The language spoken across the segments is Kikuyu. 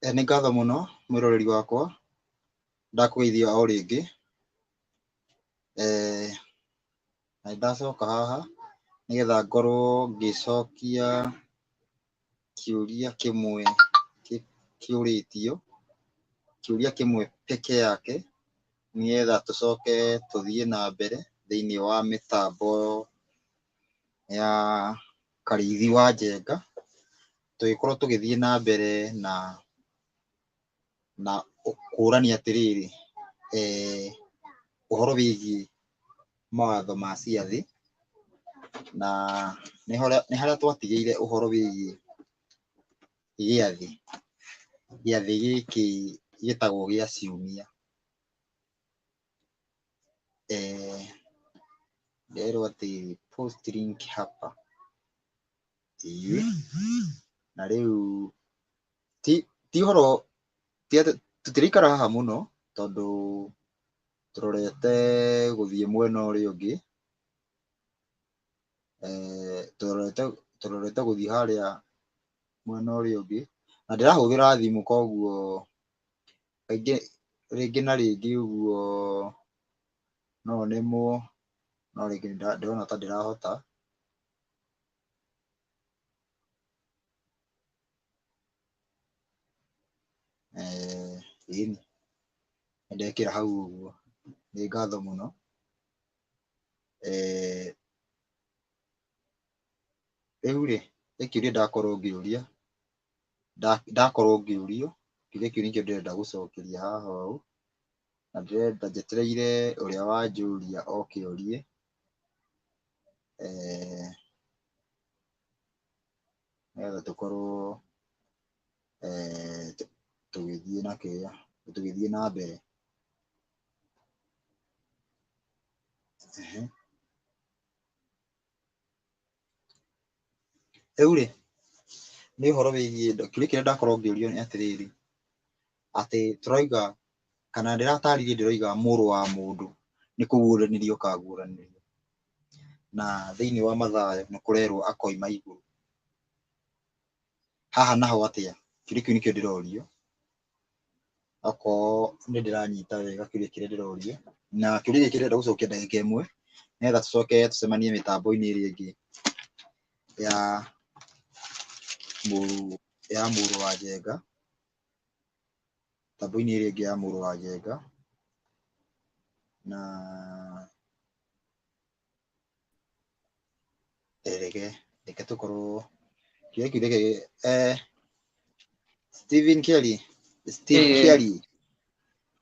Nĩ ngatho mũno mwĩroreri wakwa, ndakũgeithia o rĩngĩ. Na nĩndacoka haha nĩgetha ngorwo ngĩcokia kĩũria kĩmwe kĩũrĩtio, kĩũria kĩmwe peke yake, nĩgetha tũcoke tũthiĩ na mbere thĩiniĩ wa mĩtambo ya Karĩithi wa Njenga, tũgĩkorwo tũgĩthiĩ na mbere na kũrania atĩrĩrĩ, ũhoro wĩgiĩ mawatho ma ciathĩ, na nĩ harĩa twatigĩire ũhoro wĩgiĩ gĩathĩ, gĩathĩ gĩkĩ gĩtagwo gĩa ciumia. Nderwo atĩ post link hapa, ĩĩ, na rĩu ti ũhoro, ti atĩ tũtiraikara haha mũno tondũ tũrorete gũthiĩ mwena ũrĩa ũngĩ, tũrorete gũthiĩ harĩa mwena ũrĩa ũngĩ, na ndĩrahũthĩra thimũ koguo kaingĩ rĩngĩ na rĩngĩ ũguo no nemwo, no rĩngĩ ndĩrona ta ndĩrahota. Ĩni, nĩndekĩra hau ũguo, nĩ ngatho mũno. Rĩu rĩ, he kĩũria ndakorwo ngĩũria, ndakorwo ngĩũrio, kĩũria kĩu nĩkĩo ndĩrenda gũcokeria haha ũũ, na ndĩrenda njetereire ũrĩa wanjũria oke orie. Nĩgetha tũkorwo tũgĩthiĩ na kĩrĩa, tũgĩthiĩ na mbere. Rĩu rĩ, nĩ ũhoro wĩgiĩ kĩũria kĩrĩa ndakorwo ngĩũrio nĩ atĩrĩrĩ, atĩ tũrauga kana ndĩratarĩria ndĩroiga mũrũ wa mũndũ nĩ kũguũranĩrio akaguũranĩrio, na thĩiniĩ wa Mathayo nĩ kũrerwo akoima igũrũ. Haha naho atĩa? Kĩũria kĩu nĩkĩo ndĩrorio, okorwo nĩ ndĩranyita wega kĩũria kĩrĩa ndĩrorio, na kĩũria gĩkĩ ndĩrenda gũcokia ndagĩka ĩmwe nĩgetha tũcoke tũcemanie mĩtambo-inĩ ĩrĩa ĩngĩ ya mũrũ, ya mũrũ wa Njenga, mĩtambo-inĩ ĩrĩa ĩngĩ ya mũrũ wa Njenga, na reke reke tũkorwo kĩũria kĩu reke Stephen Kelly, Steve Kelly,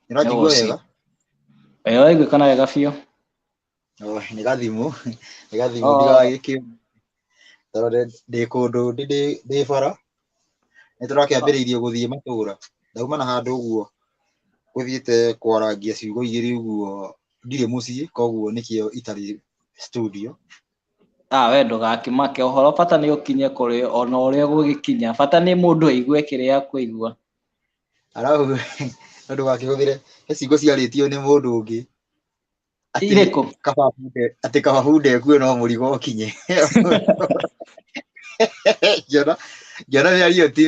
nĩũranjigua wega? Ĩĩ ũraiguĩkana wega biũ. Oh, nĩ gathimũ, nĩ gathimũ ndigagĩkĩ tondũ ndĩ kũndũ ndĩ bara, nĩ tũrakĩambĩrĩirie gũthiĩ matũra, ndauma na handũ ũguo gũthiĩte kwarangia ciugo igĩrĩ ũguo ndirĩ mũciĩ, koguo nĩkĩo itarĩ studio. Ah, we ndũgakĩmake ũhoro bata nĩ ũkinye kũrĩ ona ũrĩa gũgĩkinya, bata nĩ mũndũ aigue kĩrĩa akũigua. Arabu no ndũgakĩhũthĩre he ciugo ciarĩtio nĩ mũndũ ũngĩ atĩ Irĩkũ? kaba bunde, atĩ kaba bunde ĩkue no mũrigo ũkinye. Ngĩona ngĩona mĩario ti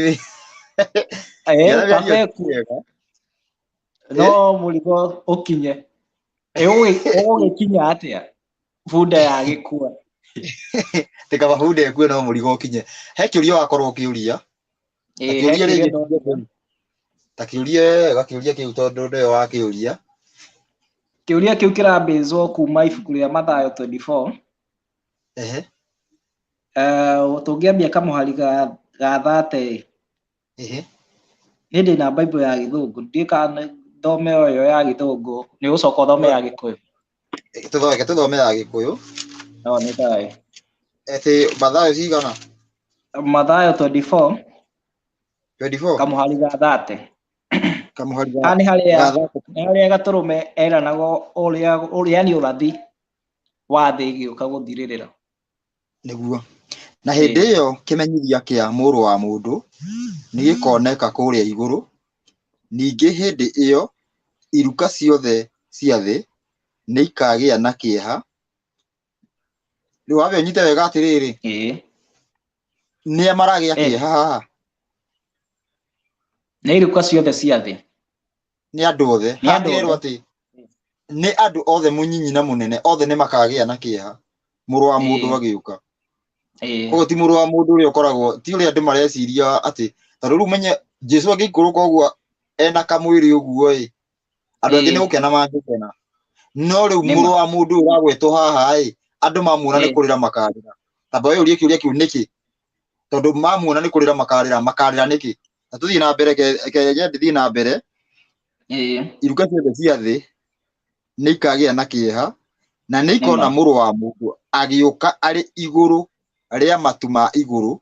ngĩona Kaba mĩario ti ĩkue mĩega. no mũrigo ũkinye. Ũgũgĩkinya atĩa bunda yagĩkua? Atĩ kaba bunda ĩkue no mũrigo ũkinye. He kĩũria wakorwo ũkĩũria, ta Ĩĩ he kĩũria kĩũria rĩngĩ, ndona. ta kĩũria wega kĩũria kĩu tondũ nĩwe wakĩũria. Kĩũria kĩu kĩrambĩzwo kuma ibuku rĩa Mathayo 24. Ehe. Tũngĩambia kamũhari ga 30. Ehe. Niĩ ndĩna Bible ya Gĩthũngũ, ndiũĩ kana thome o ĩyo ya Gĩthũngũ, nĩ ũgũcoka ũthome ya Gĩkũyũ. Reke tũthome ya Gĩkũyũ. No nĩ thayũ. Atĩ Mathayo cigana? Mathayo 24. 24? Kamũhari ga 30. Kamũhari ga Haha nĩ harĩa ga 30. nĩ harĩa gatũrũme eranagwo ũrĩa ũrĩa ni ũrathi wa thĩ ĩgĩũka gũthirĩrĩra. Nĩguo. Na hĩndĩ ĩyo kĩmenyithia kĩa mũrũ wa mũndũ nĩ gĩkoneka kũrĩa igũrũ, ningĩ hĩndĩ ĩyo iruka ciothe cia thĩ nĩ ikagĩa na kĩeha. Rĩu wambe ũnyite wega atĩrĩrĩ, nĩa maragĩa kĩeha haha? Nĩ iruka ciothe cia thĩ. Nĩ andũ othe. Nĩ andũ Hatirerwo othe. atĩ nĩ andũ othe, mũnyinyi na mũnene, othe nĩ makagĩa na kĩeha mũrũ wa mũndũ agĩũka. Koguo ti mũrũ wa mũndũ ũrĩa ũkoragwo, ti ũrĩa andũ mareciria atĩ tondũ rĩu menye Jesu angĩikũrũka ũguo ena kamwĩrĩ ũguo ĩ, andũ angĩ nĩ gũkena mangĩkena, no rĩu Nĩma. mũrũ wa mũndũ ũyũ ũragwetwo haha ĩ, andũ mamuona nĩ kũrĩra makarĩra. Tamba ũyũrie kĩũria kĩu nĩkĩ? Tondũ mamuona nĩ kũrĩra makarĩra, makarĩra nĩkĩ? Na tũthiĩ na mbere, ke nyende thiĩ na mbere. Iruka ciothe cia thĩ nĩ ikagĩa na kĩeha na nĩ ikona Nĩma. mũrũ wa mũndũ agĩũka arĩ igũrũ rĩa matu ma igũrũ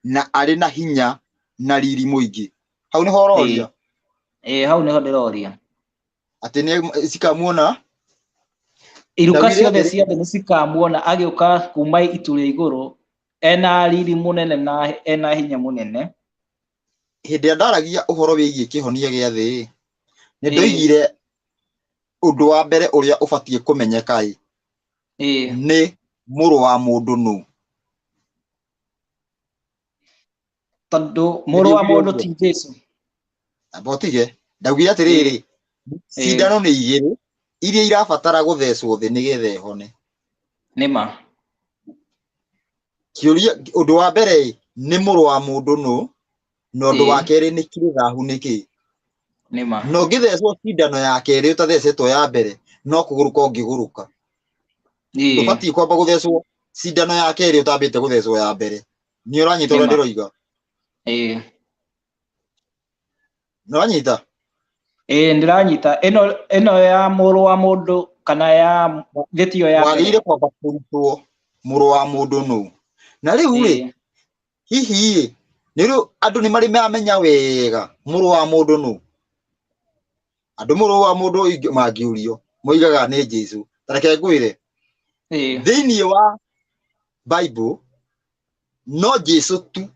na arĩ na hinya na riri mũingĩ. Hau nĩho ũroria? Ĩĩ, hau nĩho ndĩroria. Atĩ nĩ cikamuona? Iruka Ndaugire ciothe atĩrĩ- cia thĩ nĩ cikamuona agĩũka kuma itu rĩa igũrũ ena riri mũnene na ena hinya mũnene. Hĩndĩ ĩrĩa ndaragia ũhoro wĩgiĩ kĩhonia gĩa thĩ, nĩ ndoigire ũndũ wa mbere ũrĩa ũbatiĩ kũmenyeka ĩ, nĩ mũrũ wa mũndũ nũ. Tondũ mũrũ wa Nĩndaugire mũndũ ũguo. ti Jesu. Amba ũtige, ndaugire atĩrĩrĩ, cindano nĩ igĩrĩ iria irabatara gũthecwo thĩ nĩgetha ĩhone. Nĩma. Kĩũria, ũndũ wa mbere ĩ, nĩ mũrũ wa mũndũ nũ, na ũndũ wa kerĩ nĩ kĩrĩ thahu nĩkĩ? Nĩma. Na ũngĩthecwo cindano ya kerĩ ũtathecetwo ya mbere, no kũgũrũka ũngĩgũrũka. Ndũbatiĩ kwamba gũthecwo cindano ya kerĩ ũtambĩte gũthecwo ya mbere. Nĩ ũranyita ũrĩa Nĩma. ndĩroiga? Nĩ ũranyita? Ĩĩ, ndĩranyita. Ĩno ya mũrũ wa mũndũ kana ya gĩtio ya mbere. Wagĩrĩire kwamba kũrutwo mũrũ wa mũndũ nũ. Na rĩu rĩ, hihi ĩ, nĩ rĩu andũ nĩ marĩ mamenya wega mũrũ wa mũndũ nũ? Andũ mũrũ wa mũndũ mangĩũrio moigaga nĩ Jesu. Ta reke ngwĩre, thĩinĩ wa Bible no Jesu tu,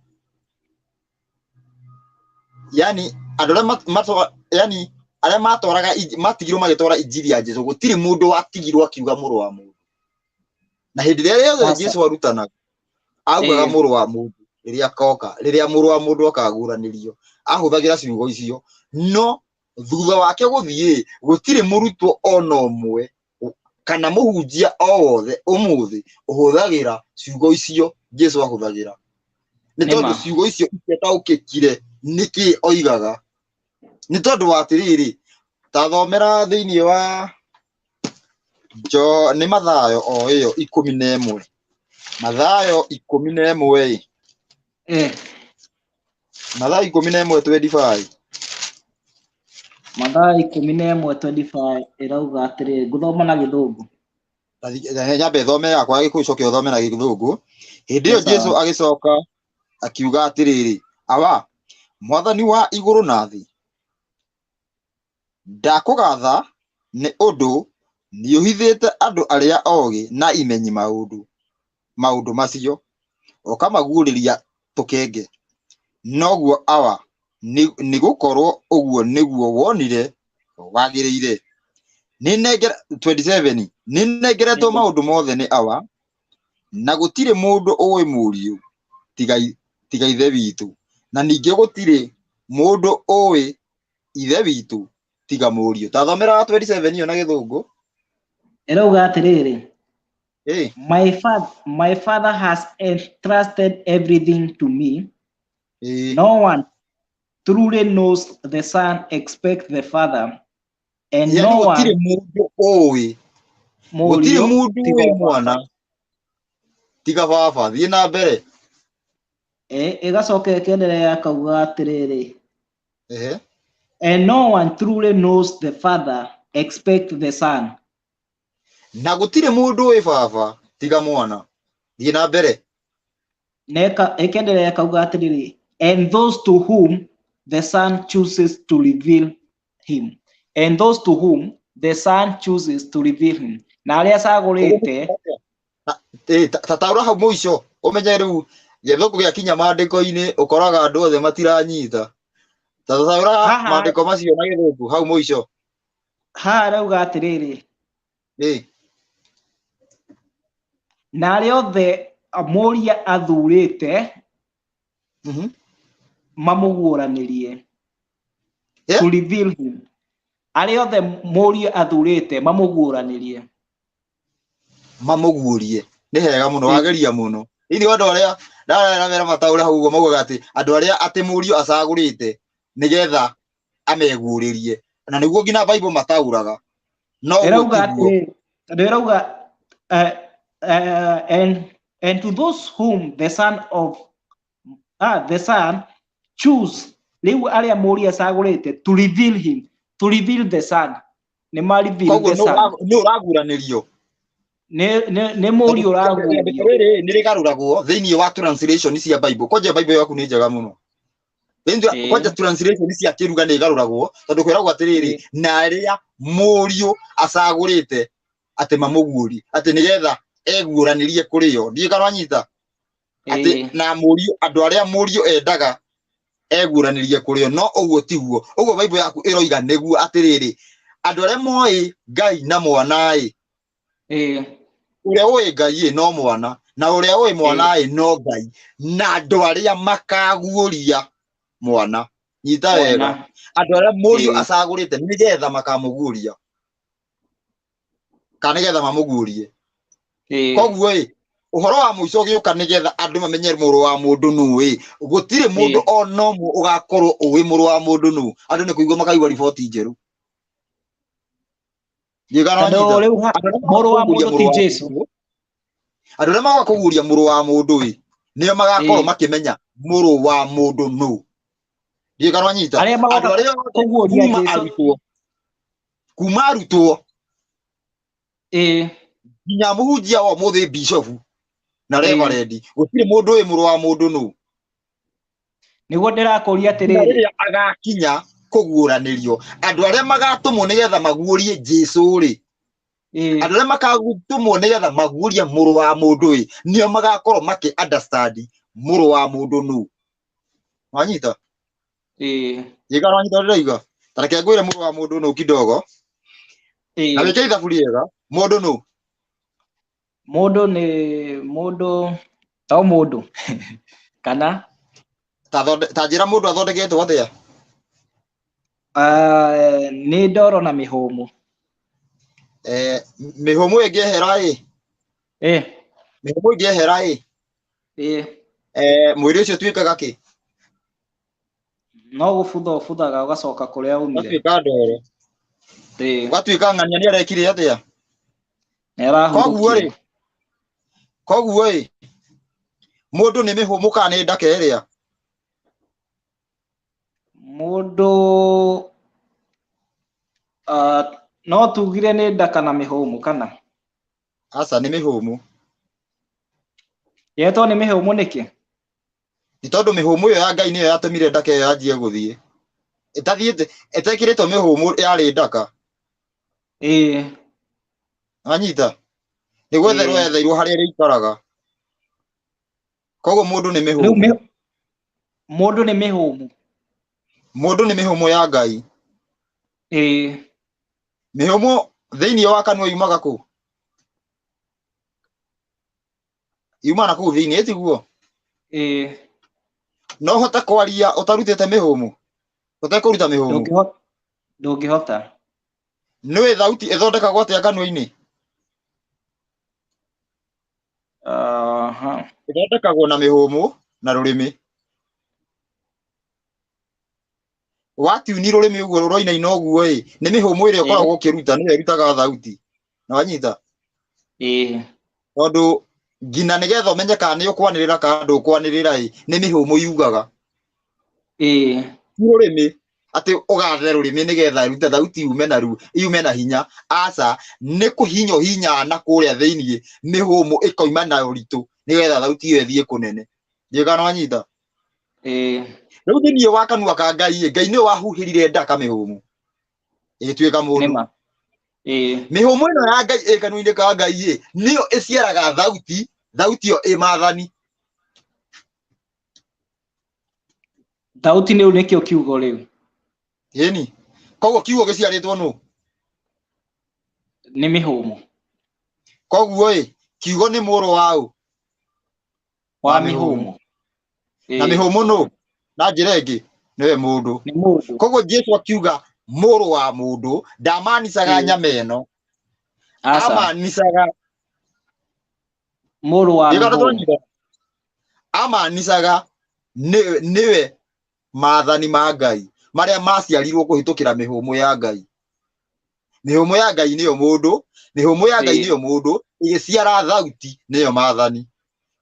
yani andũ arĩa yani arĩa matwaraga matigirwo magĩtwara injiri ya Jesu, gũtirĩ mũndũ watigirwo akiuga mũrũ wa mũndũ. Na hĩndĩ ĩrĩa yothe Jesu arutanaga augaga mũrũ wa mũndũ rĩrĩa akoka, rĩrĩa mũrũ wa mũndũ akaguũranĩrio, ahũthagĩra ciugo icio. No thutha wake gũthiĩ, gũtirĩ mũrutwo ona ũmwe kana mũhunjia o wothe ũmũthĩ ũhũthagĩra ciugo icio Jesu ahũthagĩra. Nĩ tondũ ciugo icio itiataũkĩkire nĩkĩ oigaga. Nĩ tondũ wa atĩrĩrĩ, ta thomera thĩinĩ wa nĩ Mathayo o ĩyo 11. Mathayo 11 ĩ. Mathayo 11:25. Mathayo 11:25 ĩrauga atĩrĩrĩ, ngũthoma na Gĩthũngũ. Nyambe thome yakwa ya Gĩkũyũ, coke ũthome na Gĩthũngũ. Hĩndĩ ĩyo Jesu agĩcoka akiuga atĩrĩrĩ, Awa, Mwathani wa igũrũ na thĩ, ndakũgatha nĩ ũndũ nĩũhithĩte andũ arĩa ogĩ na imenyi maũndũ macio, ũkamaguũrĩria tũkenge. Noguo Awa, nĩgũkorwo ũguo nĩguo wonire wagĩrĩire. 27, nĩnengeretwo maũndũ mothe nĩ Awa, na gũtirĩ mũndũ ũĩ Mũriũ tiga Ithe witũ, na ningĩ gũtirĩ mũndũ ũĩ Ithe witũ tiga Mũriũ. Ta thomera 27 ĩyo na Gĩthũngũ. Ĩrauga atĩrĩrĩ, My father has entrusted everything to me. No one truly knows the Son except the Father, and Yani no gũtirĩ one mũndũ ũĩ, gũtirĩ Mũriũ mũndũ tiga ũĩ Baba. mwana tiga Baba. Thiĩ na mbere. Ĩgacoka ĩkenderea akauga atĩrĩrĩ, and no one truly knows the Father except the Son. Na gũtirĩ mũndũ ũĩ Baba tiga mwana. Thiĩ na mbere. Ĩkenderea akauga atĩrĩrĩ, and those to whom the Son chooses to reveal him. And those to whom the Son chooses to reveal him. Na arĩa acagũrĩte. Ta taũra hau mũico ũmenye rĩu gĩthũngũ gĩakinya maandĩko-inĩ ũkoraga andũ othe matiranyita. Ta taũra maandĩko macio na gĩthũngũ hau mũico. Haha arauga atĩrĩrĩ. Na arĩa othe Mũriũ athurĩte mamũguũranĩrie. To reveal him. Arĩa othe Mũriũ athurĩte mamũguũranĩrie. Mamũguũrie. Nĩ hega mũno, wageria mũno. Thĩinĩ wa andũ arĩa ndarera mera mataũra hau ũguo maugaga atĩ andũ arĩa atĩ Mũriũ acagũrĩte nĩgetha ameguũrĩrie. Na nĩguo nginya Bible mataũraga. No ũguo Ĩrauga tiguo. atĩrĩ, tondũ ĩrauga and to those whom the son of the son choose, rĩu arĩa Mũriũ acagũrĩte to reveal him, to reveal the son, nĩ ma reveal Koguo the son. nĩ ũraguũranĩrio. Nĩ Mũriũ ũraguũrio. Rĩandĩko rĩrĩ nĩ rĩgarũragwo thĩinĩ wa translation cia Bible. Kwanja Bible yaku nĩ njega mũno. Kwanja translation cia kĩruga nĩ igarũragwo tondũ kwĩragwo atĩrĩrĩ, na arĩa Mũriũ acagũrĩte atĩ mamũguũrie, atĩ nĩgetha eguũranĩrie kũrĩ o. Ndiũĩ kana wanyita? Atĩ na Mũriũ, andũ arĩa Mũriũ endaga eguũranĩrie kũrĩ o, no ũguo tiguo. Ũguo Bible yaku ĩroiga nĩguo atĩrĩrĩ, andũ arĩa moĩ Ngai na mwana-ĩ, ũrĩa ũĩ Ngai-ĩ no mwana, na ũrĩa ũĩ mwana-ĩ no Ngai, na andũ arĩa makaguũria mwana. Nyita wega, andũ arĩa Mũriũ acagũrĩte nĩgetha makamũguũria, kana nĩgetha mamũguũrie. Koguo-ĩ, ũhoro wa mũico ũgĩũka nĩgetha andũ mamenye mũrũ wa mũndũ nũ-ĩ, gũtirĩ mũndũ ona ũmwe ũgakorwo ũĩ mũrũ wa mũndũ nũ. Andũ nĩ kũigua makaigua riboti njerũ. Ndiũĩ kana Tondũ wanyita. rĩu Andũ arĩa mũrũ wa magoka mũndũ kũguũria ti mũrũ wa Jesũ. mũndũ, andũ arĩa magoka kũguũria mũrũ wa mũndũ-ĩ, nĩo magakorwo makĩmenya mũrũ wa mũndũ nũ. Ndiũĩ kana wanyita. Arĩa magoka Andũ arĩa othe kũguũria kuma Jesũ. arutwo, kuma arutwo nginya mũhunjia wa ũmũthĩ bishofu na reverend, gũtirĩ mũndũ ũĩ mũrũ wa mũndũ nũ. Nĩguo ndĩrakũria Nginya atĩrĩrĩ. rĩrĩa agakinya kũguũranĩrio, andũ arĩa magatũmwo nĩgetha maguũrie Jesũ-rĩ, andũ arĩa magatũmwo nĩgetha maguũrie mũrũ wa mũndũ-ĩ, nĩo magakorwo makĩ understand mũrũ wa mũndũ nũ. Wanyita? Ĩĩ, kana wanyita ũrĩa ndĩroiga? Ta reke ngwĩre mũrũ wa mũndũ nũ kidogo. Na wĩke ithabu rĩega, mũndũ nũ? Mũndũ nĩ mũndũ, to mũndũ. Kana? Ta njĩra mũndũ athondeketwo atĩa? Nĩ ndoro na mĩhũmũ. Mĩhũmũ ĩngĩehera-ĩ? Mĩhũmũ ĩngĩehera-ĩ? Mwĩrĩ ũcio ũtuĩkaga kĩ? No gũbutha ũbuthaga ũgacoka kũrĩa umire. Ũgatuĩka ndoro. Ũgatuĩka ng'ania nĩ arekire atĩa? Nĩ arahurũkire. Koguo-rĩ, mũndũ nĩ mĩhũmũ kana nĩ ndaka ĩrĩa? Mũndũ, no tugire nĩ ndaka na mĩhũmũ kana? Aca, nĩ mĩhũmũ. Yetwo nĩ mĩhũmũ nĩkĩ? Nĩ tondũ mĩhũmũ ĩyo ya Ngai nĩyo yatũmire ndaka ĩyo yanjie gũthiĩ. Ĩtathiĩte, ĩtekĩrĩtwo mĩhũmũ yarĩ ndaka. Wanyita? Nĩ gwetherwo yetheirwo harĩa ĩrĩikaraga. Koguo mũndũ nĩ mĩhũmũ. Rĩu mũndũ nĩ mĩhũmũ. Mũndũ nĩ mĩhũmũ ya Ngai. Mĩhũmũ thĩinĩ wa kanua yumaga kũ? Yuma na kũu thĩinĩ, tiguo? No ũhote kwaria ũtarutĩte mĩhũmũ? Ũtekũruta mĩhũmũ? Ndũngĩhota. Nĩũĩ thauti ĩthondekagwo atĩa kanua-inĩ? Ĩthondekagwo na mĩhũmũ na rũrĩmĩ. Watiuni rũrĩmĩ ũguo rũroinaina ũguo-ĩ, nĩ mĩhũmũ ĩrĩa ũkoragwo ũkĩruta, nĩyo ĩrutaga thauti. Na wanyita? Tondũ nginya nĩgetha ũmenye kana nĩ ũkwanĩrĩra kana ndũkwanĩrĩra-ĩ, nĩ mĩhũmũ yugaga. Ti rũrĩmĩ atĩ ũgathe rũrĩmĩ nĩgetha ĩrute thauti yume na ru, yume na hinya. Aca, nĩ kũhinya ũhinyaga na kũrĩa thĩiniĩ, mĩhũmũ ĩkoima na ũritũ nĩgetha thauti ĩyo ĩthiĩ kũnene. Ndiũĩ kana wanyita? Rĩu thĩiniĩ wa kanua ka Ngai-ĩ, Ngai nĩwe wahuhĩrire ndaka mĩhũmũ ĩgĩtuĩka mũndũ. Nĩma. Mĩhũmũ ĩno ya Ngai ĩ kanua-inĩ ka Ngai-ĩ, nĩyo ĩciaraga thauti, thauti ĩyo ĩ maathani. Thauti nĩu nĩkĩo kiugo rĩu. Ĩni. Koguo kiugo gĩciarĩtwo nũ? Nĩ mĩhũmũ. Koguo-ĩ, kiugo nĩ mũrũ wa ũ? Wa Wa mĩhũmũ. Na mĩhũmũ nũ? Na njĩra ĩngĩ. Nĩwe mũndũ. Nĩ mũndũ. Koguo Jesu akiuga mũrũ wa mũndũ ndamanicaga nyama ĩno. Aca. Amanicaga Mũrũ wa Nĩkĩo mũndũ. twanyita. Amanicaga nĩwe maathani ma Ngai marĩa maciarirwo kũhĩtũkĩra mĩhũmũ ya Ngai. Mĩhũmũ ya Ngai nĩyo mũndũ, mĩhũmũ ya Ngai nĩyo mũndũ, ĩgĩciara thauti nĩyo maathani.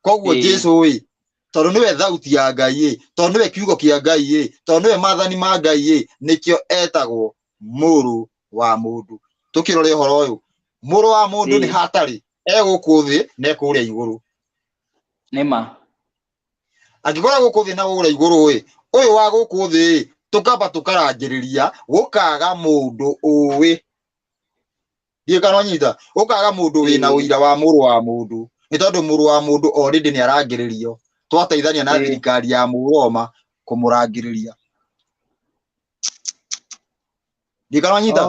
Koguo Jesu ĩ, tondũ nĩwe thauti ya Ngai ĩ, tondũ nĩwe kiugo kĩa Ngai ĩ, tondũ nĩwe maathani ma Ngai ĩ, nĩkĩo etagwo mũrũ wa mũndũ. Tũkĩrore ũhoro ũyũ, mũrũ wa mũndũ nĩ hatarĩ, e gũkũ thĩ na e kũrĩa igũrũ. Nĩma. Angĩkorwo gũkũ thĩ na kũrĩa igũrũ ĩ, ũyũ wa gũkũ thĩ ĩ, tũkamba tũkarangĩrĩria gũkaga mũndũ ũĩ. Ndiũĩ kana wanyita, gũkaga mũndũ wĩna ũira wa mũrũ wa mũndũ. Nĩ tondũ mũrũ wa mũndũ already nĩ arangĩrĩrio. Twateithania na thirikari ya Mũroma kũmũrangĩrĩria. Ndiũĩ kana wanyita.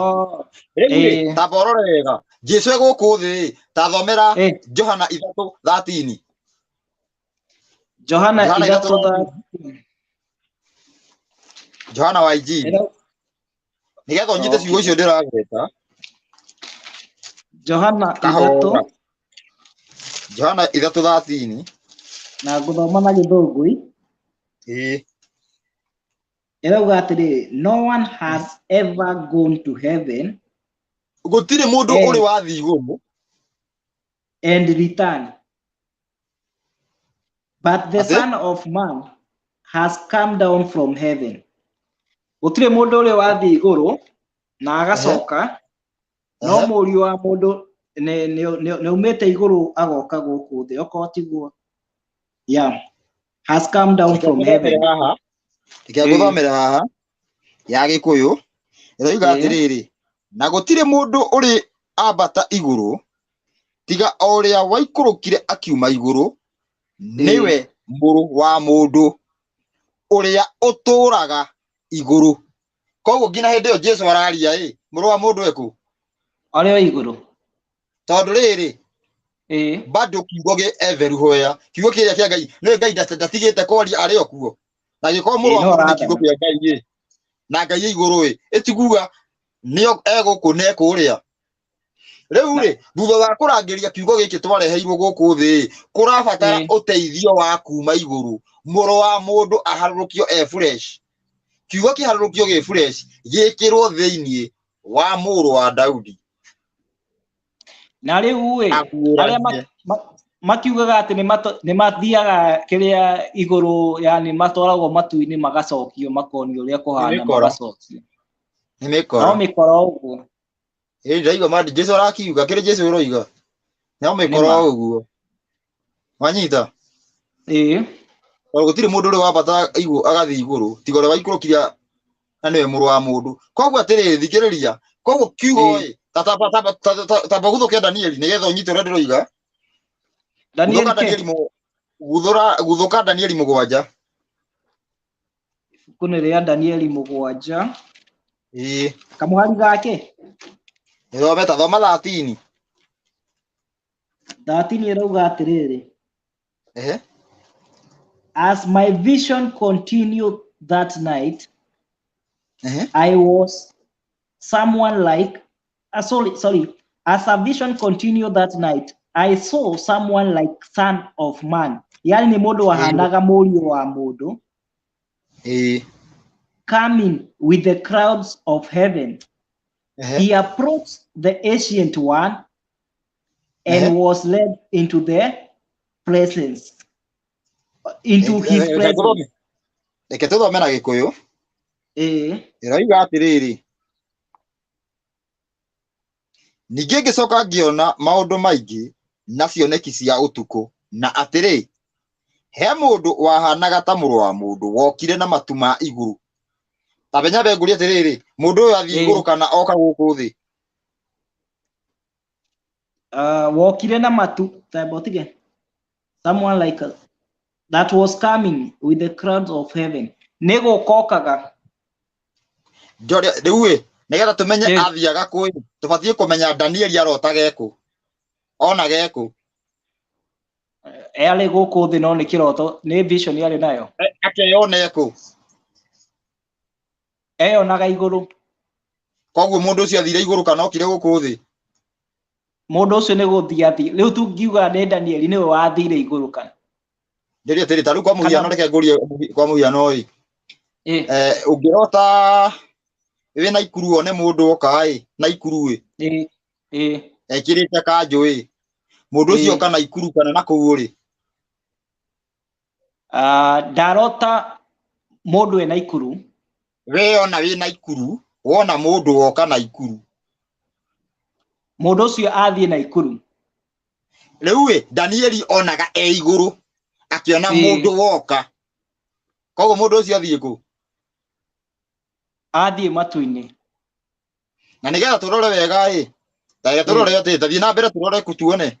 Rĩu rĩ, tamba ũrore wega. Jesu e gũkũ thĩ ĩ, ta thomera Johana 3:13. Johana Johana 3:13. Johana wa Injiri. Nĩgetha ũnyite ciugo icio ndĩragweta. Johana 3. Johana 3:13. Na ngũthoma na Gĩthũngũ. Ĩĩ. Ĩrauga atĩrĩrĩ, no one has ever gone to heaven. Gũtirĩ mũndũ ũrĩ wathiĩ igũrũ. And return. But the Son of Man has come down from heaven. Gũtirĩ mũndũ ũrĩ wathiĩ igũrũ na agacoka, no mũriũ wa mũndũ nĩ aumĩte igũrũ agoka gũkũ thĩ, okorwo tiguo. Yeah. Has come down from heaven. Reke ngũthomere haha ya Gĩkũyũ ĩroiga atĩrĩrĩ, na gũtirĩ mũndũ ũrĩ ambata igũrũ tiga o ũrĩa waikũrũkire akiuma igũrũ, nĩwe mũrũ wa mũndũ ũrĩa ũtũũraga igũrũ. Koguo nginya hĩndĩ ĩyo Jesu araria ĩ, mũrũ wa mũndũ ekũ? Arĩ o igũrũ. Tondũ rĩrĩ, bado kiugo gĩ everywhere, kiugo kĩrĩa kĩa Ngai, nĩ Ngai ndatigĩte kwaria arĩ o kuo. Na gĩkorwo mũrũ wa mũndũ nĩ kiugo kĩa Ngai ĩ, na Ngai ĩ igũrũ ĩ, ĩtiguga nĩo egũkũ na ekũrĩa. Rĩu rĩ, thutha wa kũrangĩria kiugo gĩkĩ twareheirwo gũkũ thĩ ĩ, kũrabatara ũteithio wa kuma igũrũ. Mũrũ wa mũndũ aharũrũkio e fresh. Kiugo kĩharũrũkio gĩ fresh, gĩkĩrwo thĩiniĩ wa mũrũ wa Daudi. Na rĩu ĩ, arĩa makiugaga atĩ nĩ mathiaga kĩrĩa igũrũ, yani matwaragwo matu-inĩ magacokio, makonio ũrĩa kũhana, magacokio. Nĩ mĩkora. No mĩkora ũguo. Ĩĩ ndaigua mandi Jesu arakiuga, kĩrĩa Jesu ũroiga. No mĩkora ũguo. Wanyita? Ĩĩ. Tondũ gũtirĩ mũndũ ũrĩ wambata agathiĩ igũrũ, tiga ũrĩa waikũrũkire na nĩwe mũrũ wa mũndũ. Koguo atĩrĩrĩ, thikĩrĩria. Koguo kiugo ĩ, tamba guthũke Danieli nĩgetha ũnyite ũrĩa ndĩroiga. Guthũka Danieli 7. Ibuku nĩ rĩa Danieli 7. Ĩĩ. Kamũhari gake? Ĩthome ta thoma 13. 13 ĩrauga atĩrĩrĩ. As my vision continued that night, I was someone like, sorry. As a vision continued that night, I saw someone like Son of Man. Yani ni mũndũ wahanaga mũriũ wa mũndũ. Coming with the crowds of heaven. He approached the Ancient One and was led into the presence. Into his presence. Reke tũthome na Gĩkũyũ. Ĩroiga atĩrĩrĩ, ningĩ ngĩcoka ngĩona maũndũ maingĩ na cioneki cia ũtukũ, na atĩrĩ, he mũndũ wahanaga ta mũrũ wa mũndũ wokire na matu ma igũrũ. Ta nyambe ngũrie atĩrĩrĩ, mũndũ ũyũ athiĩ igũrũ kana oka gũkũ thĩ? Wokire na matu, someone like that was coming with the crowds of heaven. Nĩ gũkokaga. Rĩu ĩ, nĩgetha tũmenye athiaga kũ ĩ, tũbatiĩ kũmenya Danieli arotaga ekũ, onaga ekũ. Arĩ gũkũ thĩ no nĩ kĩroto, nĩ vision arĩ nayo. Akeyona ekũ. Eyonaga igũrũ. Koguo mũndũ ũcio athire igũrũ kana okire gũkũ thĩ? Mũndũ ũcio nĩ gũthiĩ athiĩ. Rĩu tungiuga nĩ Danieli nĩwe wathire igũrũ kana? Ndĩrĩ atĩrĩ, ta rĩu kwa mũhiano, reke ngũrie kwa mũhiano ĩ. Ũngĩrota wĩ Naikuru wone mũndũ oka ĩ, Naikuru ĩ. Ekĩrĩte kanjũ ĩ. Mũndũ ũcio oka Naikuru kana nakũu ũrĩ? Ndarota mũndũ e Naikuru. We ona wĩ Naikuru, wona mũndũ woka Naikuru. Mũndũ ũcio athiĩ Naikuru. Rĩu ĩ, Danieli onaga e igũrũ, akĩona mũndũ woka. Koguo mũndũ ũcio athiĩ kũ? Athiĩ matu-inĩ. Na nĩgetha tũrore wega ĩ, ta tũrore atĩ, tathiĩ na mbere tũrore tuone.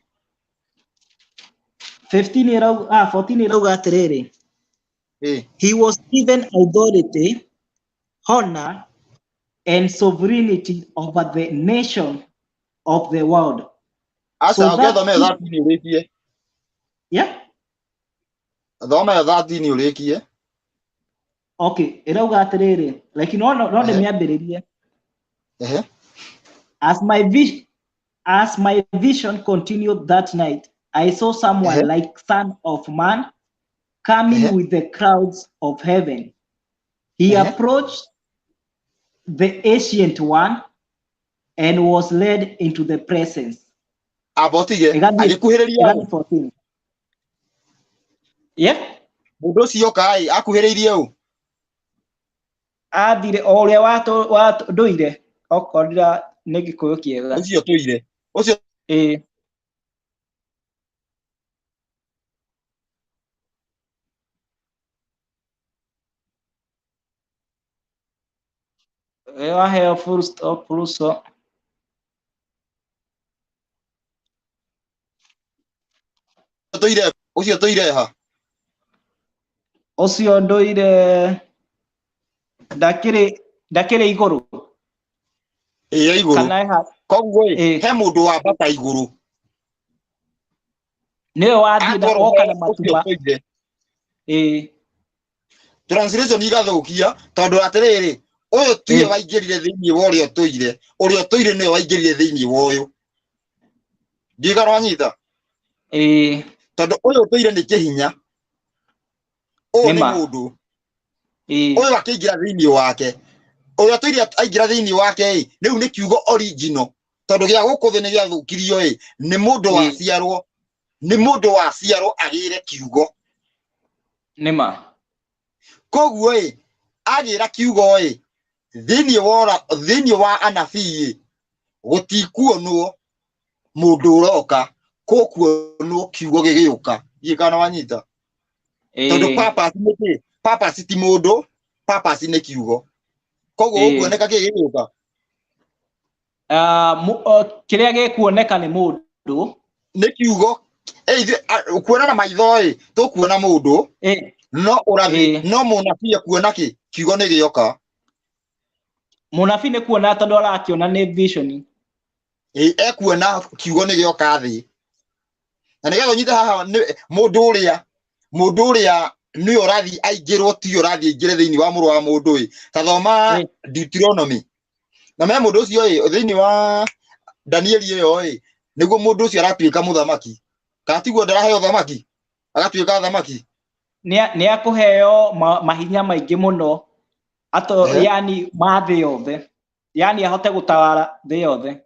15 ĩrauga, 14 ĩrauga atĩrĩrĩ. He was given authority, honor, and sovereignty over the nation of the world. Aca, ũngĩthoma ĩyo 13 ũrĩkie. Yeah? Thoma ĩyo 13 ũrĩkie. Okay, ĩrauga atĩrĩrĩ, like no ndĩmĩambĩrĩrie. As my vision continued that night, I saw someone like Son of Man coming with the crowds of heaven. He approached the Ancient One and was led into the presence. Abotige, agĩkuhĩrĩria. 14. Yeah? Mũndũ ũcio oka ĩ, akuhĩrĩirie ũ? Athire o ũrĩa watũire, okorwo nĩ Gĩkũyũ kĩega. Ũcio tũire. Ũcio Waheo full stop, full stop. Tũire, ũcio tũire ha? Ũcio ndũire ndakĩrĩ igũrũ. Ĩ igũrũ. Koguo ĩ, he mũndũ wambata igũrũ. Nĩwe wathiĩ na oka na matuma. Translation igathũkia tondũ atĩrĩrĩ, ũyũ tiwe waingĩrire thĩinĩ wa ũrĩa ũtũire, ũrĩa ũtũire nĩwe waingĩrire thĩinĩ wa ũyũ. Ndiũĩ kana wanyita? Tondũ ũyũ ũtũire nĩ kĩhinya. Ũyũ nĩ mũndũ. Ũyũ akĩingĩra thĩinĩ wake. Ũrĩa ũtũire aingĩra thĩinĩ wake ĩ, rĩu nĩ kiugo original. Tondũ gĩa gũkũ thĩ nĩ gĩathũkirio ĩ, nĩ mũndũ waciarwo, nĩ mũndũ waciarwo agĩre kiugo. Nĩma. Koguo ĩ, agĩra kiugo ĩ, thĩinĩ wa anabii ĩ, gũtikuonwo mũndũ ũroka, gũkuonwo kiugo gĩgĩũka. Ndiũĩ kana wanyita? Tondũ purpose nĩ kĩ? Purpose ti mũndũ, purpose nĩ kiugo. Koguo gũkuoneka kĩ gĩgĩũka? Kĩrĩa gĩkuoneka nĩ mũndũ. Nĩ kiugo. Kuona na maitho ĩ, tũkuona mũndũ. No ũrathi, no mũnabii ekuona kĩ? Kiugo nĩ gĩoka. Mũnabii nĩ kuona tondũ arakĩona nĩ vision. Ekuona kiugo nĩ gĩoka thĩ. Na nĩgetha ũnyite haha mũndũ ũrĩa nĩwe ũrathiĩ aingĩrwo, ti ũrathiĩ aingĩre thĩinĩ wa mũrũ wa mũndũ ĩ. Ta thoma Deuteronomy. Na me mũndũ ũcio ĩ, thĩinĩ wa Danieli ĩyo ĩ, nĩguo mũndũ ũcio aratuĩka mũthamaki. Kana tiguo ndaraheo ũthamaki? Agatuĩka thamaki. Nĩ akũheo mahinya maingĩ mũno. Ato, yani ma thĩ yothe. Yani ahote gũtawara thĩ yothe.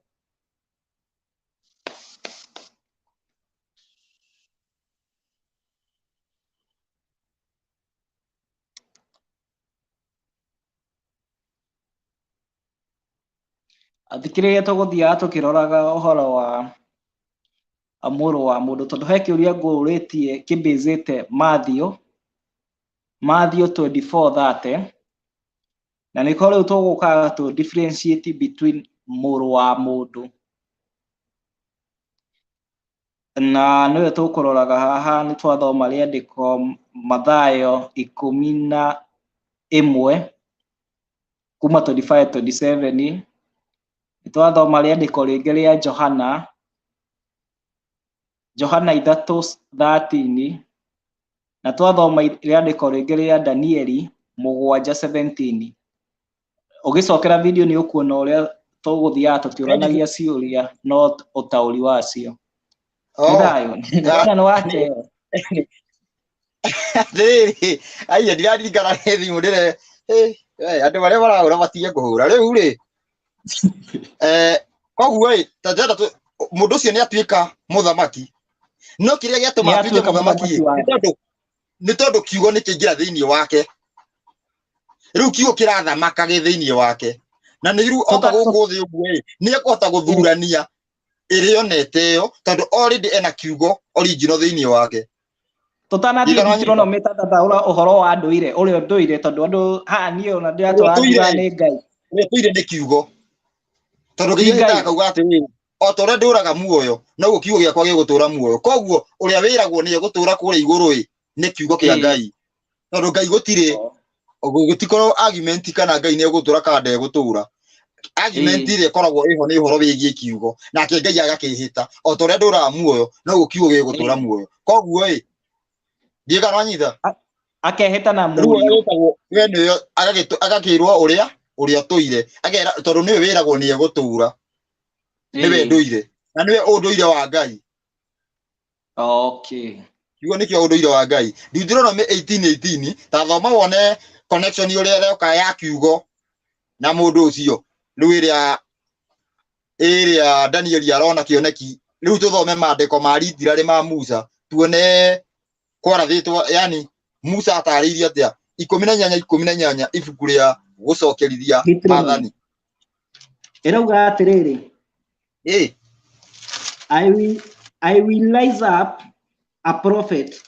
Athikĩrĩria tũgũthiaga tũkĩroraga ũhoro wa mũrũ wa mũndũ tondũ he kĩũria ngũrĩtie kĩmbĩzĩte Matthew 24:30 na nĩko rĩu tũgũkaga tũ differentiate between mũrũ wa mũndũ na nĩwe tũkũroraga haha. Nĩ twathoma rĩandĩko Mathayo 11 kuma 25-27. Nĩ twathoma rĩandĩko rĩngĩ rĩa Johana 3:13 na twathoma rĩandĩko rĩngĩ rĩa Danieli 7:17. Ũgĩcokera video nĩ ũkuona ũrĩa tũgũthiaga tũkĩũranagia ciũria no ũtaũri wacio. Nĩ thayũ. Ndĩrona nĩ wacheo. Atĩrĩrĩ, aiya ndiraririkana nĩ thimũ ndĩre andũ arĩa marahũra matige kũhũra rĩu rĩ. Koguo rĩ, ta ndĩrenda mũndũ ũcio nĩ atuĩka mũthamaki, no kĩrĩa gĩatũma Nĩ atuĩke atuĩka mũthamaki mũthamaki wa nĩ tondũ kiugo nĩ kĩingĩra thĩinĩ wake. Rĩu kiugo kĩrathamaka gĩ thĩinĩ wake, na nĩ rĩu oka gũkũ thĩ ũguo ĩ, nĩ ekũhota gũthurania ĩrĩa onete ĩyo, tondũ already ena kiugo original thĩinĩ wake. Tũtanathiĩ Ndirona Deuteronomy tathathaũra ũhoro wa ndũire ũrĩa ũndũire, tondũ andũ haha niĩ ona ndĩratũra Ũrĩa ũtũire. ngiuga nĩ Ngai. Ũrĩa tũire nĩ kiugo, tondũ Ti kĩrĩa Ngai. gĩtaga kauga atĩrĩrĩ, o ta ũrĩa ndũraga muoyo noguo kiugo gĩakwa gĩgũtũra muoyo. Koguo ũrĩa wĩragwo nĩ egũtũra kũrĩa igũrũ ĩ, nĩ kiugo kĩa Ngai, tondũ Ngai gũtirĩ gũtikorwo argument kana Ngai nĩ egũtũra kana ndegũtũra. Argument ĩrĩa ĩkoragwo ĩho nĩ ũhoro wĩgiĩ kiugo, nake Ngai agakĩhĩta o ta ũrĩa ndũraga muoyo noguo kiugo gĩgũtũra muoyo. Koguo ĩ, ndiĩ kana wanyita. Akehĩta na Rĩu ũrĩa mũriũ. wĩtagwo we nĩwe agakĩrwo ũrĩa ũrĩa ũtũire, akera tondũ nĩwe wĩragwo nĩ egũtũra, nĩwe ndũire na nĩwe ũndũire wa Ngai. Okay. Kiugo nĩkĩo ũndũire wa Ngai. Deuteronomy 18:18, ta thoma wone connection ũrĩa ĩroka ya kiugo na mũndũ ũcio. Rĩu ĩrĩa Danieli arona kĩoneki, rĩu tũthome maandĩko ma literary ma Musa tuone kwarathĩtwo, yani Musa atarĩirie atĩa. 18:18, ibuku rĩa gũcokerithia Deuteronomy. maathani. Ĩrauga atĩrĩrĩ, I will rise up a prophet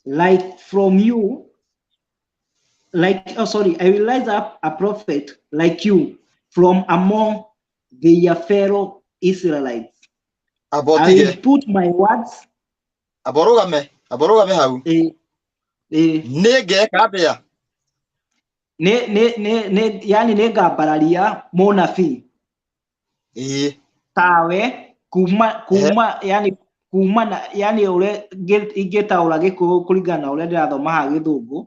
like from you, like, oh sorry, I will rise up a prophet like you from among their fellow Israelites. Amba I will ũtige. put my words. Amba ũrũgame, amba ũrũgame hau. Nĩ ngeka atĩa? Nĩ yani nĩ ngambararia mũnabii tawe kuma yani kuma na yani ũrĩa ingĩtaũra Gĩkũyũ kũringana na ũrĩa ndĩrathoma haha Gĩthũngũ,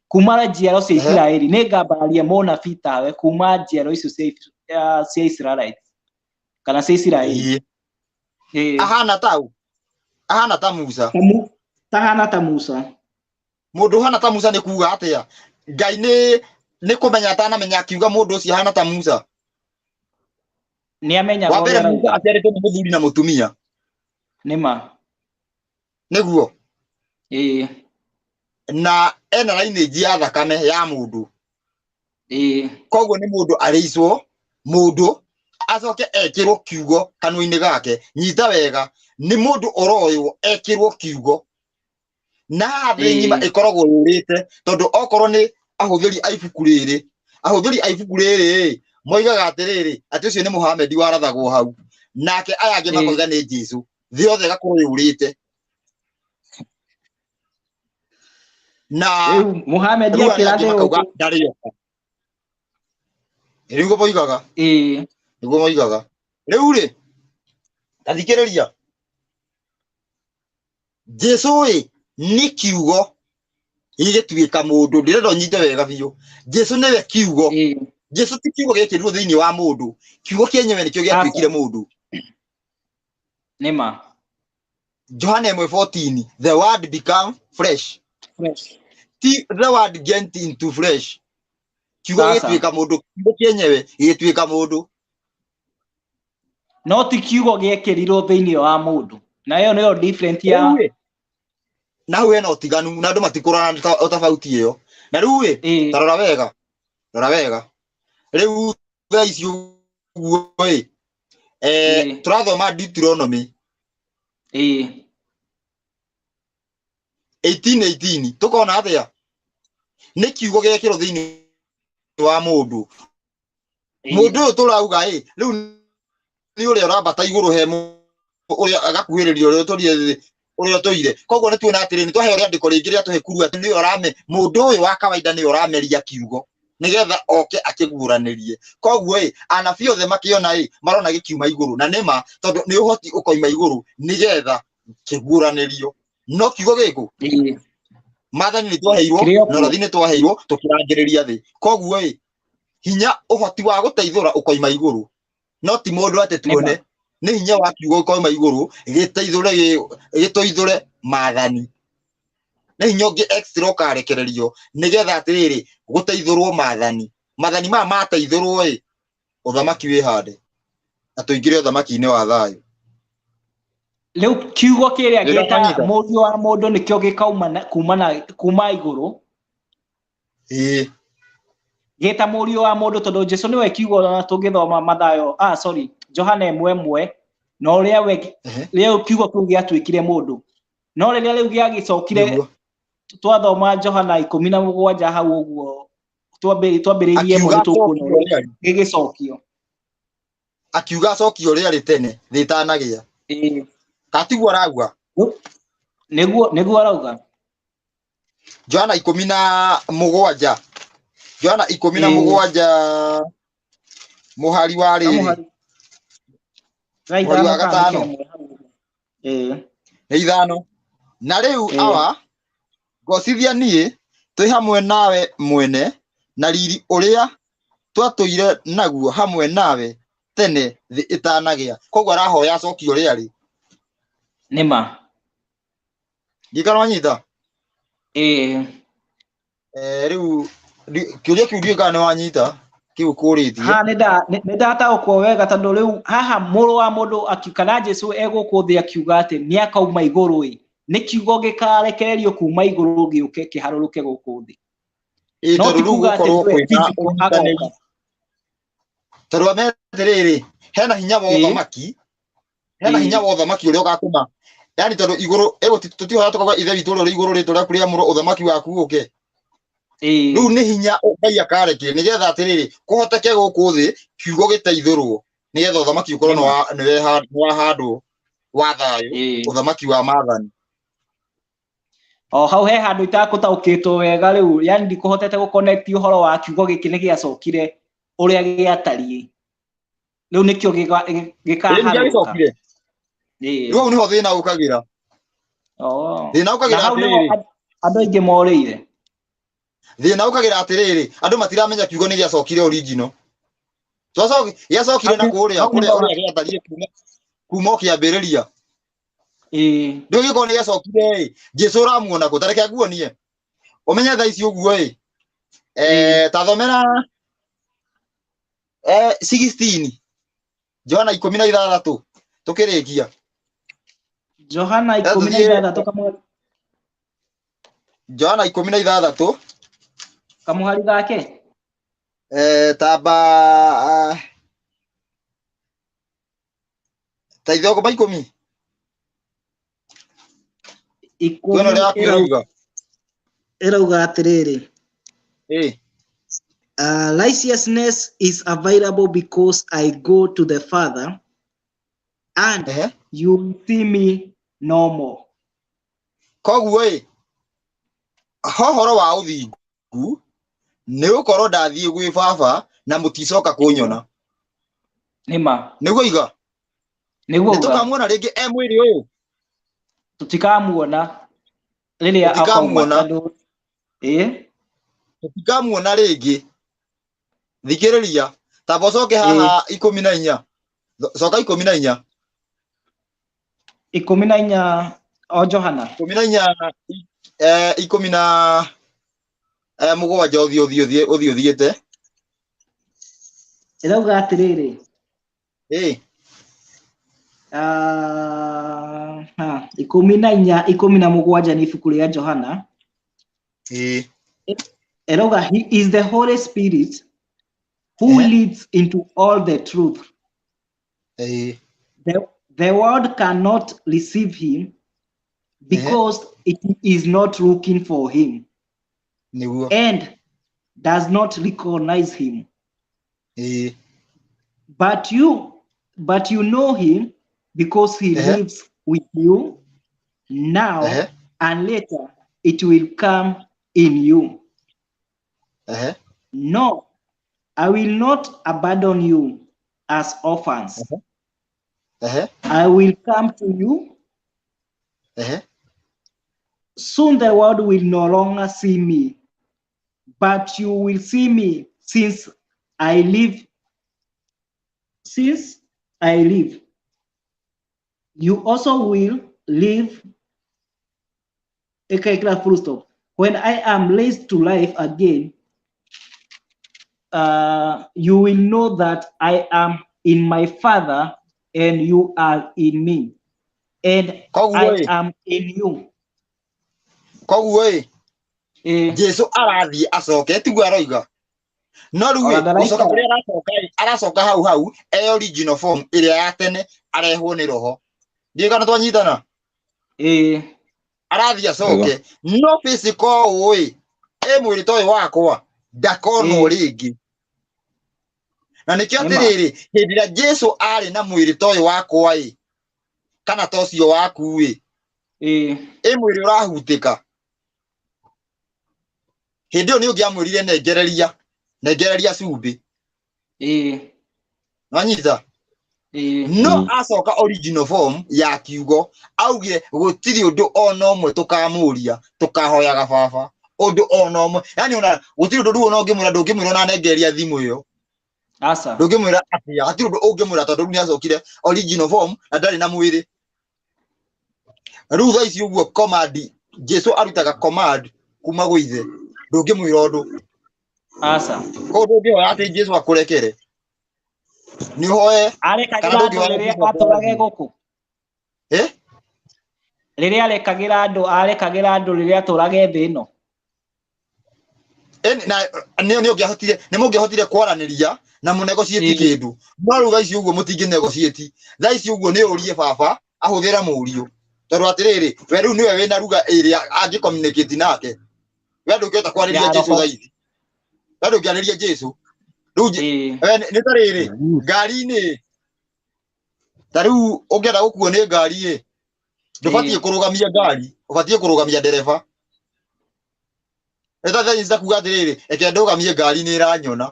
kuma njiaro cia Isiraeli nĩ ngambararia mũnabii tawe kuma njiaro icio cia Israelites kana cia Isiraeli. Ahana tau, ahana ta Musa. Tahana ta Musa. Mũndũ ũhana ta Musa nĩ kuga atĩa? Ngai nĩ kũmenya atanamenya akiuga mũndũ ũcio ahana ta Musa. Nĩ amenyaga Wa mbere ũrĩa Musa arauga. aciarĩtwo nĩ mũthuri na mũtumia. Nĩ ma. Nĩguo. Na ena lineage ya thakame ya mũndũ. Koguo nĩ mũndũ arĩicwo, mũndũ acoke ekĩrwo kiugo kanua-inĩ gake. Nyita wega, nĩ mũndũ ũroywo ekĩrwo kiugo. Na haha thĩ ng'ima ĩkoragwo yũrĩte, tondũ okorwo nĩ ahũthĩri a ibuku rĩrĩ, ahũthĩri a ibuku rĩrĩ moigaga atĩrĩrĩ, atĩ ũcio nĩ Muhammad warathagwo hau, nake aya angĩ makoiga nĩ Jesũ. Thĩ yothe ĩgakorwo yũrĩte. Na Rĩu Muhammad rĩu arĩa angĩ akĩrathĩrwo makauga ndarĩ oka. Nĩguo moigaga. Nĩguo moigaga. Rĩu rĩ, ta thikĩrĩria. Jesũ ĩ nĩ kiugo gĩgĩtuĩka mũndũ. Ndĩrenda ũnyite wega biũ. Jesũ nĩwe kiugo. Jesũ ti kiugo gĩekĩrirwo thĩinĩ wa mũndũ. Kiugo kĩenyewe nĩkĩo gĩatuĩkire mũndũ. Nĩ ma. Johana 1:14, the word become flesh. Flesh. Ti the word get into flesh. Kiugo Sasa. gĩtuĩka mũndũ, kiugo kĩenyewe gĩgĩtuĩka mũndũ. No ti kiugo gĩekĩrirwo thĩinĩ wa mũndũ. Na ĩyo nĩyo different ya Rĩu ĩ, na hau hena ũtiganu na andũ matikũrana tofauti ĩyo. Na rĩu ĩ, ta rora wega, rora wega. Rĩu thaa ici ũguo ĩ, tũrathoma Deuteronomy. 18:18, tũkona atĩa? Nĩ kiugo gĩekĩrwo thĩinĩ wa mũndũ. Mũndũ ũyũ tũrauga ĩ, rĩu nĩ ũrĩa ũrambata igũrũ he ũrĩa agakuhĩrĩria ũrĩa ũtũrire thĩ, ũrĩa ũtũire. Koguo nĩ tuona atĩrĩ, nĩ twaheo rĩandĩko rĩngĩ rĩa tũhe kuru atĩ nĩwe ũrame, mũndũ ũyũ wa kawaida nĩwe ũrameria kiugo nĩgetha oke akĩguũranĩrie. Koguo ĩ, anabii othe makĩona ĩ, marona gĩkiuma igũrũ, na nĩ ma, tondũ nĩ ũhoti ũkoima igũrũ nĩgetha kĩguũranĩrio. No kiugo gĩkũ? Maathani nĩ twaheirwo, Kĩrĩa na ũrathi nĩ twaheirwo, tũkĩrangĩrĩria thĩ. Koguo ĩ, Hinya ũhoti wa gũteithũra ũkoima igũrũ, no ti mũndũ atĩ tuone, nĩ hinya wa kiugo ũkoima igũrũ gĩteithũre, gĩtũithũre maathani. Nĩ hinya ũngĩ extra ũkarekererio nĩgetha atĩrĩrĩ gũteithũrwo maathani. Maathani maya mateithũrwo ĩ, ũthamaki wĩhande na tũingĩre ũthamaki-inĩ wa thayũ. Rĩu kiugo kĩrĩa gĩta mũriũ wa mũndũ nĩkĩo gĩkauma kuma igũrũ. Ĩĩ. Gĩta mũriũ wa mũndũ tondũ Jesu nĩwe kiugo, na tũngĩthoma Mathayo, sorry, Johana 1:1, na ũrĩa we rĩu kiugo kĩu gĩatuĩkire mũndũ. No rĩrĩa rĩu gĩagĩcokire twathoma Johana 17 hau ũguo twambĩrĩirie ĩmwe nĩtũkuona ũrĩa gĩgĩcokio. Akiuga acokio ũrĩa arĩ tene thĩ ĩtanagĩa. Ĩĩ. Katiguo arauga. Nĩguo arauga. Johana 17. Johana 17 mũhari wa rĩrĩ. Mũhari wa 5. Ĩĩ. Nĩ 5. Na rĩu awa ngocithia niĩ twĩ hamwe nawe mwene na riri ũrĩa twatũire naguo hamwe nawe tene thĩ ĩtanagĩa. Koguo arahoya acokio ũrĩa arĩ. Nĩma. Ngikana wanyita? Ĩĩ. Rĩu kĩũria kĩu ndiũĩ kana nĩwanyita kĩu kũrĩtie. Ha nĩndataũkwo wega tondũ rĩu haha mũrũ wa mũndũ kana Jesu egũkũ thĩ akiuga atĩ nĩakauma igũrũ ĩ, nĩ kiugo gĩkarekererio kuma igũrũ gĩũke kĩharũrũke gũkũ thĩ. Ĩĩ, tondũ rĩu gũkorwo kwĩna ũnyitanĩri. Tondũ atĩrĩrĩ, hena hinya wa ũthamaki, hena hinya wa ũthamaki ũrĩa ũgatũma, yani tondũ igũrũ tũtihoya tũkauga ithe witũ ũrĩa ũrĩ igũrũ rĩtwa rĩaku rĩamũrwo ũthamaki waku ũke. Rĩu nĩ hinya Ngai akarekereria nĩgetha atĩrĩrĩ kũhoteke gũkũ thĩ kiugo gĩteithũrwo nĩgetha ũthamaki ũkorwo nĩ wahandwo wa thayũ, ũthamaki wa maathani. O hau he handũ itakũtaũkĩtwo wega rĩu, yani ndikũhotete gũ-connect ũhoro wa kiugo gĩkĩ nĩ gĩacokire ũrĩa gĩatariĩ. Rĩu nĩkĩo gĩkaharũrũka. Rĩu hau nĩho thĩna ũkagĩra. Thĩna ũkagĩra atĩrĩrĩ, andũ aingĩ morĩire. Thĩna ũkagĩra atĩrĩrĩ, andũ matiramenya kiugo nĩ gĩacokire original. Gĩacokire na kũrĩa kũrĩa ũrĩa gĩatariĩ kuma kĩambĩrĩria. Ĩĩ. Rĩu gĩkorwo nĩ gĩacokire ĩ, Jesu ũramuona kũ? Ta reke nguonie. Ũmenye thaa ici ũguo ĩ. Ta thomera 16. Johana 16 tukĩrĩkia. Johana 16 Johana 16 kamũhari gake. Tamba ta ithogo ba 10. 10 ĩrauga atĩrĩrĩ. Righteousness is available because I go to the Father, and you will see me no more. Koguo ĩ, hohoro wa ũthingu nĩ gũkorwo ndathiĩ gwĩ baba na mũticoka kũnyona. Nĩma. Nĩguo iga. Nĩguo. Nĩtũkamuona rĩngĩ e mwĩrĩ ũyũ? Tũtikamuona rĩrĩa akauma. Ĩĩ. Tũtikamuona rĩngĩ. Thikĩrĩria, tamba ũcoke haha 14. Coka 14. 14 o Johana. 14 17 ũthiĩ ũthiĩ ũthiĩte. Ĩrauga atĩrĩrĩ. Ĩĩ. 14 17 nĩ ibuku rĩa Johana. Ĩĩ. Ĩrauga he is the Holy Spirit who leads into all the truth. The world cannot receive him because it is not looking for him and does not recognize him. But you know him because he lives with you now and later it will come in you. No, I will not abandon you as orphans. I will come to you. Soon the world will no longer see me, but you will see me since I live, since I live, you also will live. Ĩkekĩra full stop. When I am raised to life again, you will know that I am in my Father and you are in me, and Koguo I ĩ, am in you. Koguo ĩ, Eh, Jesu arathiĩ acoke tiguo aroiga. No rĩu ona ĩ, gũcoka ndaraikara. kũrĩa aracoka ĩ, aracoka hau hau e original form ĩrĩa ya tene arehwo nĩ roho. Ndiũĩ kana twanyitana. Eh, Arathiĩ Wega. acoke no physical ũũ ĩ, ĩ mwĩrĩ ta ũyũ wakwa ndakonwo eh, rĩngĩ. Na nĩkĩo nĩma. atĩrĩrĩ, hĩndĩ ĩrĩa Jesu arĩ na mwĩrĩ ta ũyũ wakwa ĩ, kana ta ũcio waku ĩ, Eh, ĩ mwĩrĩ ũrahutĩka. Hĩndĩ ĩyo nĩ ũngĩamwĩrire nengereria, nengereria cumbĩ. eh, Nwanyita? eh, No Mm. acoka original form ya kiugo augire gũtirĩ ũndũ ona ũmwe tũkamũria tũkahoyaga baba ũndũ ona ũmwe, yani ona gũtirĩ ũndũ rĩu ona ũngĩmwĩra, ndũngĩmwĩra ona nengereria thimũ ĩyo, aca. ndũngĩmwĩra atĩa, hatirĩ ũndũ ũngĩmwĩra tondũ rĩu nĩacokire original form na ndarĩ na mwĩrĩ. Rĩu thaa ici ũguo command Jesu arutaga command kuma gwĩ ithe, ndũngĩmwĩra ũndũ. Aca. Koguo ndũngĩhoya atĩ Jesu akũrekere, nĩ ũhoe kana Arekagĩra andũ ndũngĩhoya rĩrĩa Jesu atũrage akũrathime. gũkũ. Eh? Rĩrĩa arekagĩra andũ, arekagĩra andũ rĩrĩa atũrage thĩ ĩno. Ĩni, na nĩ ũngĩahotire, nĩ mũngĩahotire kwaranĩria na mũnegotiate Eh, kĩndũ. No rĩu thaa ici ũguo mũtingĩnegotiate. Thaa ici ũguo nĩ ũrie baba ahũthĩre mũriũ, tondũ atĩrĩrĩ, we rĩu nĩwe wĩna ruga ĩrĩa angĩ communicate nake. We ndũngĩhota kwarĩria ya Jesu roho. thaa ici, we ndũngĩarĩria Jesu rĩu. Eh, We nĩ ta rĩrĩ ngari-inĩ, ta rĩu ũngĩenda gũkuo nĩ ngari ĩ, ndũbatiĩ eh, kũrũgamia ngari, ũbatiĩ kũrũgamia ndereba. Nĩ ta thaa ici kuga atĩrĩrĩ, reke ndũgamie ngari nĩ ĩranyona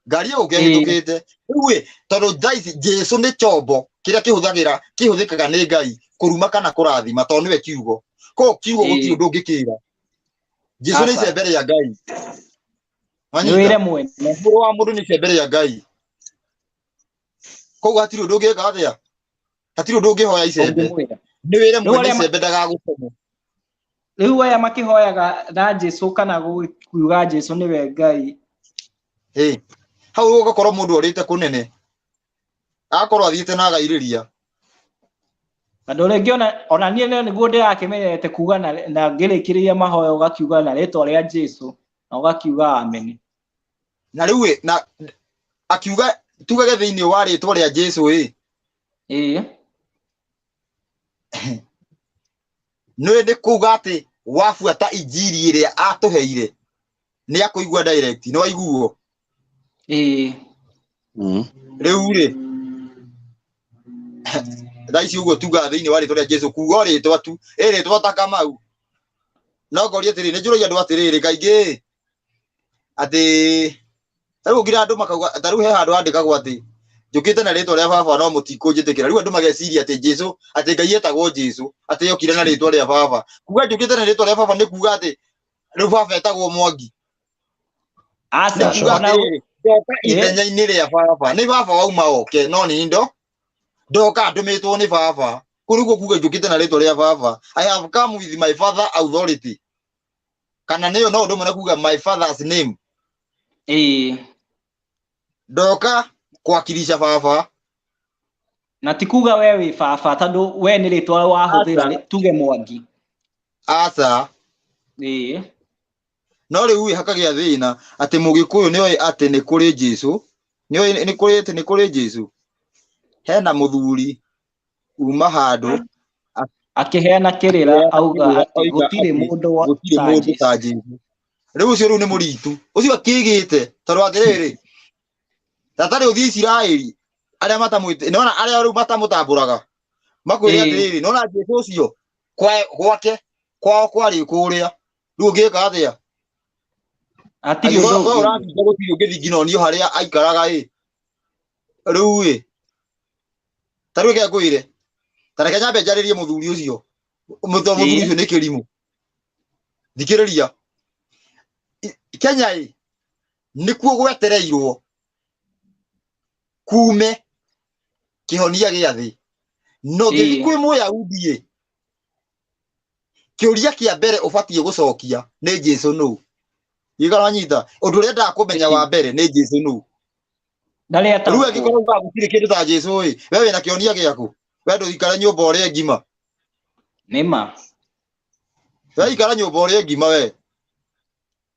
ngari ĩgũka eh, ĩhĩtũkĩte. Rĩu ĩ, tondũ thaa ici Jesu nĩ chombo kĩrĩa kĩhũthagĩra kĩhũthĩkaga nĩ Ngai kũruma kana kũrathima, tondũ nĩwe kiugo. Koguo kiugo gũtirĩ eh, ũndũ ũngĩkĩra Jesu nĩ aca. icembe rĩa Ngai. Nĩ wĩre Wanyita? mwene. Mũrũ wa mũndũ nĩ icembe rĩa Ngai. Koguo hatirĩ ũndũ ũngĩka atĩa, hatirĩ ũndũ ũngĩhoya icembe, Ũngĩmwĩra. nĩ wĩre Rĩu mwene arĩa icembe ndagagũteme. Rĩu aya makĩhoyaga na Jesu kana kuuga Jesu nĩwe Ngai. Ĩ, hau ũgakorwo mũndũ orĩte kũnene, agakorwo athiĩte na agairĩria. Tondũ rĩngĩ ona niĩ nĩguo ndĩrakĩmenyete kuga na ngĩrĩkĩrĩria mahoya ũgakiuga na rĩtwa rĩa Jesu na ũgakiuga amen. Na rĩu ĩ, na akiuga tugage thĩinĩ wa rĩtwa rĩa Jesu ĩ, Ĩĩ. Nĩ nĩ kuga atĩ wabuata injiri ĩrĩa atũheire nĩ akũigua direct, nĩ waiguo? Ĩĩ. Mm. Rĩu rĩ, thaa ici ũguo tugaga thĩinĩ wa rĩtwa rĩa Jesu, kuga o rĩtwa tu, ĩ rĩtwa ta Kamau. No ngoria atĩrĩrĩ, nĩ njũragia andũ atĩrĩrĩ kaingĩ atĩ ta rĩu nginya andũ makauga, ta rĩu he handũ handĩkagwo atĩ njũkĩte na rĩtwa rĩa baba no mũtikũnjĩtĩkĩra. Rĩu andũ mageciria atĩ Jesu, atĩ Ngai etagwo Jesu, atĩ okire na rĩtwa rĩa baba. Kuga njũkĩte na rĩtwa rĩa baba nĩ kuga atĩ rĩu baba etagwo Mwangi? Aca. Nĩ kuga Ona atĩrĩrĩ, ndoka ĩĩ. ithenya-inĩ rĩa baba, nĩ baba wauma oke, no nĩ ndoka ndũmĩtwo nĩ baba. Kũu nĩguo kuga njũkĩte na rĩtwa rĩa baba. I have come with my father authority, kana nĩyo no ũndũ ũmwe na kuga my father's name. Ĩĩ. Ndoka kwakilisha baba. Na ti kuga we wĩ baba, tondũ we nĩ rĩtwa wahũthĩra Aca. tuge Mwangi. Aca. Ĩĩ. No rĩu ĩ, hakagĩa thĩna atĩ mũgĩkũyũ nĩoĩ atĩ nĩ kũrĩ Jesu, nĩoĩ nĩ kũrĩ atĩ nĩ kũrĩ Jesu. Hena mũthuri uma handũ Akĩheana kĩrĩra akĩheana auga kĩrĩra atĩ oiga gũtirĩ atĩ mũndũ gũtirĩ ta mũndũ Jesu. ta Jesu. Rĩu ũcio rĩu nĩ mũritu ũcio akĩgĩte, tondũ atĩrĩrĩ, tatarĩ ũthiĩ Isiraeli arĩa matamwĩte, nĩwona arĩa rĩu matamũtambũraga makwĩre Ĩĩ. atĩrĩrĩ, nĩwona Jesu ũcio gwake kwao kwarĩ kũrĩa, rĩu ũngĩka atĩa? Hatirĩ ũndũ Angĩkorwo we ũngĩũria. ũrathinga gũtirĩ ũngĩthingi onio harĩa aikaraga ĩ, rĩu ĩ, ta rĩu reke ngwĩre, ta reke nyambe njarĩrie mũthuri ũcio, mũthuri Ĩĩ. ũcio nĩ kĩrimũ. Thikĩrĩria, Kenya ĩ, nĩkuo gwetereirwo Kume kĩhonia gĩa thĩ. No ngĩthiĩ kwĩ Mũyahudi ĩ, kĩũria kĩa mbere ũbatiĩ gũcokia nĩ Jesu nũ. Gĩkara wanyita, ũndũ ũrĩa endaga kũmenya wa mbere nĩ Jesu nũ. Ndarĩ Rĩu ataũkwo. angĩkorwo ugaga gũtirĩ kĩndũ ta Jesu ĩ, we wĩna kĩhonia gĩaku, we ndũikare nyũmba ũrĩe ngima. Nĩma. We ikara nyũmba ũrĩe ngima we.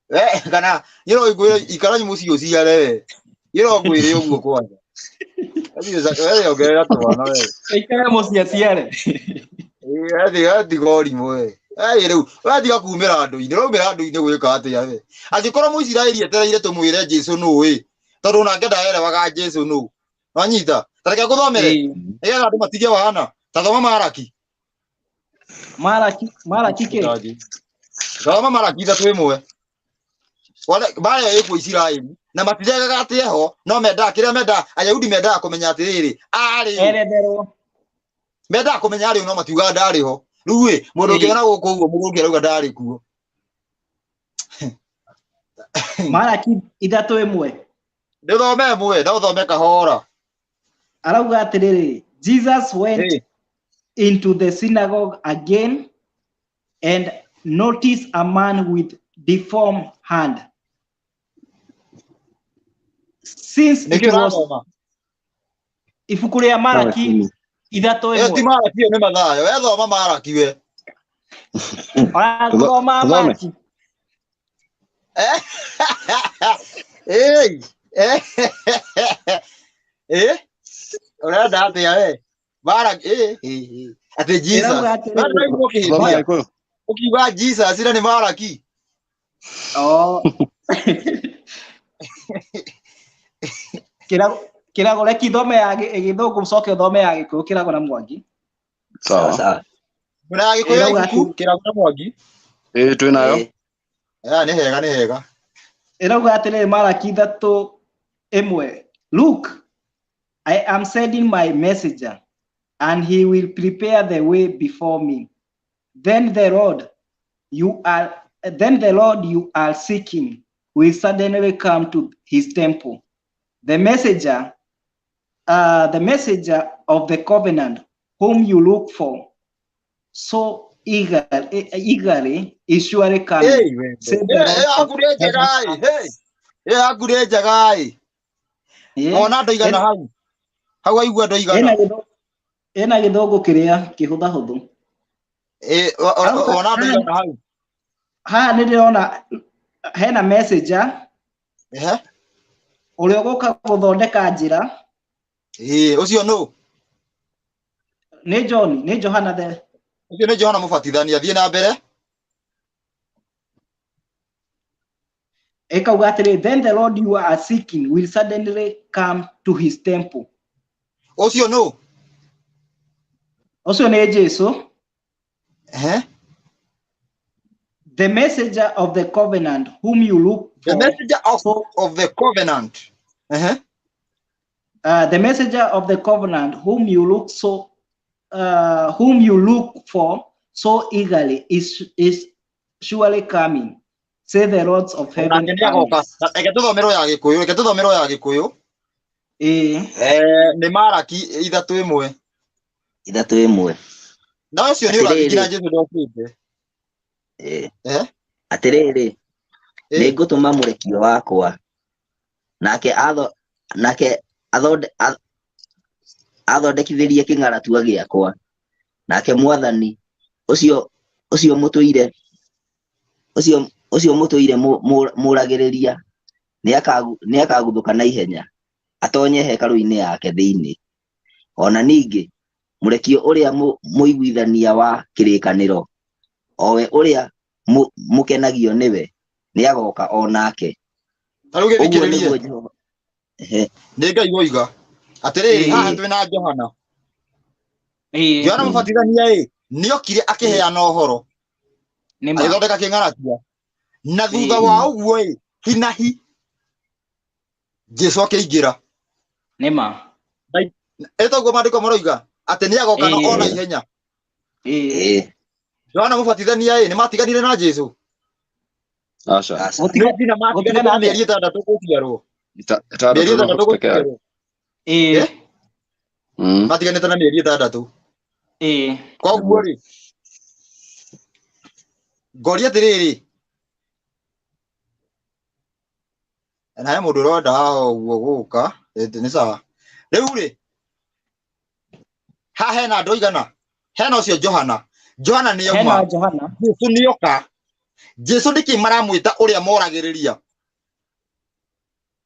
We kana nyĩro ngwĩre ikara mũciĩ ũciare we. Nyĩro ngwĩre ũguo kwanja. We ongerera twana we. Ikare mũciĩ aciare. We tiga ũrimũ we. We rĩu we tiga kumĩra andũ-inĩ, ũraumĩra andũ-inĩ gwĩka atĩa we? Angĩkorwo Mũisiraeli etereire tũmwĩre Jesu nũ ĩ, tondũ onake ndaerewaga Jesu nũ. Wanyita? Ta reke ngũthomere nĩgetha andũ matige wana. Ta thoma Maraki. Maraki, Maraki kĩ? Thoma Maraki 3:1. Mbara ĩyo ĩkuo Isiraeli na matiregaga atĩ eho, no mendaga kĩrĩa mendaga, Ayahudi mendaga kũmenya atĩrĩrĩ, arĩ ũ? Eretherwo. Mendaga kũmenya arĩ ũ, no matiugaga ndarĩ ho. Rĩu ĩ, mũndũ ũngĩona gũkũ ũguo, mũndũ ũngĩ arauga ndarĩ kuo. Maraki 3:1. Ndĩthome ĩmwe, no ũthome kahora. Arauga atĩrĩrĩ, Jesus went into the synagogue again and noticed a man with deformed hand. Since it Nĩkĩ was ũrathoma? Ibuku rĩa Maraki ithatũ Ĩyo ti ĩmwe. Maraki, ĩyo nĩ Mathayo. We thoma Maraki we. Ũrathoma Tũthome. Maraki. Ĩĩ. Ĩ? Ũrenda atĩa we? Maraki ĩ ĩ ĩ. Atĩ Jesus. Ĩrauga atĩrĩrĩ. Maraki Thoma ũkĩhĩtia. Gĩkũyũ. Ũkiuga Jesus na nĩ Maraki. Oh. Kĩrago kĩrago reki thome ya gĩthũngũ ũcoke ũthome ya Gĩkũyũ kĩrago na Mwangi. Sawa. Sawa. Kuna ya Gĩkũyũ Ĩrauga ibuku kĩrago na Mwangi. Ĩĩ twĩ nayo. Nĩ hega, nĩ hega. Ĩrauga atĩrĩrĩ Maraki 3:1. Look, I am sending my messenger and he will prepare the way before me. Then the Lord you are then the Lord you are seeking will suddenly come to his temple. The messenger of the covenant whom you look for so eagerly is surely coming. Hey, we. Say the Hey, Lord of aku nĩ njega ĩ. Hey. Hey, aku nĩ njega ĩ. Yeah. Ona ndoigana hau. Hau aigua ndoigana. Ena gĩthũngũ kĩrĩa kĩhũthahũthũ. Ona ndoigana hau. Haha nĩ ndĩrona hena messenger Ehe. ũrĩa ũgũka gũthondeka njĩra. Ũcio nũ? Nĩ John, nĩ Johana the. Ũcio nĩ Johana Mũbatithania, thiĩ na mbere. Ĩkauga atĩrĩ, then the Lord you are seeking will suddenly come to his temple. Ũcio nũ? Ũcio nĩ Jesu. Ehe. The messenger of the covenant whom you look The for. messenger of the covenant. Ehe. The messenger of the covenant whom you look so, whom you look for so eagerly is surely coming. Say the Lords of heaven. Nake nĩagoka. Reke tũthomerwo ya Gĩkũyũ, reke tũthomerwo ya Gĩkũyũ. Nĩ Maraki 3:1. 3:1. Na ũcio nĩ ũrathi nginya Jesu ndokĩte. Atĩrĩrĩ, nĩngũtũma mũrekio wakwa, nake athondekithĩrie kĩng'aratua gĩakwa, nake Mwathani ũcio mũtũire mũragĩrĩria nĩakaguthũka na ihenya atonye hekarũ-inĩ yake thĩinĩ. Ona ningĩ mũrekio ũrĩa mũiguithania wa kĩrĩkanĩro, owe ũrĩa mũkenagio nĩwe, nĩagoka o nake. Ta rĩu gĩthikĩrĩrie. Ũguo nĩguo Jehova. Nĩ Ngai woiga. Atĩrĩrĩ, haha twĩna Johana. Johana Mũbatithania ĩ, nĩokire akĩheana ũhoro. Agĩthondeka kĩng'aratua. Na thutha wa ũguo ĩ, hinahi Jesu akĩingĩra. Nĩma. Ĩtoguo maandĩko maroiga atĩ nĩagoka na ona ihenya. Johana Mũbatithania ĩ, nĩmatiganire na Jesu. Aca. Nĩ nginya matiganire na mĩeri 6 gũciarwo. Mĩeri 6 gũciarwo. Ĩĩ. Matiganĩte na mĩeri 6. Ĩĩ. Koguo rĩ, ngoria atĩrĩrĩ, na he mũndũ ũronda haha ũguo gũka, nĩ sawa. Rĩu rĩ, haha hena andũ aigana? Hena ũcio Johana. Johana nĩ Hena auma. Johana. Jesu nĩ oka. Jesu nĩkĩ maramwĩta ũrĩa moragĩrĩria?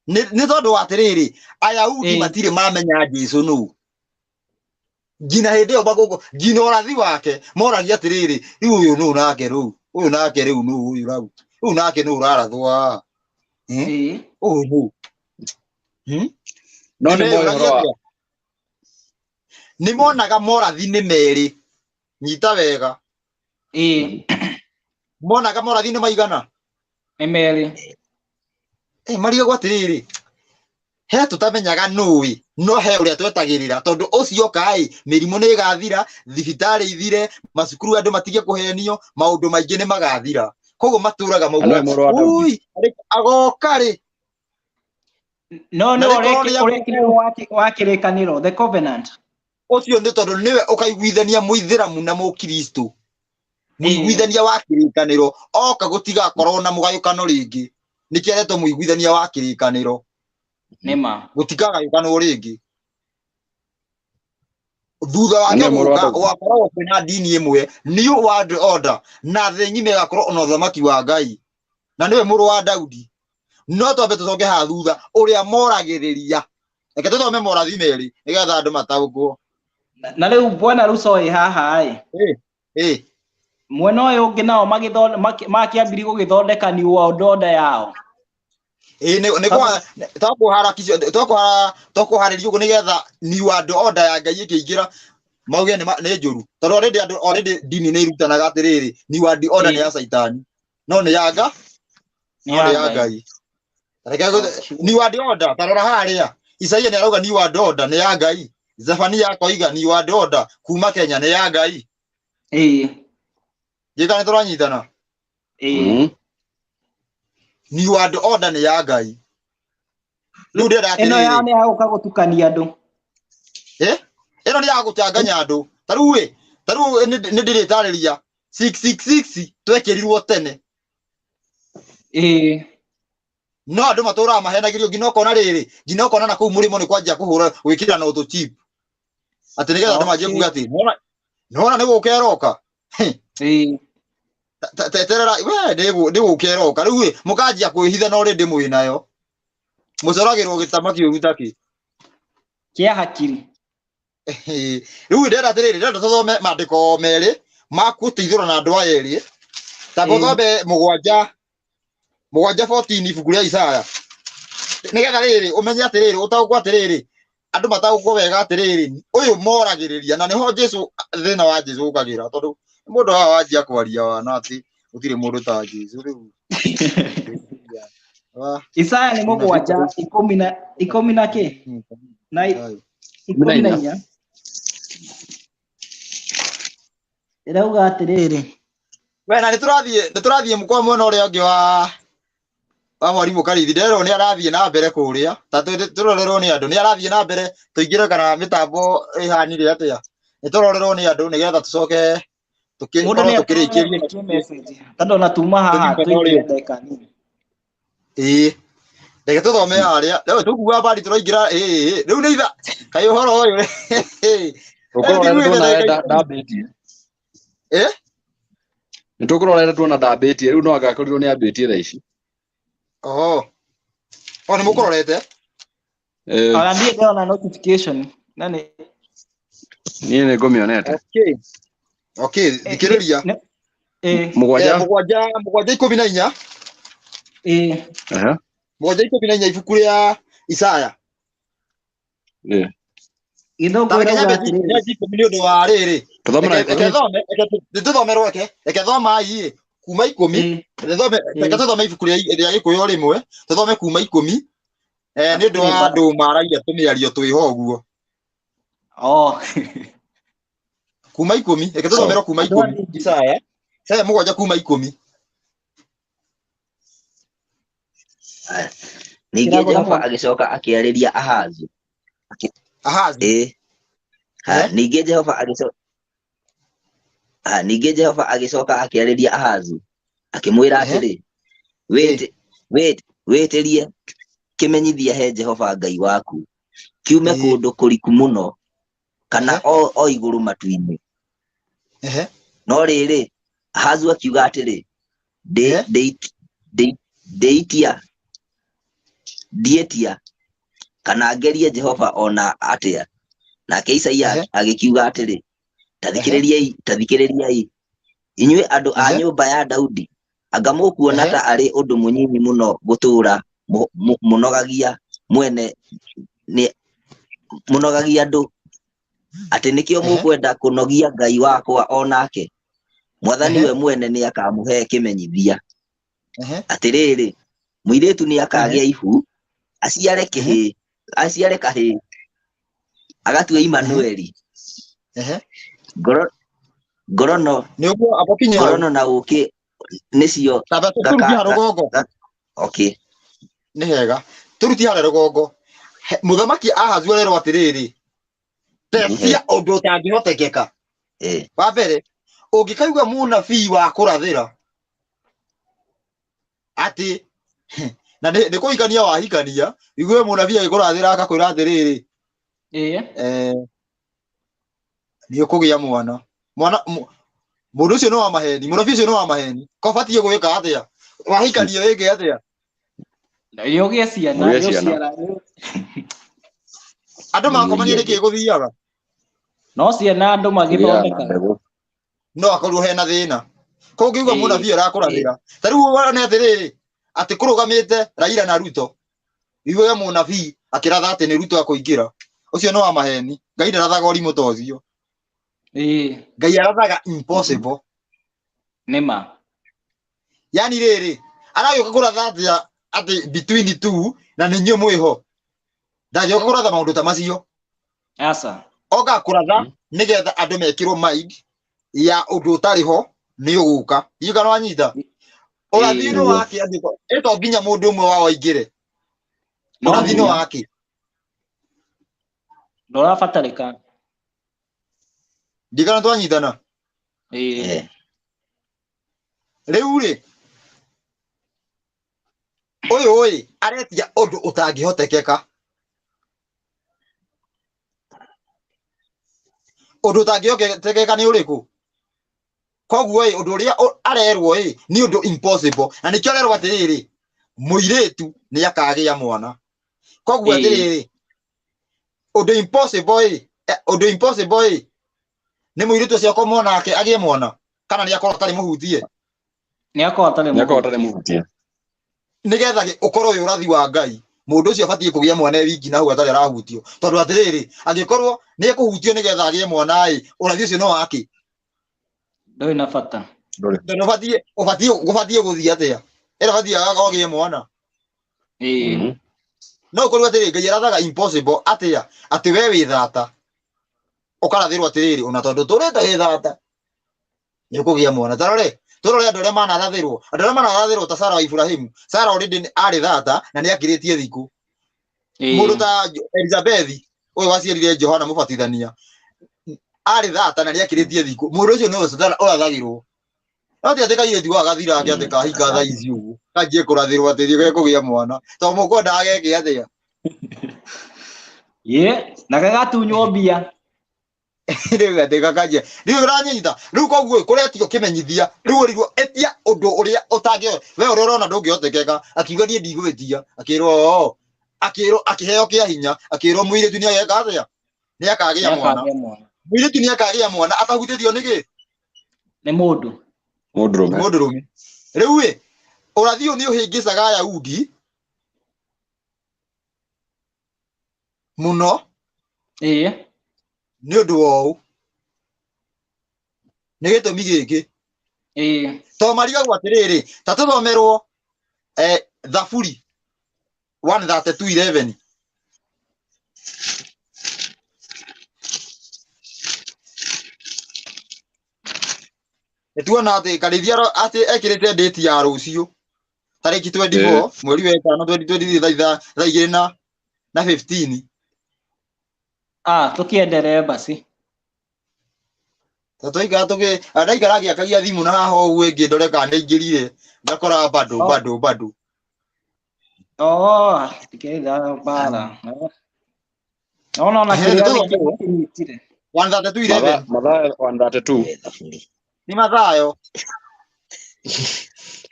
Nĩ tondũ wa atĩrĩrĩ, Ayahudi matirĩ mamenya Jesu nũ. Nginya hĩndĩ ĩyo magũgũ, nginya ũrathi wake moragia atĩrĩrĩ, rĩu ũyũ nũ nake rĩu? Ũyũ nake rĩu nũ ũyũ rau? Rĩu nake nũ ũrarathwo haha? Ũyũ nũ? No nĩ moĩ ũhoro wa Nĩ monaga morathi nĩ merĩ. Nyita wega. Monaga morathi nĩ maigana? Nĩ merĩ. Marigagwo atĩrĩrĩ, he tũtamenyaga nũĩ, no he ũrĩa twetagĩrĩra, tondũ ũcio kaĩ mĩrimũ nĩ ĩgathira, thibitarĩ ithire, macukuru andũ matige kũhenio, maũndũ maingĩ nĩ magathira. Koguo matũraga maugaga, ui, agoka rĩ. No nĩ ũrekĩrĩrwo wa kĩrĩkanĩro, the covenant. Ũcio nĩ tondũ nĩwe ũkaiguithania mũithĩramu na mũkristo. Mũiguithania wa kĩrĩkanĩro oka gũtigakorwo na mũgayũkano rĩngĩ. Nĩkĩo aretwo mũiguithania wa kĩrĩkanĩro. Nĩma. Gũtikagayũkanwo rĩngĩ. Thutha wake gũka gũgakoragwo kwĩna ndini ĩmwe, New World Order, na thĩ ng'ima ĩgakorwo ona ũthamaki wa Ngai. Na nĩwe mũrũ wa Daudi. No twambe tũcoke haha thutha ũrĩa moragĩrĩria. Reke tũthome morathi merĩ nĩgetha andũ mataũkwo. Na rĩu bwana Ruso ĩ haha ĩ. Mwena ũyũ ũngĩ nao makĩambirie gũgĩthondeka New World Order yao. Tũkũharĩria ũguo nĩgetha New World Order ya Ngai ĩkĩingĩra mauge nĩ njũru. Tondũ already andũ already ndini nĩ irutanaga atĩrĩrĩ, New World Order nĩ ya Caitani. No nĩ ya Nga? No nĩ ya Ngai. New World Order, ta rora harĩa. Isaia nĩ arauga New World Order nĩ ya Ngai. Zefania akoiga New World Order kuma Kenya nĩ ya Ngai. Njĩka nĩ tũranyitana? New World Order nĩ ya Ngai. Rĩu ndĩrenda atĩrĩrĩ. Ĩno yao nĩ ya gũka gũtukania andũ. Ĩno nĩ ya gũchanganya andũ. Ta rĩu ĩ, ta rĩu nĩ ndĩrĩtarĩria 666 twekĩrirwo tene. No andũ matũraga mahenagĩrio nginya ũkona rĩrĩ, nginya ũkona na kũu mũrĩmo nĩ kwanjia kũhũra gwĩkĩra na ũtũ chip. Atĩ nĩgetha andũ manjie kuga atĩ, nĩwona nĩ gũka ĩroka. Teterera, we nĩ gũka ĩroka. Rĩu ĩ, mũkanjia kwĩhitha na already mwĩ nayo. Mũcoragĩrwo gĩtama kĩũru ta kĩ. Kĩa hakiri. Rĩu ndĩrenda atĩrĩrĩ, ndĩrenda tũthome maandĩko merĩ ma gũteithũra na andũ aya erĩ. Ta tũthome mũgwanja 14 ibuku rĩa Isaya. Nĩgetha rĩrĩ ũmenye atĩrĩrĩ, ũtaũkwo atĩrĩrĩ, andũ mataũkwo wega atĩrĩrĩ, ũyũ moragĩrĩria na nĩho Jesu thĩna wa Jesu ũkagĩra, tondũ mũndũ haha wanjia kwaria wana atĩ gũtirĩ mũndũ ta Jesu rĩu. Isaya nĩ mũgwanja ikũmi na kĩ? Na 14. Ĩrauga atĩrĩrĩ. We na nĩtũrathiĩ kwa mwena ũrĩa ũngĩ wa mwarimũ Karithi. Nderwo nĩ arathiĩ na mbere kũrĩa. Ta tũrorerwo nĩ andũ. Nĩ arathiĩ na mbere tũingĩre kana mĩtambo ĩhanire atĩa. Nĩ tũrorerwo nĩ andũ nĩgetha tũcoke Mũndũ nĩ tũkĩrĩkĩrie message. Tondũ ona tuma haha tũingĩre ndagĩka nini. Reke tũthome harĩa. Rĩu tũkuga habari tũraingĩra, rĩu nĩ itha. Kaĩ ũhoro ũyũ. Tũkũrorera tuona ndambĩtie. Nĩ tũkũrorera tuona ndambĩtie. Rĩu no angakorirwo nĩ ambĩtie thaa ici. Oho. O nĩ mũkũrorete? Ona niĩ ndĩrona notification. Na nĩ Niĩ nĩ ngũmĩonete. Okay. Okay, thikĩrĩria. Mũgwanja. Mũgwanja 14. Mũgwanja 14 ibuku rĩa Isaya. Gĩthũngũ ĩrauga atĩrĩrĩ. Nĩ ũndũ wa rĩrĩ. Tũthome na Reke thome, reke tũthome rweke, reke thoma ĩ kuma 10. Reke tũthome ibuku rĩa Gĩkũyũ rĩmwe, tũthome kuma 10. Nĩ ũndũ wa andũ maragia tũmĩario twĩho ũguo. Kuma 10, reke tũthomerwo kuma 10. Isaya. Isaya 7 kuma 10. Ningĩ Jehova agĩcoka akĩarĩria Ahazu. Ahazu. Ĩĩ. Ha, ningĩ Jehova agĩcoka ningĩ Jehova agĩcoka akĩarĩria Ahazu akĩmwĩra atĩrĩ, wĩtĩrie kĩmenyithia he Jehova Ngai waku kiume kũndũ kũriku mũno kana o igũrũ matu-inĩ. No rĩrĩ, Ahazu akiuga atĩrĩ, ndĩitia ndiĩtia kana ngerie Jehova o na atĩa. Nake Isaia agĩkiuga atĩrĩ, ta thikĩrĩriai inyuĩ andũ a nyũmba ya Daudi, anga mũkuona ta arĩ ũndũ mũnyinyi mũno gũtũũra mũnogagia mwene nĩ mũnogagia andũ, atĩ nĩkĩo mũkwenda kũnogia Ngai wakwa o nake? Mwathani we mwene nĩakamũhe kĩmenyithia. Atĩrĩrĩ, mũirĩtu nĩakagĩa ihu, aciare kĩhĩĩ, aciare kahĩĩ, agatue Imanueli. Ngorono Nĩũguo abakinye hau. Ngorono na ũũkĩ nĩcio Tamba tũrutie ha rũgongo. Okay. Nĩ hega. Tũrutie harĩa rũgongo. Mũthamaki Ahazu arerwo atĩrĩrĩ, tetia ũndũ ũtangĩhotekeka. Wa mbere, ũngĩkaigua mũnabii wa kũrathĩra atĩ na nĩ kũhikania wahikania, igue mũnabii agĩkũrathĩra akakwĩra atĩrĩrĩ, nĩ ũkũgĩa mwana. Mwana mũndũ ũcio nĩ wa maheni, mũnabii ũcio nĩ wa maheni. Ko batiĩ gwĩka atĩa? Wahikanio ĩngĩ atĩa? Nĩ ũgĩe ciana, Ũgĩe nĩ ciana. ũciara. Andũ makomania nĩkĩ gũthiaga? No ciana andũ magĩthondekaga. No akorwo hena thĩna. Kũngĩigua mũnabii arakũrathĩra. Ta rĩu wone atĩrĩrĩ, atĩ kũrũgamĩte Raila na Ruto. Igue mũnabii akĩratha atĩ nĩ Ruto akũingĩra. Ũcio nĩ wa maheni. Ngai ndarathaga ũrimũ ta ũcio. Ngai arathaga impossible. Nĩma. Yani rĩrĩ, aragĩũka kũratha atĩa atĩ between two na nĩ inyuĩ mwĩho. Ndangĩũka kũratha maũndũ ta macio. Aca. Oka kũratha nĩgetha andũ mekĩrwo mind ya ũndũ ũtarĩ ho nĩ ũgũka. Ndiũĩ kana wanyita. Ũrathi nĩ wake angĩkorwo ĩ to nginya mũndũ ũmwe wao aingĩre. No Ũrathi nĩ nginya. wake. Ndũrabatarĩka. Ndiũĩ kana twanyitana. Rĩu rĩ, ũyũ ĩ aretia ũndũ ũtangĩhotekeka. Ũndũ ũtangĩhotekeka nĩ ũrĩkũ? Koguo ĩ, ũndũ ũrĩa arerwo ĩ, nĩ ũndũ impossible. Na nĩkĩo arerwo atĩrĩrĩ, mũirĩtu nĩ akagĩa mwana. Koguo atĩrĩrĩ, ũndũ impossible ĩ, ũndũ impossible ĩ, nĩ mũirĩtu ũcio akomwo nake agĩe mwana, kana nĩ akorwo atarĩ mũhutie? Nĩ akorwo atarĩ Nĩ akorwo atarĩ mũhutie. Nĩgetha ũkorwo wĩ ũrathi wa Ngai, mũndũ ũcio abatiĩ kũgĩa mwana e wiki na hau atarĩ arahutio. Tondũ atĩrĩrĩ, angĩkorwo nĩ ekũhutio nĩgetha agĩe mwana ĩ, ũrathi ũcio no wake? Ndũrĩ na bata. Tondũ ũbatiĩ gũthiĩ atĩa? Ĩra ũbatiĩ agĩe mwana. No ũkorwo atĩrĩ, Ngai arathaga impossible atĩa? Atĩ we wĩ thata. Ũkarathĩrwo atĩrĩrĩ, ona tondũ tũrĩte wĩ thata, nĩ ũkũgĩa mwana. Ta rore, tũrore andũ arĩa manarathĩrwo. Andũ arĩa manarathĩrwo ta Sara wa Ibrahimu. Sara already arĩ thata na nĩ akĩrĩtie thikũ. Mũndũ ta Elizabeth, ũyũ waciarire Johana Mũbatithania, arĩ thata na nĩ akĩrĩtie thikũ. Mũndũ ũcio nĩwe ũrathagĩrwo. No ti atĩ kairĩtu gaka gathira ake atĩ kahika thaa ici ũguo, kanjie kũrathĩrwo atĩ nĩ gekũgĩa mwana. Tondũ mũkwendaga geke atĩa? Ye, na gagatunywo mbia. Rĩu atĩ gakanjia. Rĩu ũranyita. Rĩu koguo kũretio kĩmenyithia. Rĩu ũrigwo etia ũndũ ũrĩa ũtangĩo. We ũrĩa ũrona ndũngĩhotekeka. Akiuga niĩ ndigwĩtia. Akĩrwo oo. Akĩrwo akĩheo kĩa hinya. Akĩrwo mũirĩtu nĩ ageka atĩa? Nĩ akagĩa mwana. Nĩ akagĩa mwana. Mũirĩtu nĩ akagĩa mwana atahutĩtio nĩ kĩ? Nĩ mũndũ. Mũndũrũme. Mũndũrũme. Rĩu ĩ, ũrathi ũyũ nĩ ũhĩngĩcaga Ayahudi mũno. Nĩ ũndũ wa ũũ. Nĩ gĩtũmi gĩkĩ. To marigagwo atĩrĩrĩ, ta tũthomerwo, Thaburi 132:11. Nĩ tuona atĩ Karĩithia atĩ ekĩrĩte date ya rũciũ tarĩki 24 mweri wa ĩtano 2023 thaa igĩrĩ na 15. Ah, tukiendelee basi. Ta twaikara tũgĩ ndaikara ngĩakagia thimũ na haha ũguo ĩngĩ ndore kana nĩingĩrire ngakora bado Oh. bado bado. Oh, tiketha bara. Naona ona Ehe, kĩrĩa nĩtũthome. nĩkĩnyitire. 132 11. Mathaa 132. Eh, thaburi. Nĩ Mathayo.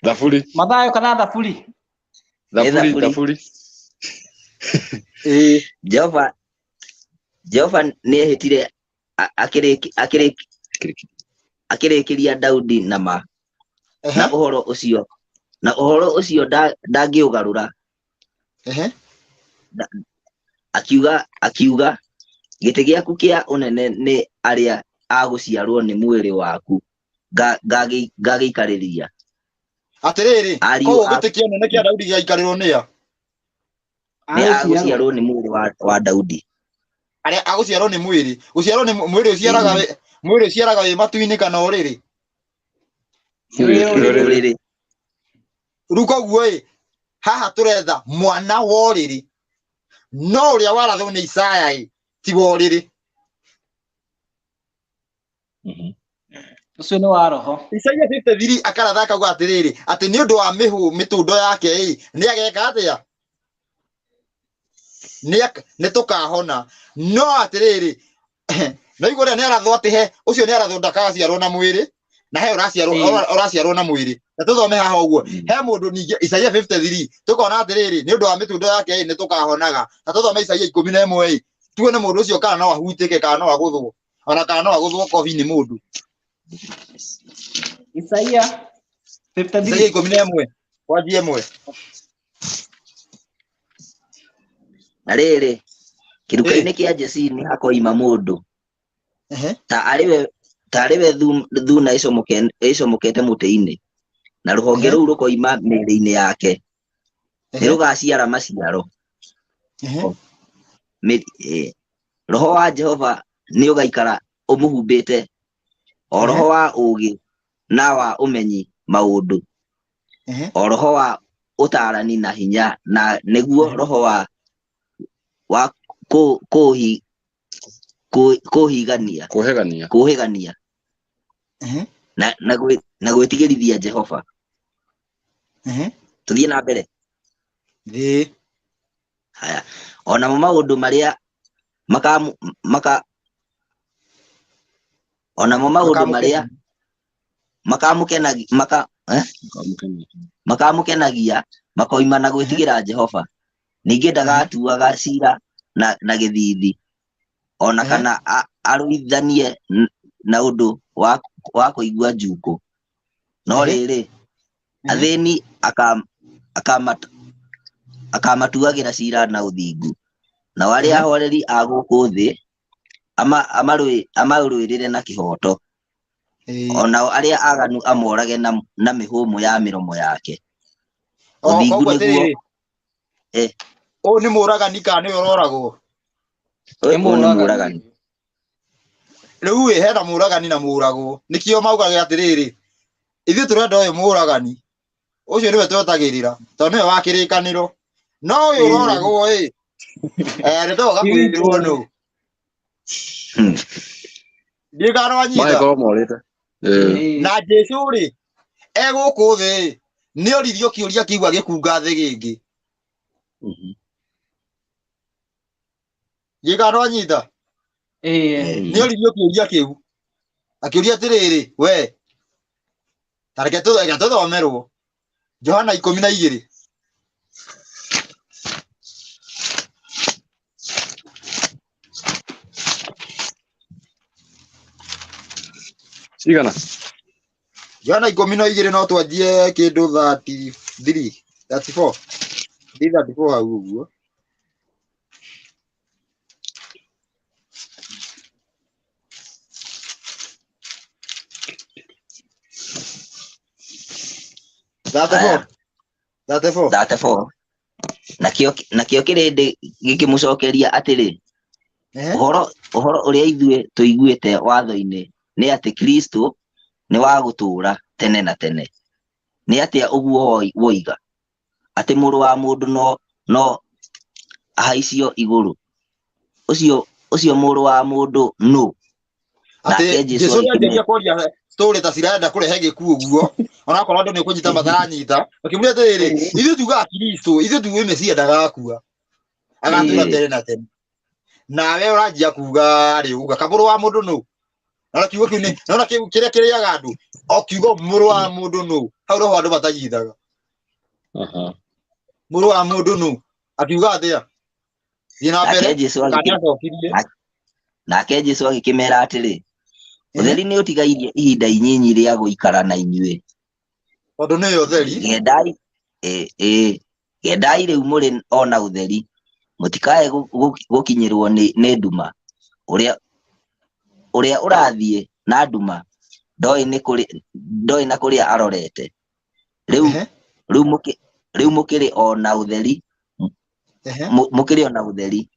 Thaburi. Mathayo kana thaburi? Thaburi, Thaburi. thaburi. Ĩĩ. Jehova Jehova nĩehĩtire akĩrĩkĩria Daudi na ma Ehe. na ũhoro ũcio na ũhoro ũcio ndangĩũgarũra Ehe. akiuga akiuga gĩtĩ gĩaku kĩa ũnene nĩ arĩa agũciarwo nĩ mwĩrĩ waku ngagĩikarĩria Atĩrĩrĩ, Ariũ koguo a- gĩtĩ kĩa ũnene kĩa Daudi gĩgaikarĩrwo nĩ a? nĩ agũciarwo nĩ mwĩrĩ wa Daudi. Arĩa agũciarwo nĩ mwĩrĩ. Gũciarwo nĩ mwĩrĩ ũciaraga mwĩrĩ ũciaraga wĩ matu-inĩ kana ũrĩrĩ. Ũrĩrĩ. Rĩu koguo ĩ, haha tũretha mwana wa ũrĩrĩ. No ũrĩa warathwo nĩ Isaya ĩ, ti wa ũrĩrĩ. Ũcio nĩ wa roho. Isaia 53 akaratha akauga atĩrĩrĩ, atĩ nĩ ũndũ wa mĩhũ mĩtũndo yake ĩ, nĩ ageka atĩa? Nĩ tũkahona. No atĩrĩrĩ, no igua ũrĩa nĩ arathwo atĩ he, ũcio nĩ arathwo ndakaciarwo na mwĩrĩ, na he ũraciarwo ũraciarwo na mwĩrĩ. Na tũthome haha ũguo. He mũndũ ningĩ Isaia 53 tũkona atĩrĩrĩ, nĩ ũndũ wa mĩtũndo yake ĩ, nĩ tũkahonaga. Na tũthome Isaia 11 ĩ, tuone mũndũ ũcio kana no ahutĩke kana no agũthwo. Ona kana no agũthwo kobi nĩ mũndũ. Isaia 53. Isaia 11 kwanjia 1. Na rĩrĩ, kĩruka-inĩ kĩa Jesii nĩ hakoima mũndũ Ehe. ta arĩ we thuna ĩcomokete mũtĩ-inĩ, na rũhonge Ehe. rũu rũkoima mĩĩrĩ-inĩ yake, nĩ Ehe. rũgaciara maciaro. Ehe. Roho wa Jehova nĩ ũgaikara ũmũhumbĩte, o roho wa ũũgĩ na wa ũmenyi maũndũ, Ehe. o roho wa ũtaarani na hinya, na nĩguo roho wa kũhigania Kũhegania. kũhĩgania Ehe. na gwĩtigĩrithia Jehova. Ehe. Tũthiĩ na mbere. Thĩ. Haya, onamo maũndũ marĩa maka onamo maũndũ marĩa makamũkenagia makoima na gwĩtigĩra Jehova. Ningĩ ndagatuaga cira na gĩthiithi, ona kana arũithanie na ũndũ wa kũigua njukũ. No rĩrĩ, athĩni akamatuagĩra cira na ũthingu, nao arĩa ahoreri a gũkũ thĩ amarũĩrĩre na kĩhooto, o nao arĩa aganu amorage na mĩhũmũ ya mĩromo yake. Ũthingu nĩguo Ũyũ nĩ mũragani kana nĩwe ũroragwo? Ũyũ nĩ mũragani. Rĩu ĩ, hena mũragani na mũragwo. Nĩkĩo maugaga atĩrĩrĩ, ithuĩ tũrenda ũyũ mũragani, ũcio nĩwe twetagĩrĩra, tondũ nĩwe wa kĩrĩkanĩro. No ũyũ ũroragwo ĩ, nĩ tũgoka kwĩrwo nũ. Ndiũĩ kana nĩwanyita. Magĩkorwo morĩte. Na Jesũ rĩ, e gũkũ thĩ ĩ, nĩoririo kĩũria kĩu agĩkunga thĩ gĩngĩ. Ndiũĩ kana nĩwanyita. Nĩoririo kĩũria kĩu. Akĩũria atĩrĩrĩ, we, ta reke tũthomerwo. Johana 12. Cigana? Johana 12 no twanjie kĩndũ 33, 34. 34 hau ũguo. Thirty-four. 34. Nakĩo kĩrĩndĩ gĩkĩmũcookeria atĩrĩ, ũhoro ũrĩa ithuĩ tũiguĩte watho-inĩ nĩ atĩ Kristo nĩ wa gũtũũra tene na tene. Nĩ atĩa ũguo woiga atĩ mũrũ wa mũndũ no ahaicio igũrũ? Ũcio Ũcio mũrũ wa mũndũ nũ? Atĩ Nake Jesũ Jesũ nĩanjĩtie agĩkĩmera kũria story ta cirenda kũrehe gĩkuũ guo onakorwo andũ nĩ kũnyita mataranyita makĩmwĩra atĩrĩrĩ ithuĩ tugaga Kristo ithuĩ tuĩ Mesia ndagakua agatũra Ĩĩ. tene na tene nawe ũranjia kuga rĩ uga kamũrũ wa mũndũ nũ na kiugo kĩu nĩ naona kĩu kĩrĩa kĩrĩaga andũ o kiugo mũrũ wa mũndũ nũ hau roho andũ matanyitaga Aha. mũrũ wa mũndũ nũ akiuga atĩa thiĩ na mbere Nake Jesũ kana agĩkĩ acokirie nake Jesũ agĩkĩmera atĩrĩ, ũtheri nĩ ũtigairie ihinda inyinyi rĩa gũikara na inyuĩ. Tondũ nĩyo ũtheri. Gendai ĩ gendai rĩu mũrĩ o na ũtheri, mũtikae gũkinyĩrwo nĩ nduma. Ũrĩa ũrathiĩ na nduma ndoĩ nĩ kũrĩ ndoĩ na kũrĩa arorete. Rĩu Ehe, rĩu mũkĩ rĩu mũkĩrĩ o na ũtheri ehe, mũkĩrĩ o na ũtheri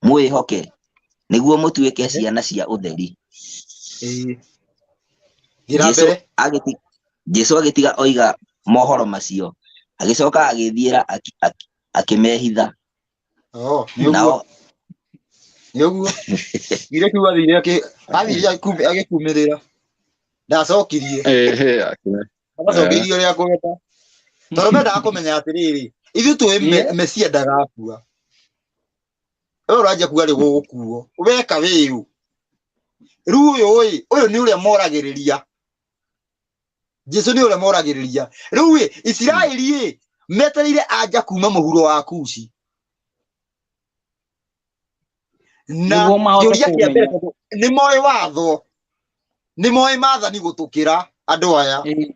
mwĩhoke nĩguo mũtuĩke ehe. ciana cia ũtheri. Ĩĩ. Thiĩ na Jesũ mbere. agĩti Jesũ agĩtiga oiga mohoro macio agĩcoka agĩthiĩra akĩmehitha Oh, nĩ ũguo nao nĩ ũguo githĩ kiugo athire athire agĩkumĩrĩra ndacokirie Ehe, akĩme. agacokeirie ũrĩa ngwenda tondũ mendaga kũmenya atĩrĩrĩ ithuĩ tũĩ Mesia ndagakua we ũranjia kuga rĩ gũgũkuo weka wĩũ rĩu ũyũ ĩ ũyũ nĩ ũrĩa moragĩrĩria Jesu nĩ ũrĩa moragĩrĩria rĩu ĩ Isiraeli ĩ metereire anja kuma mũhuro wa Kushi na Nĩguo mahote kĩũria kĩa mbere kũmenya. tondũ nĩ moĩ watho nĩ moĩ maathani gũtũkĩra andũ aya Ĩĩ.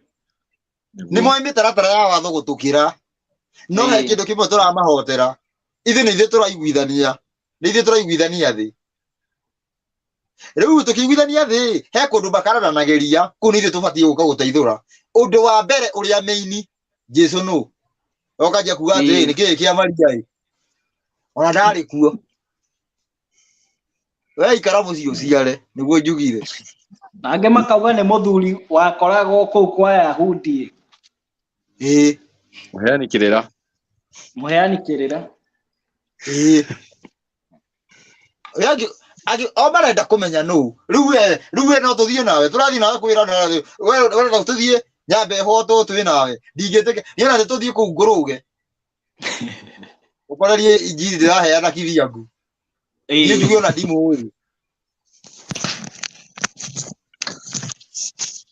nĩ moĩ mĩtaratara ya watho gũtũkĩra no he Ĩĩ. kĩndũ kĩmwe tũramahotera ithuĩ nĩ ithuĩ tũraiguithania nĩ ithuĩ tũraiguithania thĩ rĩu tũkĩiguithania thĩ he kũndũ makararanagĩria kũu nĩ ithuĩ tũbatiĩ gũka gũteithũra ũndũ wa mbere ũrĩa mĩini Jesu nũ okanjia kuga atĩrĩ Ĩĩ. nĩ kĩĩ kĩa Maria ĩ ona ndarĩ kuo we ikara mũciĩ ũciare nĩguo njugire Na angĩ makauga nĩ mũthuri wakoragwo kũu kwa Yahudi ĩĩ Mũheani kĩrĩra. mũheani kĩrĩra. ĩĩ Ũrĩa o marenda kũmenya nũ rĩu we rĩu we no tũthiĩ nawe tũrathiĩ nawe kwĩra we ũrenda tũthiĩ nyambe hotwo twĩ nawe ndingĩtĩka niĩ ona tũthiĩ kũu ngũrũge ũkorerie injiri ndĩraheana kithiangu niĩ Ĩĩ. njuge ona ndimũĩ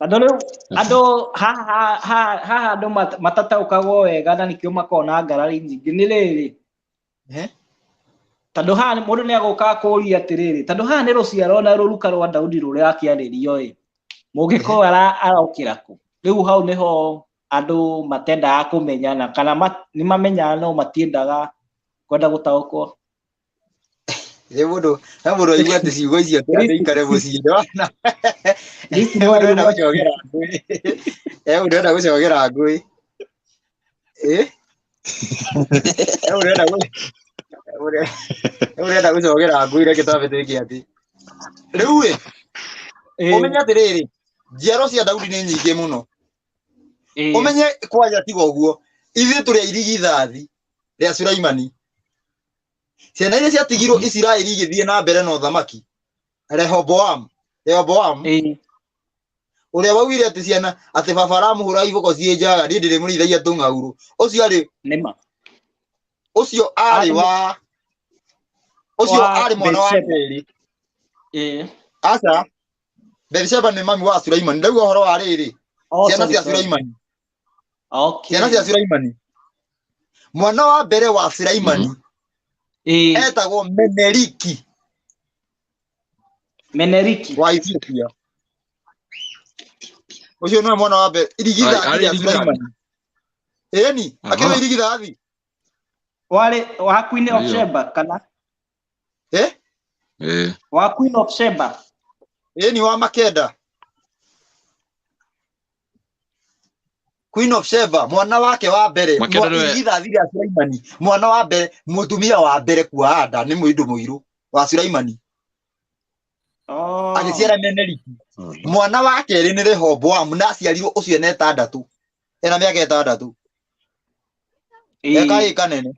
Andũ rĩu andũ haha haha andũ matataũkagwo wega na nĩkĩo makoragwo na ngarari nyingĩ nĩ rĩrĩ tondũ haha mũndũ nĩ agũka akũria atĩrĩrĩ tondũ haha nĩ rũciaro na rũruka rwa Daudi rũrĩa akĩarĩrio ĩ mũgĩkũyũ arokĩra kũ rĩu hau nĩho andũ matendaga kũmenya na kana nĩ mamenyaga no matiendaga kwenda gũtaũkwo. He mũndũ he mũndũ aigua atĩ ciugo icio atĩ andũ aikare mũciĩ nĩwona Kristo he mũndũ enda nĩwaigua gũcogera ngũĩ he mũndũ enda gũcogera ngũĩ ĩ he mũndũ enda he mũndũ enda gũcogera ngũĩ reke twambe twĩke atĩ rĩu ĩ ĩĩ ũmenye atĩrĩrĩ njiaro cia Daudi nĩ nyingĩ mũno ĩĩ ũmenye kwanja tiga ũguo ithuĩ tũrĩ a irigithathi rĩa Sulaimani ciana iria ciatigirwo Isiraeli igĩthiĩ na mbere na ũthamaki Rehoboam Rehoboam ĩĩ ũrĩa waugire atĩ ciana atĩ baba aramũhũra iboko ciĩ njaga niĩ ndĩrĩmũrĩithagia tũng'aurũ ũcio arĩ nĩma ũcio arĩ arĩ wa ũcio wa arĩ mwana wa Berisheba. kerĩ Ĩĩ. aca Berisheba nĩ mami wa Sulaimani ndauga ũhoro wa rĩrĩ Oh, ciana sorry cia sorry. Sulaimani ciana cia Okay. Sulaimani mwana wa mbere wa Sulaimani Ĩĩ. etagwo Meneriki Meneriki. wa Ethiopia ũcio nĩwe mwana wa mbere irigithathi Arĩ rĩa irigithathi. Sulaimani ĩni akĩrĩ Aha. irigithathi Warĩ wa Queen of Ndio. Sheba kana eh Eh. wa Queen of Sheba. ĩni wa Makeda Queen of Sheba mwana wake wa mbere Makeda nĩwe irigithathi rĩa Sulaimani mwana wa mbere mũtumia wa mbere kuoa nda nĩ mũndũ mũirũ wa Sulaimani Oh. agĩciara Meneriki mwana wa kerĩ nĩ Rehoboamu na aciarirwo ũcio ena ĩtandatũ ena mĩaka ĩtandatũ Ĩĩ. eka ĩ kanene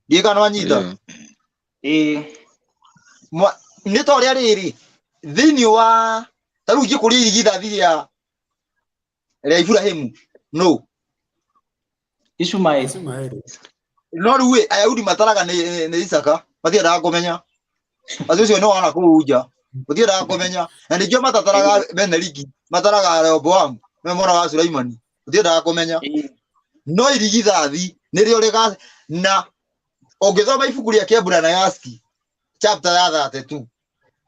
ndiĩ kana wanyita Ndio. Ĩĩ. Nĩ ta ũrĩa rĩrĩ thĩinĩ wa ta rĩu ingĩkũria irigithathi rĩa Iburahĩmu no Ishumaeli. Ishumaeli. No rĩu ĩ Ayahudi mataraga nĩ Isaka, matiendaga kũmenya acio ũcio nĩ wana kũu nja, matiendaga kũmenya, na nĩkĩo matataraga Meneliki, mataraga Rehoboamu nĩwe mwana wa Sulaimani, matiendaga kũmenya. No irigithathi nĩrĩo rĩga, na ũngĩthoma ibuku rĩa Kĩambura na Yaski chapter ya 32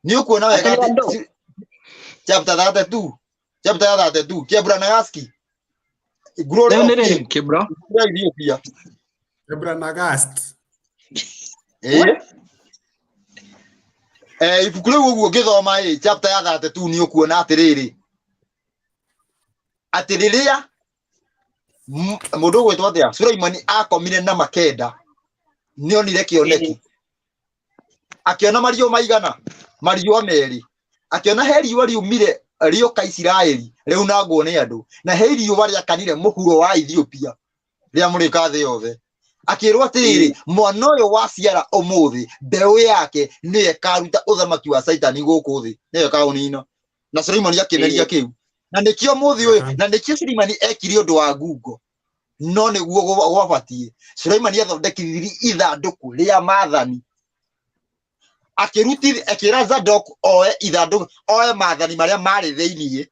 nĩ ũkuona wega atĩ chapter 32, chapter ya 32 Kĩambura na Yaski Glory of King Kibra Ethiopia. Kibra na Gast. Ibuku rĩu ũguo ũngĩthoma ĩ chapter ya 32 nĩ ũkuona atĩrĩrĩ atĩ rĩrĩa mũndũ ũgwĩtwo atĩa Sulaimani akomire na makenda nĩonire kĩoneki, akĩona mariũa maigana, mariũa merĩ, akĩona he riũa riumire rĩoka Isiraeli rĩunangwo nĩ andũ, na he riũa rĩakanire mũhuro wa Ethiopia rĩamũrĩka thĩ yothe. Akĩrwo atĩrĩrĩ, mwana ũyũ waciara ũmũthĩ mbeũ yake nĩyo ĩkaruta ũthamaki wa Caitani gũkũ thĩ, nĩyo ĩkaũnina. Na Sulaimani akĩmeria kĩu, na nĩkĩo mũthĩ ũyũ, na nĩkĩo Sulaimani ekire ũndũ wa ngungo, no nĩguo gwabatiĩ. Sulaimani athondekithirie ithandũkũ rĩa maathani, akĩruti akĩra Zadok oe ithandũkũ, oe maathani marĩa marĩ thĩiniĩ.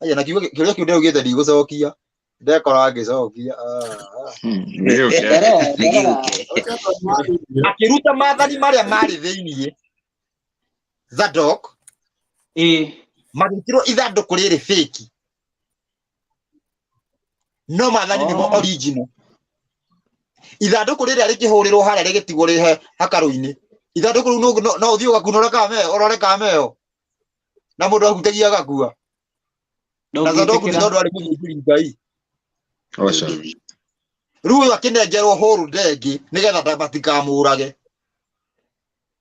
Aya, na kiugo kĩrĩa kĩu ndĩraugĩte ndigũcokia, ndekora ngĩcokia. Akĩruta maathani marĩa marĩ thĩiniĩ Zadok, magĩkĩrwo ithandũkũ rĩrĩ fake, no maathani nĩmo original. Ithandũkũ rĩrĩa rĩkĩhũrĩrwo harĩa rĩgĩtigwo rĩhe hakarũ-inĩ, ithandũkũ rĩu no ũthiĩ ũgakunũre kameo, ũrore kameo, na mũndũ ahutagia agakua. Na Zadok nĩ tondũ arĩ mũthĩnjĩri Ngai. Rĩu ũyũ akĩnengerwo hũrũ ndengĩ nĩgetha matikamũrage,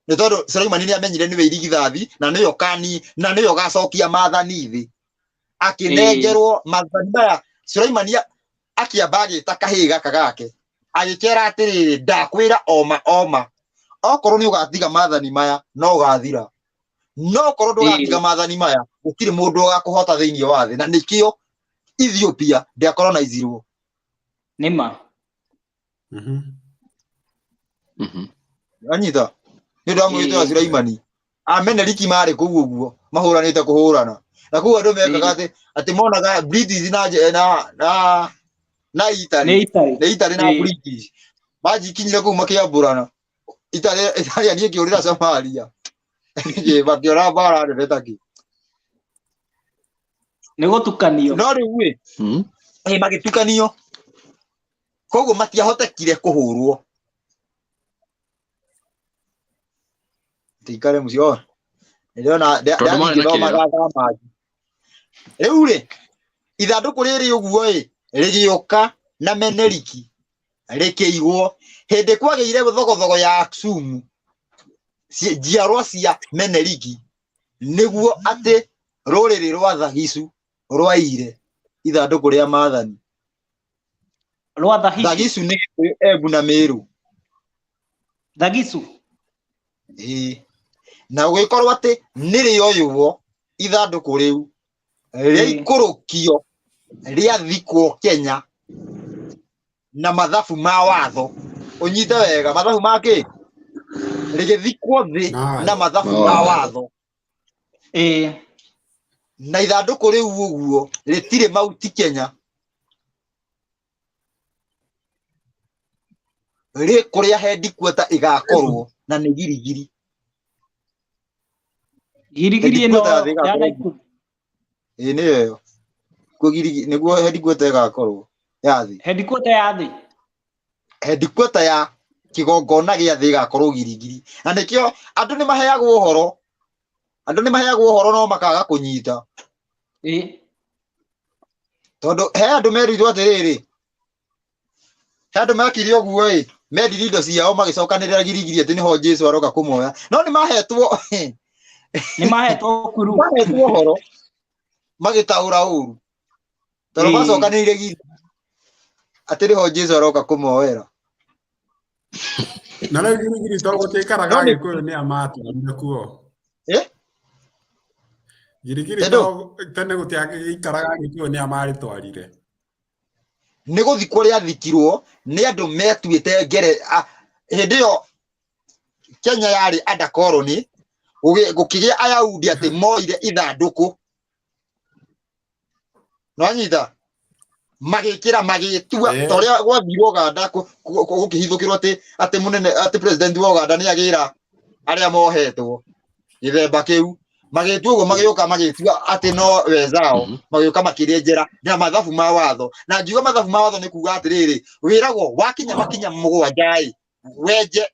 nĩ tondũ Sulaimani nĩ amenyire nĩwe irigithathi na nĩyo kani na nĩyo gacokia maathani thĩ. Akĩnengerwo maathani maya, Sulaimani akĩamba agĩta kahĩĩ gaka gake, agĩkera atĩrĩrĩ, ndakwĩra oma oma, okorwo nĩ ũgatiga maathani maya no ũgathira, no okorwo ndũgatiga maathani maya gũtirĩ mũndũ ũgakũhota thĩinĩ wa thĩ. Na nĩkĩo Ethiopia ndĩakolonizirwo. Nĩma. Anyita nĩ ũndũ wa mwĩhĩtwa wa Sulaimani. Ameneliki marĩ kũu ũguo mahũranĩte kũhũrana, na kũu andũ mekaga atĩ atĩ monaga British na na na Italy, nĩ Italy na British majikinyire kũu makĩambũrana. Italy Italia ĩkĩũrĩra Somalia, makĩona mbara nene takĩ nĩ gũtukanio. No rĩu ĩ magĩtukanio, koguo matiahotekire kũhũrwo. Tikare mũciĩ o ndĩrona ndĩrathomaga thaa. Rĩu rĩ ithandũkũ rĩrĩ ũguo ĩ rĩgĩũka na Meneliki rĩkĩigwo hĩndĩ kwagĩire thogothogo ya Aksumu, njiarwa cia Meneliki, nĩguo atĩ rũrĩrĩ rwa Thagicu rwaire ithandũkũ rĩa maathani. Rwa Thagicu? Thagicu nĩ Gĩkũyũ, Embu na Meru. Thagicu? Ĩĩ. Na gũgĩkorwo atĩ nĩrĩoywo ithandũkũ rĩu rĩaikũrũkio rĩathikwo Kenya na mathabu ma watho. Ũnyite wega, mathabu ma kĩ? Rĩgĩthikwo thĩ na mathabu ma watho. Na ithandũkũ rĩu ũguo rĩtirĩ mauti Kenya, rĩ kũrĩa headquarter ĩgakorwo, na nĩ Girigiri. Girigiri ĩno ya Naikuru. Ĩĩ nĩyo ĩyo. Kuo Girigiri nĩguo headquarter ĩgakorwo ya thĩ. Headquarter ya thĩ. Headquarter ya kĩgongona gĩa thĩ ĩgakorwo Girigiri. Na nĩkĩo andũ nĩ maheagwo ũhoro. Andũ nĩ maheagwo ũhoro no makaga kũnyita. Tondũ he andũ merirwo atĩrĩrĩ, he andũ mekire ũguo ĩ, mendirie indo ciao magĩcokanĩrĩra Girigiri atĩ nĩho Jesũ aroka kũmoya. No nĩ mahetwo, nĩ mahetwo kuru, mahetwo ũhoro magĩtaũra ũru, tondũ macokanĩrĩire Girigiri atĩ nĩho Jesũ aroka kũmoera. Na rĩu Girigiri to gũtiikaraga No nĩ Agĩkũyũ nĩ a matwarire kuo. Eh? Girigiri Tendo. to tene gũtiaikaraga Agĩkũyũ nĩ a marĩtwarire. Nĩ gũthikwo rĩathikirwo nĩ andũ metuĩte ngere hĩndĩ ĩyo Kenya yarĩ under colony, gũkĩgĩa Ayahudi atĩ moire ithandũkũ, nĩwanyita, magĩkĩra magĩtua ta ũrĩa gwathirwo Uganda gũkĩhithũkĩrwo atĩ mũnene atĩ president wa Uganda nĩ agĩra arĩa mohetwo gĩthemba kĩu, magĩtua ũguo, magĩũka magĩtua atĩ no wezao, magĩũka makĩrĩenjera na mathabu ma watho. Na ngiuga mathabu ma watho nĩ kuga atĩrĩrĩ, wĩragwo wakinya makinya mũgwanja ĩ wenje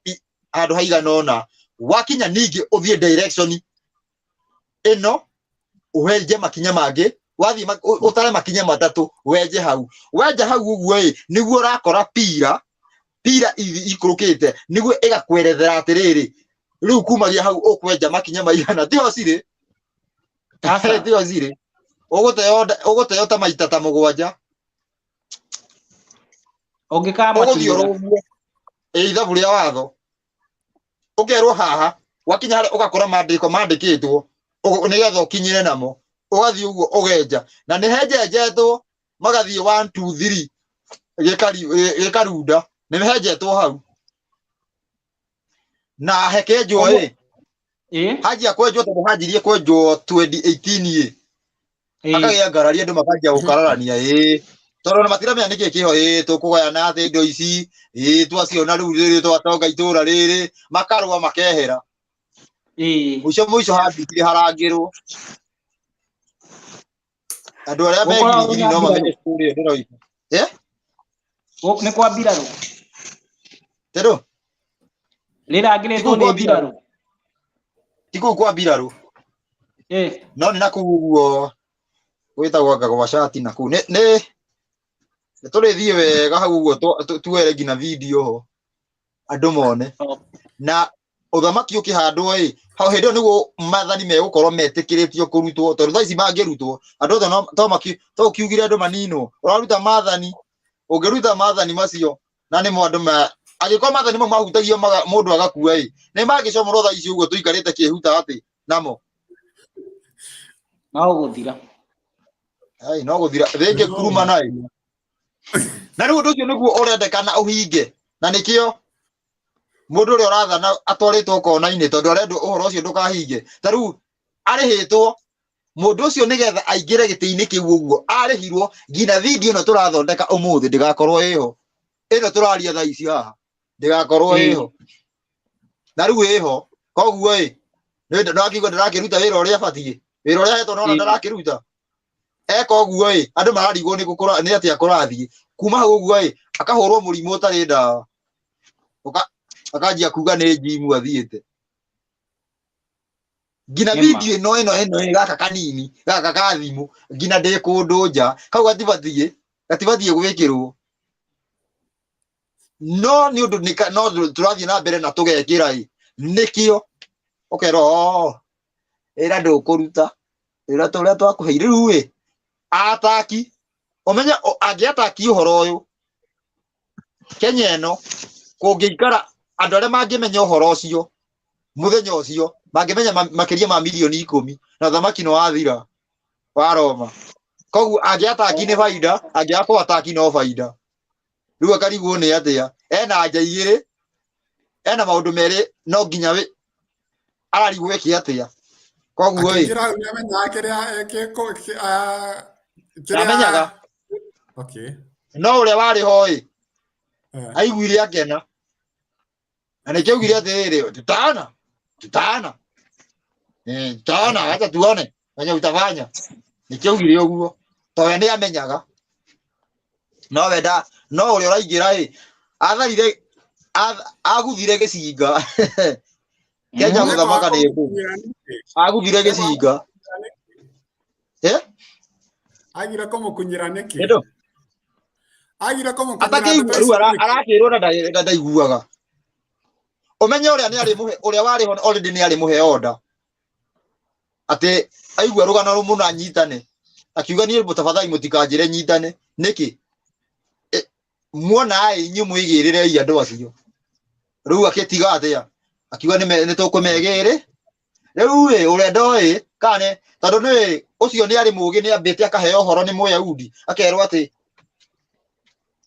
handũ haigana ũna, wakinya ningĩ ũthiĩ direction ĩno wenje makinya mangĩ, wathiĩ ũtare makinya matatũ wenje hau, wenja hau ũguo ĩ nĩguo ũrakora pira ikũrũkĩte, nĩguo ĩgakwerethera atĩrĩrĩ, rĩu kumagia hau ũkwenja makinya maigana, tiho cirĩ. Aca. Tiho cirĩ, ũgũteo ta maita ta mũgwanja. Ũngĩkamakinyĩra. Ũgũthiĩ oro ũguo ĩ ithabu rĩa watho ũkerwo haha wakinya harĩa ũgakora mandĩko mandĩkĩtwo nĩgetha ũkinyĩre namo, ũgathiĩ ũguo ũgenja na nĩ henjenjetwo magathiĩ 1 2 3 gĩkarunda, nĩ henjetwo hau na hekenjwo ĩ hanjia kwenjwo tondũ hanjirie kwenjwo 2018 ĩ hakagĩa ngarari, andũ makanjia gũkararania ĩ tondũ ona matiramenya nĩkĩ kĩho ĩ tũkũgayana atĩ indo ici ĩ twaciona rĩu rĩrĩ twatonga itũra rĩrĩ, makarũa makehera. Mũico mũico hambindire harangĩrwo andũ arĩa me Gũkoragwo Girigiri na no mamenye mbirarũ. story ĩyo ndĩroiga. Nĩ kwa mbirarũ. Tero? Rĩrangĩrĩtwo Ti kũu nĩ kwa mbirarũ. mbirarũ. Ti kũu kwa mbirarũ. No nĩ na kũu ũguo gwĩtagwo anga gwa cati na kũu. Nĩ tũrĩthiĩ wega hau ũguo tuoere nginya video ho andũ mone. Na ũthamaki ũkĩhandwo ĩ hau hĩndĩ ĩyo nĩguo maathani megũkorwo metĩkĩrĩtio kũrutwo, tondũ thaa ici mangĩrutwo andũ othe to ũkiugire andũ maninwo, ũraruta maathani, ũngĩruta maathani macio na nĩmo andũ angĩkorwo maathani mau mahutagio mũndũ agakua ĩ nĩ mangĩcomorwo thaa ici ũguo tũikarĩte kĩhuta atĩ namo no gũthira. Ai, no gũthira rĩngĩ kuruma naĩ. Na rĩu ũndũ ũcio nĩguo ũrendekana ũhinge, na nĩkĩo mũndũ ũrĩa ũrathana atwarĩtwo kona-inĩ tondũ arendwo ũhoro ũcio ndũkahinge. Ta rĩu arĩhĩtwo mũndũ ũcio nĩgetha aingĩre gĩtĩ-inĩ kĩu ũguo arĩhirwo nginya video ĩno tũrathondeka ũmũthĩ ndĩgakorwo ĩho, ĩno tũraria thaa ici haha ndĩgakorwo ĩho, na rĩu ĩho. Koguo ĩ nĩwakĩigua ndĩrakĩruta wĩra ũrĩa abatiĩ, wĩra ũrĩa ahetwo nona ndarakĩruta. Eka ũguo ĩ andũ mararigwo nĩ atĩa kũrathiĩ. Kuma hau ũguo ĩ akahũrwo mũrimũ ũtarĩ ndawa, akanjia kuga nĩ njimu athiĩte. Nginya video ĩno ĩno ĩno ĩ gaka kanini gaka ka thimũ nginya ndĩ kũndũ nja kau gatibatiĩ gwĩkĩrwo, no nĩ ũndũ no tũrathiĩ na mbere na tũgekĩra ĩ nĩkĩo ũkerwo ĩra ndũkũruta ĩra tũrĩa twakũheire. Rĩu ĩ ataki ũmenye angĩataki ũhoro ũyũ Kenya ĩno kũngĩikara andũ arĩa mangĩmenya ũhoro ũcio mũthenya ũcio mangĩmenya makĩria ma mirioni 10 na ũthamaki nĩ wathira wa Roma. Koguo angĩataki nĩ baida, angĩaga kũataki no baida. Rĩu akarigwo nĩ atĩa, ena anja igĩrĩ, ena maũndũ merĩ, no nginya ararigwo eke atĩa. Koguo ĩ Akĩingĩra hau nĩamenyaga kĩrĩa kĩrĩa Nĩamenyaga. Okay. No ũrĩa warĩ ho ĩ aiguire akena, na nĩkĩo augire atĩrĩrĩ, tutaona tutaona, tutaona, acha tuone venye utafanya. Nĩkĩo augire ũguo tondũ we nĩamenyaga, no wenda no ũrĩa ũraingĩra ĩ atharire aguthire gĩcinga. Kenya gũthamaka nĩ kũ aguthire gĩcinga. Agire kũmũkunyĩra nĩkĩ? Ĩndũ? Agire kũmũkunyĩra Atakĩigua ndeto rĩu ici nĩkĩ? arakĩrwo na ndaiguaga. Ũmenye ũrĩa nĩ arĩ mũhe, ũrĩa warĩ ho already nĩ arĩ mũhe order atĩ aigua rũgano rũmũ na nyitane, akiuga niĩ tafadhali mũtikanjĩre nyitane nĩkĩ? Muona ĩ inyuĩ mwĩgĩrĩrei andũ acio. Rĩu akĩtiga atĩa? Akiuga nĩ tũkũmegĩrĩ. Rĩu ĩ ũrĩa ndoĩ kana tondũ nĩ ũcio nĩ arĩ mũũgĩ, nĩ ambĩte akaheo ũhoro nĩ Mũyahudi, akerwo atĩ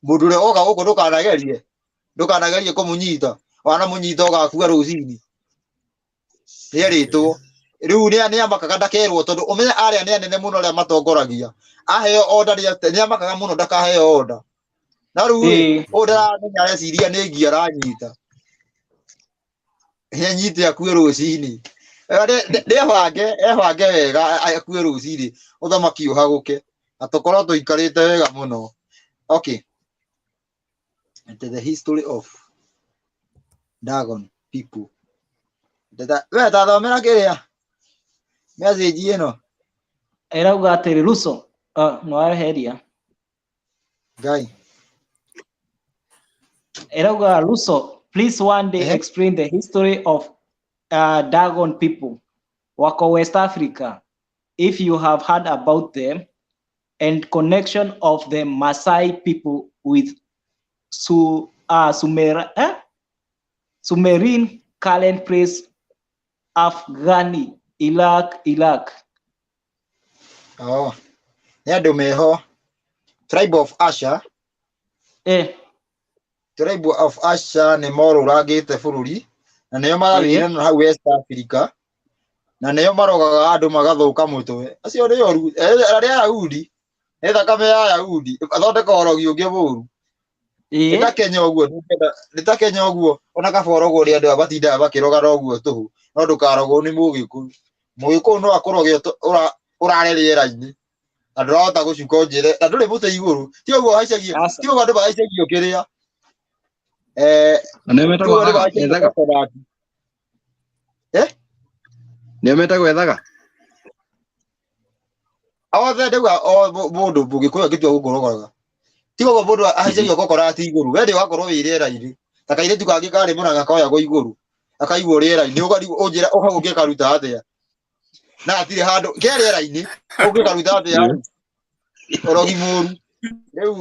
mũndũ ũrĩa woka gũkũ ndũkanagerie, ndũkanagerie kũmũnyita, wanamũnyita ũgakua rũcinĩ. Nĩerĩtwo. Rĩu nĩ amakaga ndakerwo, tondũ ũmenye arĩa nĩ anene mũno arĩa matongoragia. Aheo order nĩ amakaga mũno ndakaheo order. Na rĩu ĩ ũyũ ndaramenya, areciria nĩ ngi aranyita. Nĩanyite akue rũcinĩ. Nĩebange, ebange wega akue rũcinĩ, ũthamaki ũhagũke na tũkorwo tũikarĩte wega mũno. Okay. The history of Dagon people. We tathomera kĩrĩa message ĩno. Ĩrauga atĩrĩ Ruso, no areheria. Ngai. Ĩrauga Ruso, please one day explain the history of Dagon people wako West Africa, if you have heard about them, and connection of the Maasai people with Sumer, eh? Sumerian current place Afghani, Iraq, Iraq. Oh. Nĩ andũ meho. Tribe of Asher. Tribe of Asher nĩ morũrangĩte bũrũri na nĩo marathire na hau West Africa, na nĩo marogaga andũ magathũka mũtwe. Acio nĩ oru, arĩa Ayahudi, nĩ thakame ya Ayahudi, athondeka ũrogi ũngĩ mũru. Nĩ ta Kenya ũguo, nĩ ta Kenya ũguo, ona kaba ũrogwo nĩ andũ aya matindaga makĩrogana ũguo tũhũ, no ndũkarogwo nĩ Mũgĩkũyũ. Mũgĩkũyũ no akũroge ũrare rĩera-inĩ na ndũrahota gũcuka ũnjĩre, na ndũrĩ mũtĩ igũrũ. Ti ũguo haicagio, ti ũguo andũ mahaicagio kĩrĩa. Na nĩo metagwo Ti ũguo andũ ethaga, mahaicagio ethaga. coconut. Nĩo metagwo ethaga. Othe ndauga o mũndũ mũgĩkũyũ angĩtua gũkũrogaga. Ti ũguo mũndũ ahaicagio coconut igũrũ, we ndĩ wakorwo wĩ rĩera-inĩ. Ta kairĩtu kangĩ karĩ Mũrang'a koyagwo igũrũ, akaigwo rĩera-inĩ, ũkarigwo ũnjĩra ũhau ũngĩkaruta atĩa? Na hatirĩ handũ ke rĩera-inĩ, ũngĩkaruta atĩa? Ũrogi mũru. Rĩu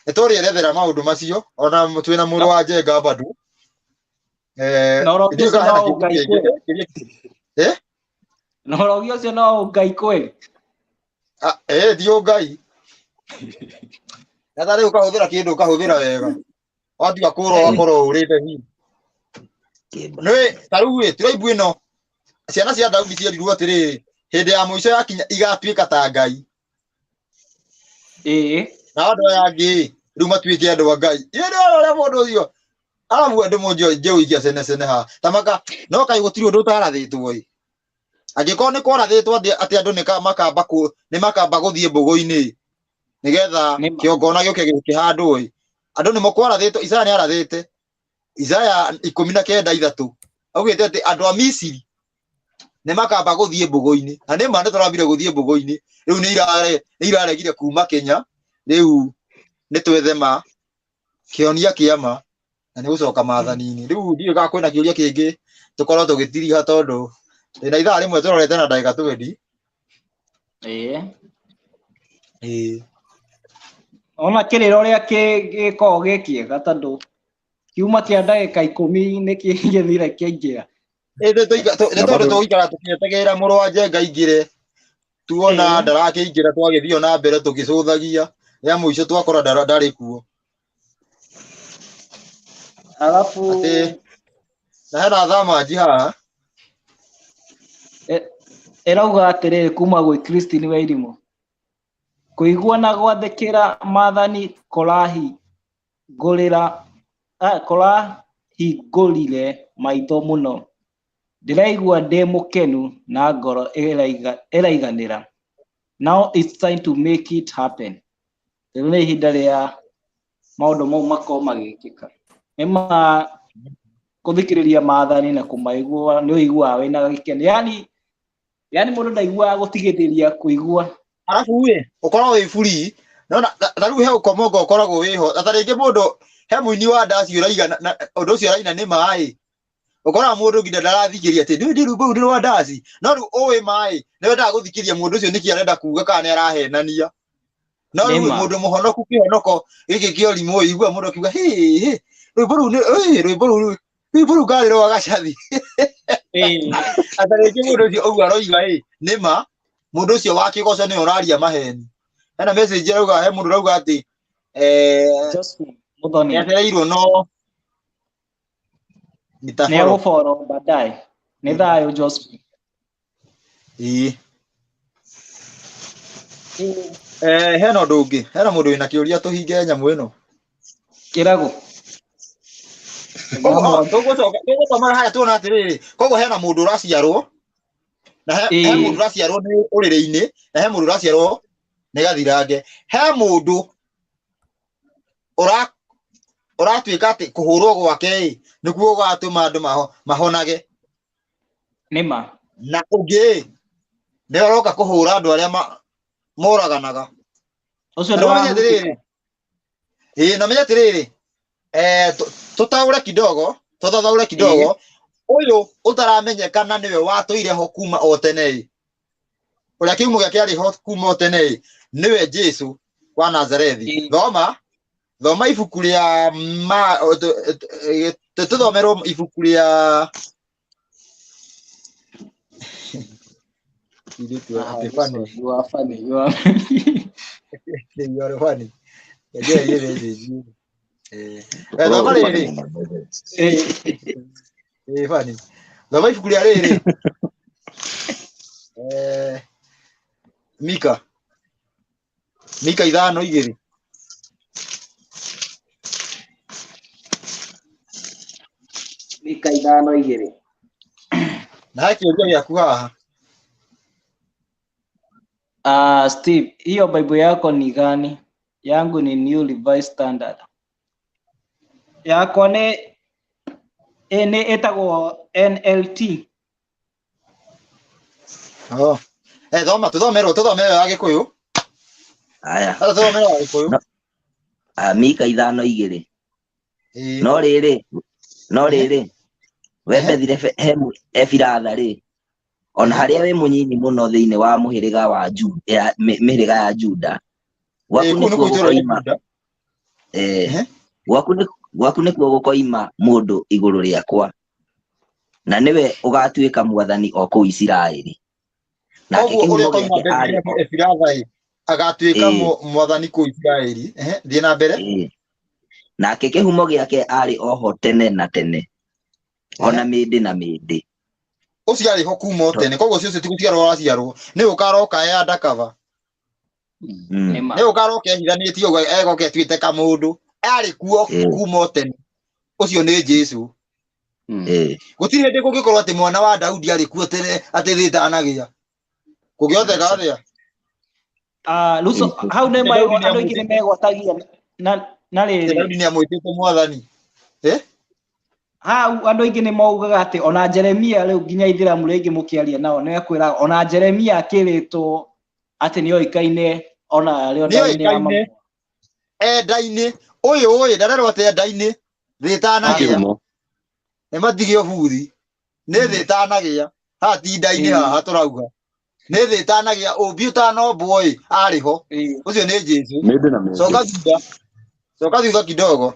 nĩtũrĩerethera maũndũ macio, ona twĩna mũrũ wa Njenga bado. Na ũrogi Ndiũĩ ũcio kana no hena Ngai kĩũria kweli. kĩngĩ, eh? Na ũrogi ũcio no Ngai kweli. Ti Ngai. Na ta rĩu ũkahũthĩra kĩndũ ũkahũthĩra wega. Watiga kũra ũgakorwo ũrĩte hihi. Nĩ ta rĩu ĩ tribe ĩno ciana cia Daudi cierirwo atĩrĩrĩ, hĩndĩ ya mũico yakinya igatuĩka ta Ngai. Na andũ aya angĩ rĩu matuĩke andũ a Ngai. Ĩ nĩ ũrĩa mũndũ ũcio arabu andũ mũnjo njĩũikia cene cene haha. Ta maka no kaĩ gũtirĩ ũndũ ũtarathĩtwo ĩ. Angĩkorwo nĩ kwarathĩtwo atĩ andũ nĩ makamba gũthiĩ mbũgũ-inĩ nĩgetha kĩongona gĩũke gĩkĩhandwo ĩ. Andũ nĩ kwarathĩtwo, Isaya nĩ arathĩte. Isaya 19:3 augĩte atĩ andũ a Misiri nĩ makamba gũthiĩ mbũgũ-inĩ. Na nĩ ma nĩ tũrambire gũthiĩ mbũgũ-inĩ. Rĩu nĩ iraregire kuma Kenya. Rĩu nĩ twethe ma kĩhonia kĩa ma na nĩ gũcoka maathani-inĩ. Rĩu ndiũĩ kana kwĩna kĩũria kĩngĩ tũkorwo tũgĩtiriha, tondũ ndĩna ithaa rĩmwe tũrorete na ndagĩka 20. Ona kĩrĩra ũrĩa gĩkoragwo gĩ kĩega, tondũ kiuma kĩa ndagĩka 10 nĩ kĩgĩthire kĩaingĩra. Nĩ tondũ tũgũikara tũkĩetagĩrĩra mũrũ wa Njenga aingĩre, tuona ndarakĩingĩra, twagĩthiĩ na mbere tũgĩcũthagia, rĩa mũico twakora ndarĩ kuo. Alafu Atĩ na hena thamanji haha. Ĩrauga atĩrĩrĩ kuma gwĩ Christine Wairimu, kũigua na gwathĩkĩra maathani kũrahingũrire maitho mũno, ndĩraigua ndĩ mũkenu na ngoro ĩraiganĩra. Now it's time to make it happen. Rĩu nĩ ihinda rĩa maũndũ mau makorwo magĩkĩka. Nĩ ma kũthikĩrĩria maathani na kũmaigua nĩ ũiguaga wĩna gĩkeno. Yani mũndũ ndaiguaga gũtigithĩria kũigua. Arabu ĩ ũkorwo wĩ free, no na ta rĩu he ũkomongo ũkoragwo wĩho, na ta rĩngĩ mũndũ he mũini wa ndaci ũraiga na ũndũ ũcio araina nĩ maĩ, ũkoraga mũndũ nginya ndarathikĩria atĩ nĩ rwĩmbo rũu nĩ rwa ndaci, no rĩu ũĩ maĩ nĩ wendaga gũthikĩria mũndũ ũcio nĩkĩ arenda kuga kana nĩ arahenania. No rĩu Nĩma. mũndũ mũhonoku kĩhonoko gĩkĩ kĩa ũrimũ, igua mũndũ akiuga hĩ hĩ rwĩmbo rũu nĩ rwĩmbo rũu. Rĩu karĩrwo gacathi. Ata rĩngĩ mũndũ ũcio ũguo aroiga ĩ nĩ ma mũndũ ũcio wa kĩgoco nĩwe ũraria maheni. Hena message arauga he mũndũ ũrauga atĩ Josephine Muthoni nĩacereirwo no nitafollow. Nĩegũfollow baadaye. Nĩ thayũ Josephine. Ĩĩ. Hena ũndũ ũngĩ, hena mũndũ wĩna kĩũria tũhinge nyamũ ĩno. Kĩrago. Tũgũcoka haya tuona atĩrĩrĩ, koguo hena mũndũ ũraciarwo na he mũndũ ũraciarwo nĩ ũrĩrĩ-inĩ na he mũndũ ũraciarwo nĩ gathirange. He mũndũ ũratuĩka atĩ kũhũrwo gwake ĩ nĩkuo gũgatũma andũ mahonage. Nĩma. Na ũngĩ ĩ nĩ ũroka kũhũra andũ arĩa moraganaga. Ũcio Na ũmenye atĩrĩrĩ, ĩĩ na ũmenye atĩrĩrĩ, tũtaũre kidogo, tũthathaũre kidogo, ũyũ ũtaramenyekana nĩwe watũire ho kuma o tene ĩ. Ũrĩa kĩhumo gĩake arĩ ho kuma o tene ĩ, nĩwe Jesũ wa Nazarethi. Thoma, thoma ibuku rĩa ma tũthomerwo ibuku rĩa You are funny. You are You are funny. Thoma rĩrĩ. Funny. Thoma ibuku rĩa rĩrĩ. Mika. Mika 5:2. Mika 5:2. Na he kĩũria gĩaku haha. Steve, hiyo Bible yako ni gani? Yangu ni New Revised Standard. Yakwa nĩ ĩtagwo NLT. Oh. Thoma, tũthomerwo ya Gĩkũyũ. Aya. Tũthomerwo ya Gĩkũyũ. Mika 5:2. No rĩrĩ, we Bethilehemu Efiratha rĩ, ona harĩa wĩ mũnyinyi mũno thĩinĩ wa mũhĩrĩga wa Juda, mĩhĩrĩga ya Juda, gwaku nĩkuo gũkoima, gwaku nĩkuo gũkoima mũndũ igũrũ rĩakwa, na nĩwe ũgatuĩka mwathani o kũu Isiraeli. Nake kĩhumo gĩake arĩ Efiratha agatuĩka mwathani kũu Isiraeli. Thiĩ na mbere. Nake kĩhumo gĩake arĩ oho tene na tene, ona mĩndĩ na mĩndĩ. Ũcio arĩ ho kuma tene, koguo ũcio ti gũciarwo araciarwo, nĩ ũkaroka e undercover. Nĩ ũkaroka ehithanĩtie ũguo, egoka etuĩte kamũndũ, arĩ kuo kuma tene. Ũcio nĩ Jesũ. Gũtirĩ hĩndĩ kũngĩkorwo atĩ mwana wa Daudi arĩ kuo tene atĩ thĩ ĩtanagĩa. Kũngĩhoteka atĩa? Luso, hau nĩ andũ aingĩ nĩ megwatagia na rĩrĩ. Daudi nĩ amwĩtĩte mwathani. Hau andũ aingĩ nĩ maugaga atĩ ona Jeremia rĩu nginya Ithĩramu rĩngĩ mũkĩaria nao nĩ ekwĩraga ona Jeremia akĩrĩtwo atĩ nĩoĩkaine ona arĩ o nda-inĩ ya mama. Enda-inĩ ũyũ ũyũ ndarerwo atĩ enda-inĩ thĩ ĩtanagĩa. Nĩ matige ũbuthi nĩ thĩ ĩtanagĩa haha ti nda-inĩ haha tũrauga nĩ thĩ ĩtanagĩa ũmbi ũtanombwo ĩ arĩ ho ũcio nĩ Jesũ. Coka thutha kidogo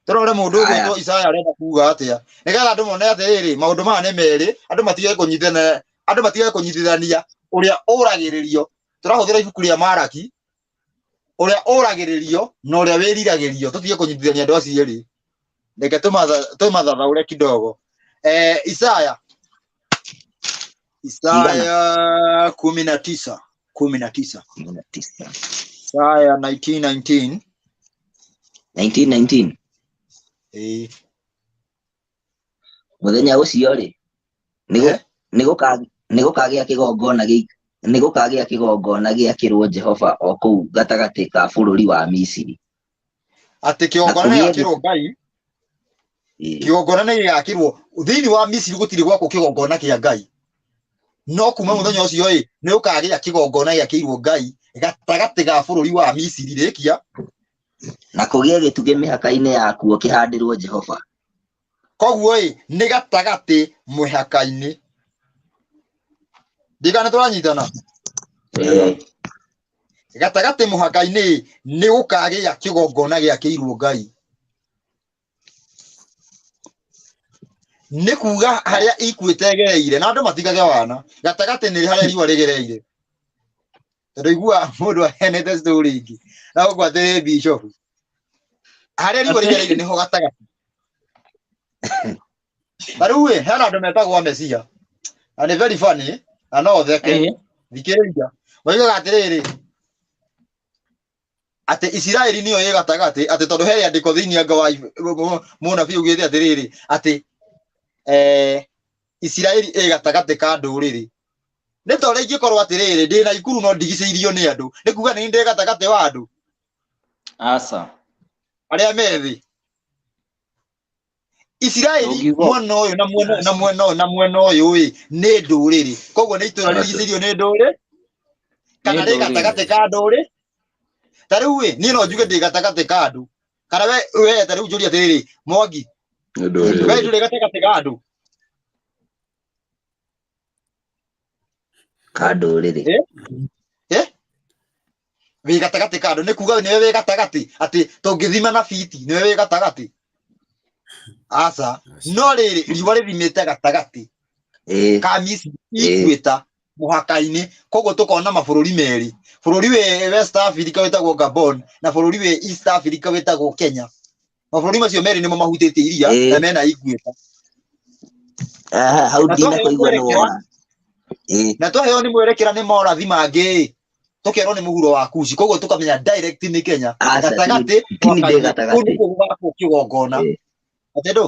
tũrore mũndũ ũgwĩtwo Isaya arenda kuga atĩa nĩgetha andũ mone atĩrĩrĩ maũndũ maya nĩ merĩ andũ matige kũnyitana andũ matige kũnyitithania ũrĩa ũragĩrĩrio tũrahũthĩra ibuku rĩa Maraki ũrĩa ũragĩrĩrio na ũrĩa wĩriragĩrio tũtige kũnyitithania andũ acio erĩ reke tũmathathaũre kidogo. Isaya 19 19 Isaya 19:19 19:19. Mũthenya ũcio rĩ nĩgũkagĩa kĩgongona gĩakĩrwo Jehova o kũu gatagatĩ ka bũrũri wa Misiri. Atĩ kĩgongona gĩakĩrwo Ngai, kĩgongona nĩ gĩakĩrwo thĩinĩ wa Misiri gũtirĩ gwakwo kĩgongona kĩa Ngai, no kuma mũthenya ũcio ĩ nĩ ũkagĩa kĩgongona gĩakĩirwo Ngai gatagatĩ ga bũrũri wa Misiri. Rĩkia. Na kũgĩe gĩtugĩ mĩhaka-inĩ yakuo kĩhandĩrwo Jehova. Koguo ĩ nĩ gatagatĩ mũhaka-inĩ. Ndigana tũranyitana. Gatagatĩ mũhaka-inĩ nĩ gũkagĩa kĩgongona gĩakĩirwo Ngai. Nĩ kuga harĩa ikuĩte ĩgereire na andũ matigage wana gatagatĩ nĩ harĩa riũa rĩgereire tondũ igua mũndũ aheanĩte story ingĩ na gũkũ atĩrĩ bishop harĩa riũa rĩgereire nĩho gatagatĩ ta rĩu ĩ hena andũ metagwo amecia na nĩ very funny na no theke thikĩrĩria moigaga atĩrĩrĩ atĩ Isiraeli nĩyo ĩ gatagatĩ atĩ tondũ he rĩandĩko thĩinĩ anga wa mũnabii ugĩte atĩrĩrĩ atĩ Isiraeli ĩ gatagatĩ ka ndũrĩrĩ nĩ ta ũrĩa ingĩkorwo atĩrĩrĩ ndĩ na ikuru no ndigicĩirio nĩ andũ nĩ kuga nĩ ndĩ gatagatĩ wa andũ Aca. Arĩa me thĩ Isiraeli Ũngiuga- mwena ũyũ na mwena na mwena ũyũ na mwena ũyũ ĩ nĩ ndũrĩrĩ koguo nĩ itũra rĩrigicĩirio nĩ ndũrĩ kana Nĩ rĩ ndũrĩrĩ. gatagatĩ ka ndũrĩ ta rĩu ĩ niĩ no njuge ndĩ gatagatĩ ka andũ kana we ta rĩu njũrie atĩrĩrĩ Mwangi Nĩ ndũrĩrĩ. we ndũrĩ gatagatĩ ka andũ Ka ndũrĩrĩ. Eh? Wĩ gatagatĩ ka andũ nĩ kuga nĩwe wĩ gatagatĩ atĩ tũngĩthima na fiti nĩwe wĩ gatagatĩ aca no rĩrĩ riũa rĩthimĩte gatagatĩ ka Misiri ikuĩta mũhaka-inĩ koguo tũkona mabũrũri merĩ bũrũri wĩ West Africa wĩtagwo Gabon na bũrũri wĩ East Africa wĩtagwo Kenya mabũrũri macio merĩ nĩmo mahutĩtie iria na mena ikuĩta Aha, hau Na ndinakũigua nĩ twaheo wona. Na twaheo nĩ mwerekera nĩ morathi mangĩ tũkerwo nĩ mũhuro wa Kushi koguo tũkamenya direct nĩ Kenya Aca, gatagatĩ ti ndĩ mũhaka-inĩ. gatagatĩ. Kũu nĩkuo gũgakwo kĩgongona atĩ ndũ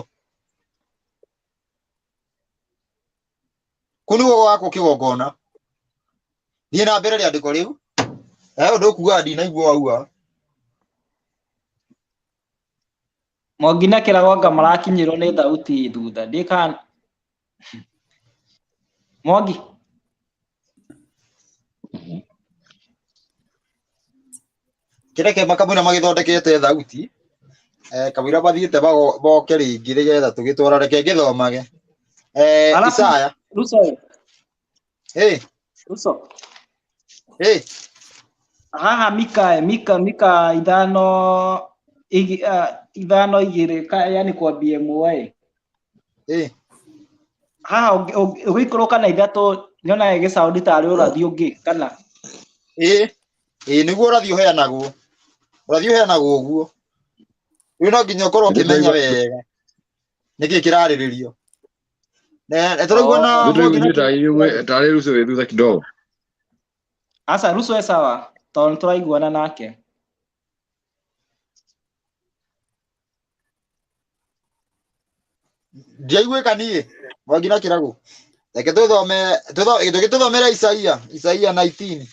kũu nĩkuo gũgakwo kĩgongona thiĩ na mbere rĩandĩko rĩu ũndũ ũkuga ndinaigua wauga Mwangi na Kĩragonga marakinyĩrwo nĩ thauti thutha ndika Mwangi kĩreke makamũira magĩthondekete thauti kamũira mathiĩte boke rĩngĩ nĩgetha tũgĩtwara reke ngĩthomage Alafu- Isaya Ruso Ruso haha Mika Mika Mika ithano ithano igĩrĩ yani kwambia ĩmwe haha ũgĩikũrũka na ithatũ nyonaga ĩgĩcaũndi tarĩ ũrathi ũngĩ kana ĩĩ nĩguo ũrathi ũheanagwo ũrathi ũheanagwo ũguo rĩu no nginya ũkorwo ũkĩmenya wega nĩkĩ kĩrarĩrĩrio tũraigua na Nĩ tũraigua tarĩ Ruso wĩ thutha kidogo. Aca Ruso e sawa tondũ nĩtũraiguana nake. Ndiaiguĩka niĩ Mwangi na Kĩragũ reke tũthome tũgĩtũthomere Isaia Isaia 19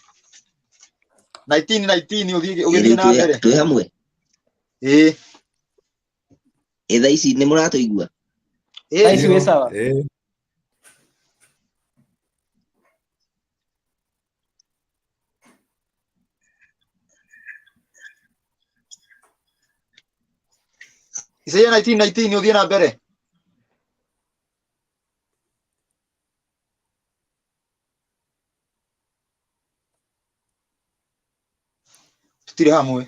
19 19 ũgĩthiĩ na mbere Twĩ hamwe. Ĩĩ. Ĩ thaa ici nĩ mũratũigua? Thaa ici wĩ sawa. Isaia 19 19 ũthiĩ na mbere. Tũtirĩ hamwe.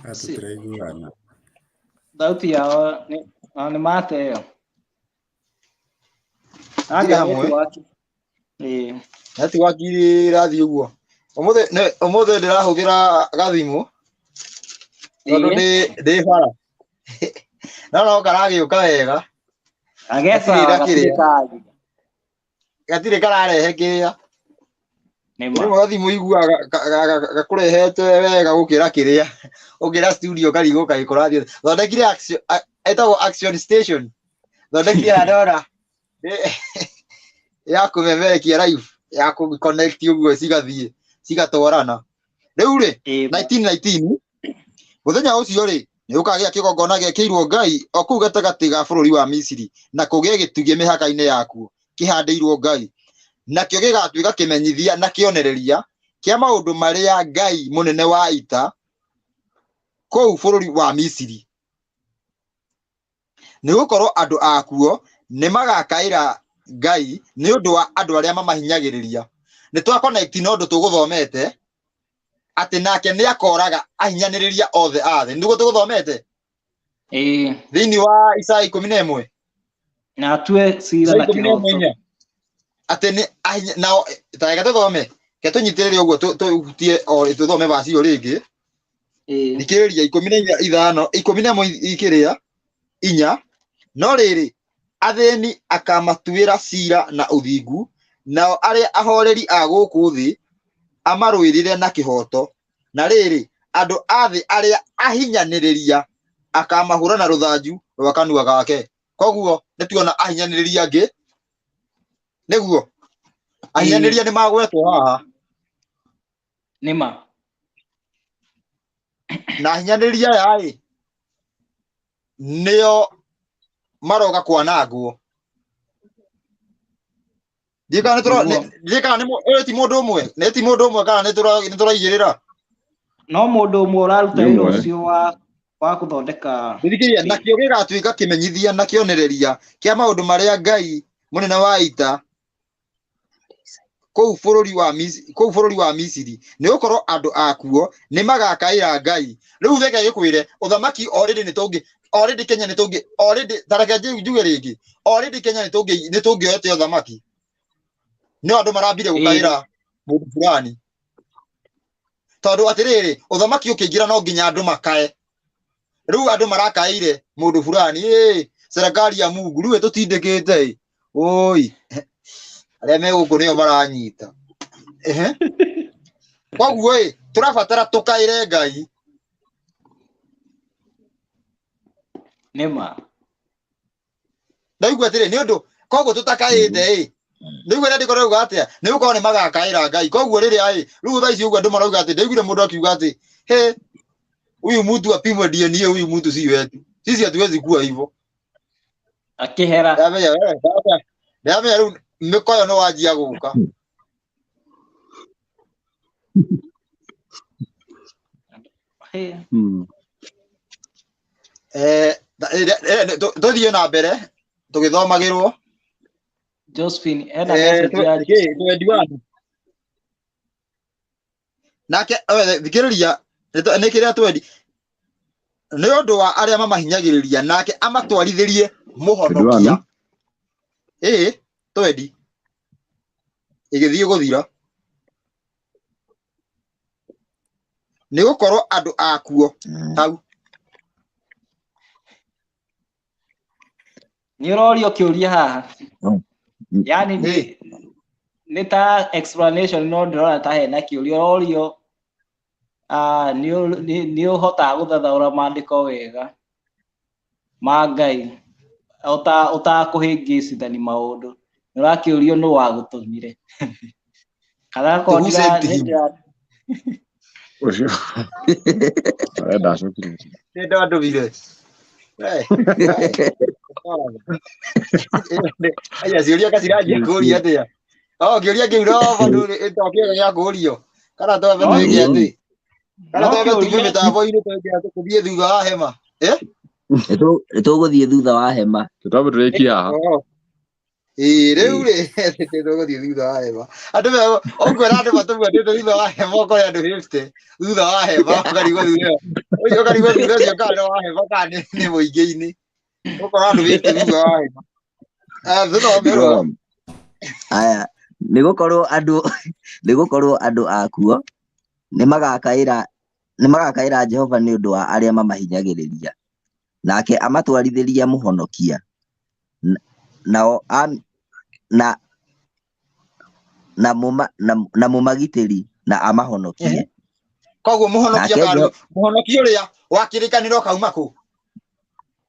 Tũtiraiguana. Thauti yao nĩ mateo. Tũtirĩ hamwe. Ĩĩ. Network ĩrathiĩ ũguo. Ũmũthĩ ndĩrahũthĩra gathimũ tondũ ndĩ bara. No no karagĩũka wega. Ageca Gatirĩ gatirĩ kararehe kĩrĩa. Rĩmwe gathimũ iguaga gakũrehete wega gũkĩra kĩrĩa. Ũngĩra studio karigwo kaĩ kũrathiĩ. Thondekire action ĩtagwo action station. Thondekire handora ya kũmemerekia live ya kũ connect ũguo cigathiĩ cigatwarana. Rĩu rĩ 1919 mũthenya ũcio rĩ nĩ ũkagĩa kĩgongona gĩakĩirwo Ngai o kũu gatagatĩ ga bũrũri wa Misiri na kũgĩe gĩtugĩ mĩhaka-inĩ yakuo kĩhandĩirwo Ngai nakĩo gĩgatuĩka kĩmenyithia na kĩonereria kĩa maũndũ marĩa Ngai mũnene wa ita kũu bũrũri wa Misiri nĩgũkorwo andũ akuo nĩmagakaĩra Ngai nĩ ũndũ wa andũ arĩa mamahinyagĩrĩria. Nĩ twa connect na ũndũ tũgũthomete atĩ nake nĩakoraga ahinyanĩrĩria othe a thĩ. Nĩguo tũgũthomete? Ĩĩ. Thĩinĩ wa Isaya 11. Na atue cira na Ikũmi na ĩmwe kĩhooto. inya. Atĩ nĩ nao ta reke tũthome, reke tũnyitĩrĩre ũguo tũhutie o tũthome vaci ĩyo rĩngĩ. Ĩĩ. Thikĩrĩria ikũmi na inya ithano, 11 ikĩrĩa inya. No rĩrĩ, athĩni akamatuĩra cira na ũthingu, nao arĩa ahoreri a gũkũ thĩ amarũĩrĩre na kĩhooto. Na rĩrĩ, andũ a thĩ arĩa ahinyanĩrĩria akamahũra na rũthanju rwa kanua gake. Koguo nĩ tuona ahinyanĩrĩria angĩ, nĩguo ahinyanĩrĩria nĩ magwetwo haha. Nĩma. Na ahinyanĩrĩria aya ĩ nĩo maroka kwanangwo. Ndiũĩ kana Nĩguo. ndiũĩ kana nĩ ũyũ ti mũndũ ũmwe, nĩ ti mũndũ ũmwe kana nĩ tũraigĩrĩra. No mũndũ ũmwe ũraruta Nĩ wĩra ũmwe. ũcio wa gũthondeka. Thikĩrĩria, nakĩo gĩgatuĩka kĩmenyithia na kĩonereria kĩa maũndũ marĩa Ngai mũnene wa ita kũu bũrũri wa kũu bũrũri wa Misiri, nĩgũkorwo andũ akuo nĩmagakaĩra Ngai. Rĩu reke gĩkwĩre, ũthamaki already nĩ tũngĩ, already Kenya nĩ tũngĩ, already ta reke njuge rĩngĩ, already Kenya nĩ tũngĩ, nĩ tũngĩoete ũthamaki. No andũ marambire gũkaĩra mũndũ fulani. Tondũ atĩrĩrĩ, ũthamaki ũkĩingĩra no nginya andũ makae. Rĩu andũ marakaĩire mũndũ fulani, ĩ serikali ya Mungu, rĩu ĩtũtindĩkĩte ĩ. Oi, arĩa me gũkũ nĩo maranyita. Ehe. Koguo ĩ, tũrabatara tũkaĩre Ngai. Nĩma. Ndaigua atĩrĩ, nĩ ũndũ koguo tũtakaĩte ĩ, nĩguo rĩandĩko rĩauga atĩa? Nĩ gũkorwo nĩ magakaĩra Ngai. Koguo rĩrĩa ĩ, rĩu thaa ici ũguo andũ marauga atĩ, ndaiguire mũndũ akiuga atĩ, he, huyu mtu apimwe DNA, huyu mtu si wetu. Sisi hatuwezi kuwa hivyo. Akĩhera. Ndamenya, ndamenya rĩu mĩkoyo nĩ wanjia gũka. Tũthiĩ na mbere tũgĩthomagĩrwo. Josephine, ena message ya Twendi wanyu. Nake thikĩrĩria, nĩ kĩrĩa twendi. Nĩ ũndũ wa arĩa mamahinyagĩrĩria, nake amatwarithĩrie mũhonokia. Ĩĩ, twendi. Ĩgĩthiĩ gũthira. Nĩ gũkorwo andũ akuo hau. Nĩ ũrorio kĩũria haha. Yani nĩ ta explanation no ndĩrona ta hena kĩũria ũrorio. Nĩ ũhotaga gũthathaũra maandĩko wega ma Ngai ũtakũhĩngĩcithania maũndũ. Nĩ ũrakĩũrio nũ wagũtũmire. Kana akorwo ndira Ũcio. Arenda acokire. Nĩ ndandũmire. Aya ciũria kaciranjia kũũria atĩa? Oh, kĩũria kĩu no bado ĩtokĩega gĩa kũũrio. Kana twambe twĩke atĩ? Kana twambe tume mĩtambo-inĩ twĩke atĩ tũthiĩ thutha wa hema? Eh? Nĩtũgũthiĩ thutha wa hema. Twambe tũrĩkie haha. Ĩĩ, rĩu rĩ, tũgũthiĩ thutha wa hema. Andũ me ũkwĩra andũ matũbuatĩte thutha wa hema ũkore andũ 50 thutha wa hema ũkarigwo thutha ũcio, ũkarigwo thutha ũcio kana nĩ wa hema kana nĩ mũingĩ-inĩ. Ũkora andũ 50 thutha wa hema. Thutha wa mĩrwo. Aya, nĩgũkorwo andũ akuo nĩmagakaĩra Jehova nĩ ũndũ wa arĩa mamahinyagĩrĩria, nake amatwarithĩria mũhonokia. Nao na mũmagitĩri na amahonokie. Koguo mũhonokia karu, mũhonokia ũrĩa wa kĩrĩkanĩro kauma kũ?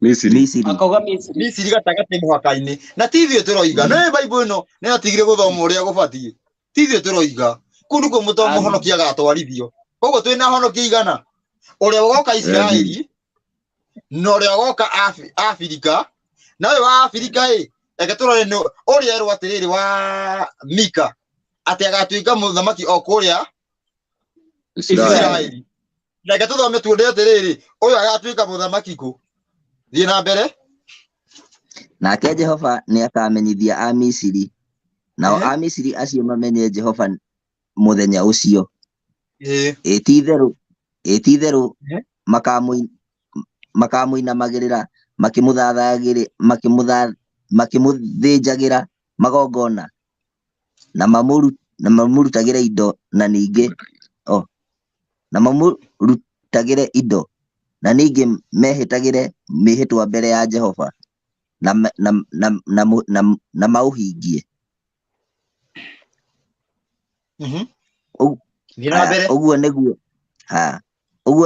Misiri. Misiri. Akauga Misiri. Misiri gatagatĩ mũhaka-inĩ. Na ti ithuĩ tũroiga. Nĩ Bible ĩno nĩ yatigire gũthoma ũrĩa gũbatiĩ. Ti ithuĩ tũroiga. Kũu nĩkuo mũhonokia agatwarithio. Koguo twĩna ahonokia igana. Ũrĩa ũgoka Isiraeli na ũrĩa ũgoka Afrika. Na ũyũ wa Afrika ĩ, reke tũrore nĩ ũrĩa erwo atĩrĩrĩ wa Mika atĩ agatuĩka mũthamaki o kũrĩa Isiraeli. Reke tũthome tuone atĩrĩrĩ, ũyũ agatuĩka mũthamaki kũ? Thiĩ na mbere. Nake Jehova nĩakamenyithia Amisiri, nao Amisiri acio mamenye Jehova mũthenya ũcio. Ĩ ti-itherũ makamũinamagĩrĩra makĩmũthĩnjagĩra magongona na mamũrutagĩre indo na ningĩ na mamũrutagĩre indo na ningĩ mehĩtagĩre mĩhĩtwa mbere ya Jehova na maũhingie. Ũguo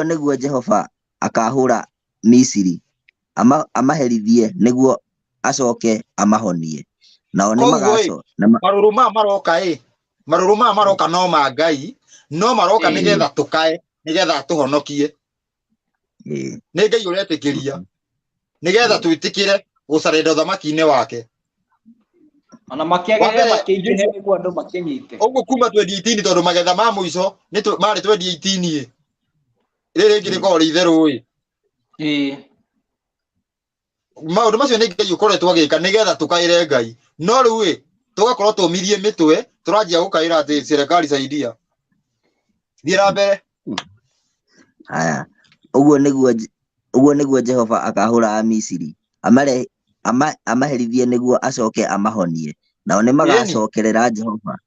nĩguo Jehova akahũra Misiri amaherithie nĩguo acoke amahonie. Nao nĩ magaco marũrũ maya maroka marũrũ maya maroka no ma Ngai no maroka nĩgetha tũkae nĩgetha tũhonokie. Nĩ Ngai ũretĩkĩria nĩgetha twĩtĩkĩre gũcarenda ũthamaki-inĩ wake. Ona makĩagĩrĩre makĩingĩhe nĩguo andũ makĩnyite. Ũguo kuma 2018 tondũ magetha ma mũico nĩ marĩ 2018 rĩrĩ rĩngĩ rĩkoragwo rĩ itherũ ĩ. Maũndũ macio nĩ Ngai ũkoretwo agĩka nĩgetha tũkaĩre Ngai. No rĩu ĩ tũgakorwo tũmirie mĩtwe tũranjia gũkaĩra atĩ serikali saidia. Thiĩ na mbere. Haya, ũguo nĩguo Jehova akahũra Amisiri amaherithie nĩguo acoke amahonie. Nao nĩ magacokerera Jehova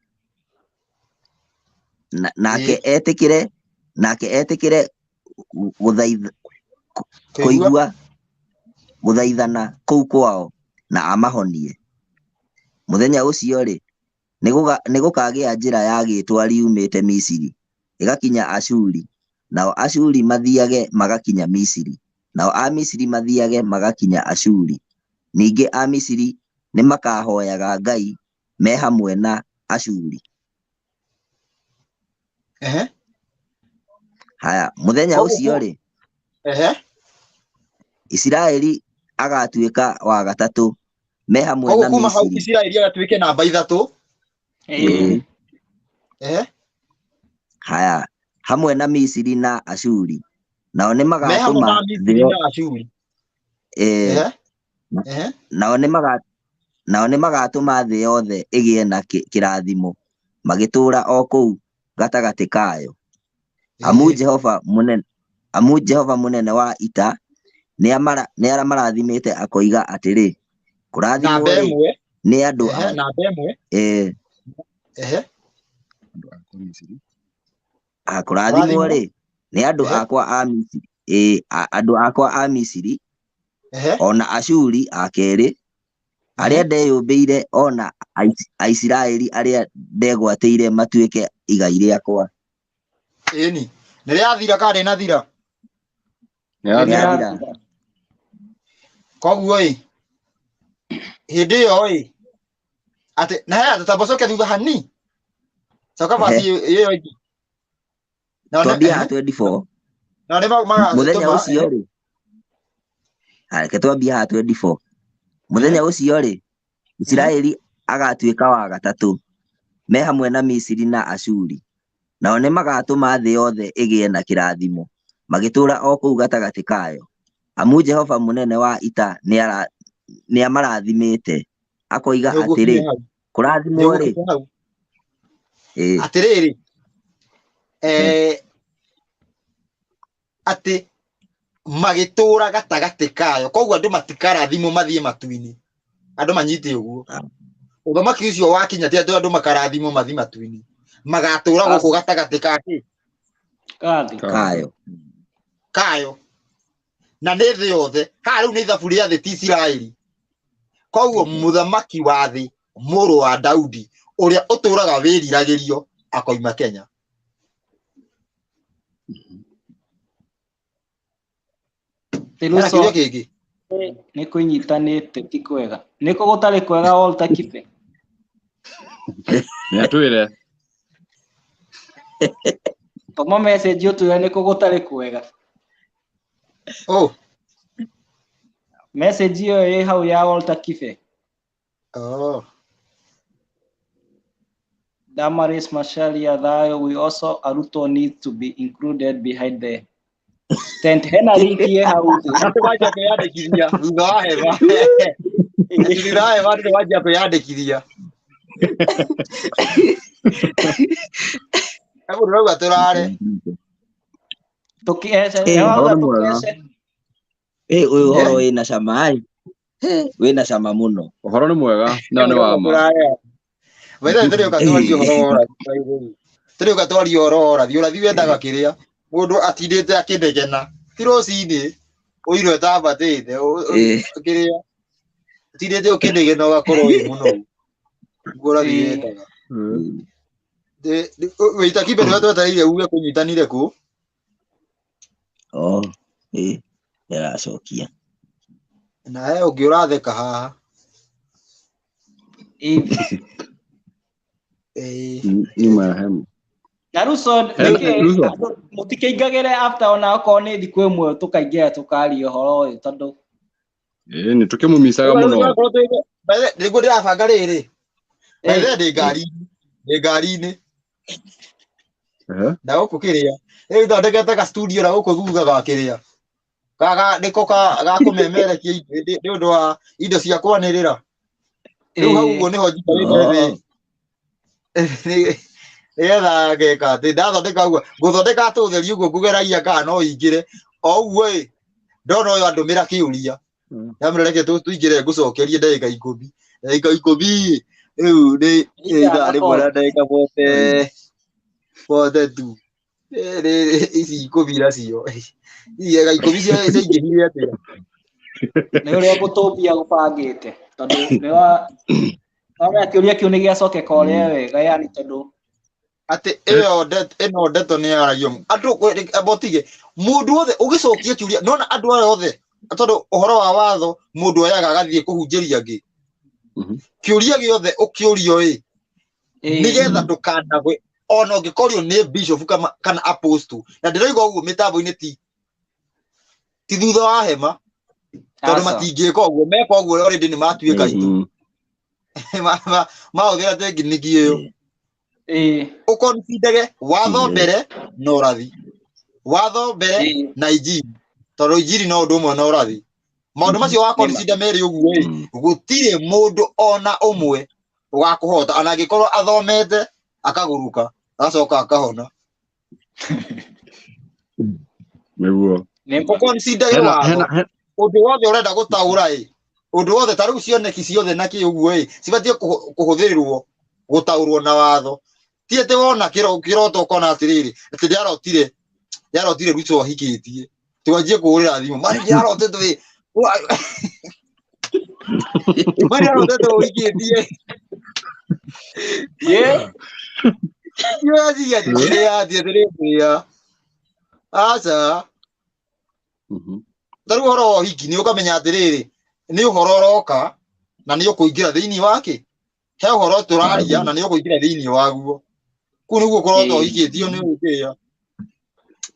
nake etĩkĩre kũigua gũthaithana kũu kwao na amahonie. Mũthenya ũcio-rĩ, nĩgũkagĩa njĩra ya gĩtwari yumĩte Misiri ĩgakinya Ashuri, nao Ashuri mathiage magakinya Misiri, nao Amisiri mathiage magakinya Ashuri. Ningĩ Amisiri nĩmakahoyaga Ngai me hamwe na Ashuri. Haya, mũthenya ũcio-rĩ, Isiraeli agatuĩka wa gatatũ me hamwe na Misiri. Isiraeli agatuĩke namba 3. Haya, hamwe na Misiri na Ashuri. Nao nĩ magatũma nao nĩ magatũma thĩ yothe ĩgĩe na kĩrathimo magĩtũũra o kũu gatagatĩ kayo. Amu Jehova mũnene wa ita nĩamarathimĩte akoiga atĩrĩ, kũrathimwo-rĩ nĩ andũ kũrathimwo-rĩ nĩ andũ akwa a Misiri, andũ akwa a Misiri ona Ashuri a kerĩ arĩa ndeyũmbĩire ona Aisiraeli arĩa ndegwatĩire matuĩke igai rĩakwa. Ĩni nĩ rĩathira kana rĩnathira? Nĩrĩathira. Koguo ĩ hĩndĩ ĩyo ĩ atĩ na haya tũtambocoke thutha hani coka basi ĩyo ĩngĩ twambia haha 24 na nĩ mũthenya ũcio rĩ, reke twambie haha 24 mũthenya ũcio rĩ, Isiraeli agatuĩka wa gatatũ me hamwe na Misiri na Ashuri, nao nĩ magatũma thĩ yothe ĩgĩe na kĩrathimo magĩtũũra o kũu gatagatĩ kayo. Amu Jehova mũnene wa ita nĩamarathimĩte akoiga atĩrĩ, kũrathimwo rĩ atĩrĩrĩ atĩ magĩtũũra gatagatĩ kayo. Koguo andũ matikarathimwo mathiĩ matu-inĩ, andũ manyite ũguo. Ũthamaki ũcio wakinya ti andũ makarathimwo mathiĩ matu-inĩ, magatũũra gũkũ gatagatĩ ka kĩ kayo kayo, na nĩ thĩ yothe. Haha rĩu nĩ ithabu rĩa thĩ ti Isiraeli. Koguo mũthamaki wa thĩ mũrũ wa Daudi ũrĩa ũtũũraga wĩriragĩrio akoima Kenya. Nĩ kwĩnyitanĩte ti kwega, nĩkũ gũtarĩ kwega Walter Kibe? Nĩatwĩre. Tũma message ũtwĩre nĩkũ gũtarĩ kwega. Oh, message ĩyo ĩ hau ya Walter Kibe. Oh. Damaris Macharia Thayo, we also Aruto needs to be included behind the tent. Hena linki ye hau thĩ. Tũwanjia kwĩyandĩkithia thutha wa hema. Thutha wa hema tũwanjia kwĩyandĩkithia. He mũndũ ũrauga tũrare. Tũkĩece, ũrauga tũkĩece. Ũyũ ũhoro wĩna cama ĩ. Wĩna cama mũno. Ũhoro nĩ mwega na nĩ wa ma. By the way, tũrĩũka twarie ũhoro wa ũrathi, by the way. Tũrĩũka twarie ũhoro wa ũrathi. Ũrathi wendaga kĩrĩa mũndũ atindĩte akĩnegena, ti rũcinĩ ũiro ĩtambatĩte kĩrĩa atindĩte ũkĩnegena ũgakorwo wĩ mũnogu. Nĩguo ũrathi wendaga. Wĩita Kibe nĩwe twetereire uge kũnyitanire kũ. Oh, ĩĩ, nĩaracokia. Na he ũngĩ ũratheka haha. Ĩĩ. Nyuma ya hema. Na Ruson, Hena- Ruson. mũtikĩingagĩre after ona okorwo nĩ thikũ ĩmwe tũkaingĩra tũkaria ũhoro ũyũ tondũ Ĩĩ nĩ tũkĩmũmicaga mũno. By the way, nĩguo ndĩrabanga rĩrĩ. By the way, ndĩ ngari-inĩ. Ndĩ ngari-inĩ. Ehe. Na gũkũ kĩrĩa. Rĩu thondekete ga studio na gũkũ thutha ga kĩrĩa. Ga nĩko ga kũmemerekia nĩ ũndũ wa indo cia kwanĩrĩra. Rĩu hau ũguo nĩho njikarĩte thĩ. Nĩgetha ngeka atĩ ndathondeka ũguo ngũthondeka tũtheri ũguo ngũgeragia kana no ingĩre o ũguo ĩ ndona ũyũ andũmĩra kĩũria ndamwĩra reke tũingĩre ngũcokerie ndagĩka ikũmi, ndagĩka ikũmi rĩu nĩ ithaa rĩmwe na ndagĩka bote tu. Ici ikũmi nacio ici ndagĩka ikũmi ciaingĩhire atĩa? Nĩ ũrĩa gũtũmbia gũbangĩte tondũ nĩ wa ona kĩũria kĩu nĩ gĩacokeka ũrĩa wega yani tondũ atĩ ĩyo ĩno ndeto nĩ yaragio andũ botige mũndũ wothe ũgĩcokia kĩũria nona andũ aya othe tondũ ũhoro wa watho mũndũ oyaga agathiĩ kũhunjĩria angĩ. Kĩũria gĩothe ũkĩũrio ĩ nĩgetha ndũkanagwe ona ũngĩkorio nĩ bishop kana apostle na ndĩroiga ũguo mĩtambo-inĩ ti thutha wa hema tondũ matingĩka ũguo meka ũguo already nĩ matuĩka itu mahũthĩra tekiniki ĩyo. Ũkonsidere watho mbere na ũrathi, watho mbere na injiri tondũ injiri no ũndũ ũmwe na ũrathi. Maũndũ macio wa consider merĩ ũguo ĩ gũtirĩ mũndũ ona ũmwe ũgakũhota ona angĩkorwo athomete akagũrũka agacoka akahona. Nĩguo. Ũkonsidere watho ũndũ wothe ũrenda gũtaũra ĩ ũndũ wothe ta rĩu cioneki ciothe na kĩ ũguo ĩ cibatiĩ kũhũthĩrwo gũtaũrwo na watho. Ti atĩ wona kĩroto ũkona atĩrĩrĩ atĩ ndĩarotire Ruto ahikĩtie twanjie kũhũrĩra thimũ mani ndĩrarotete wĩ mani ndĩrarotete ũhikĩtie yathiĩ atĩrĩrĩ aca. Ta rĩu ũhoro wa ũhiki nĩ ũkamenya atĩrĩrĩ nĩ ũhoro ũroka na nĩ ũkũingĩra thĩinĩ wake. He ũhoro tũraria na nĩ ũkũingĩra thĩinĩ waguo. Kũu nĩguo ũkorwo ũhikĩtio nĩ ũkĩĩa.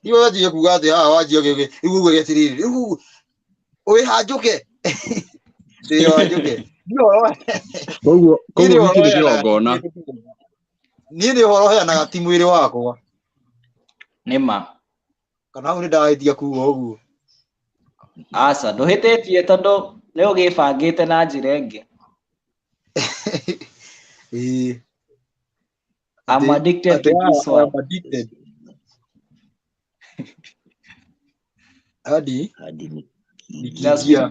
Iwe wanjie kuga atĩ haha wanjie rĩu uge atĩrĩrĩ rĩu wĩhanjũke. Wĩhanjũke. Koguo ũhiki nĩ kĩgongona. Niĩ nĩ ũhoro heanaga ti mwĩrĩ wakwa. Nĩ ma. Kana hau nĩ ndahĩtia kuga ũguo. Aca ndũhĩtĩtie tondũ nĩ ũgĩbangĩte na njĩra ĩngĩ. I'm addicted to this one. I'm addicted. Hadi nikiingia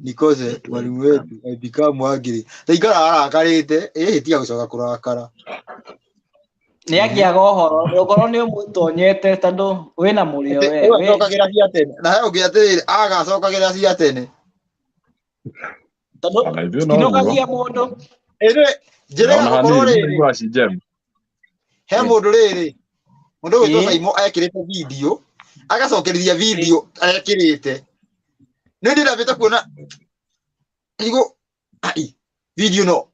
nikose mwalimu wetu I become angry. Taikara arakarĩte ĩhĩtia gũcoka kũrakara. Nĩ angĩaga ũhoro ũkorwo nĩ ũmũtonyete tondũ wĩna mũrĩo we. Acokagĩra cia tene na he ũngĩ atĩrĩrĩ agacokagĩra cia tene. Tondũ citinogagia mũndũ. Njĩra ya gũkorwo rĩrĩ he mũndũ rĩrĩ mũndũ ũgwĩtwo Saimo ekĩrĩte video agacokerithia video ekĩrĩte. Nĩ ndĩrambĩte kuona igo ai video no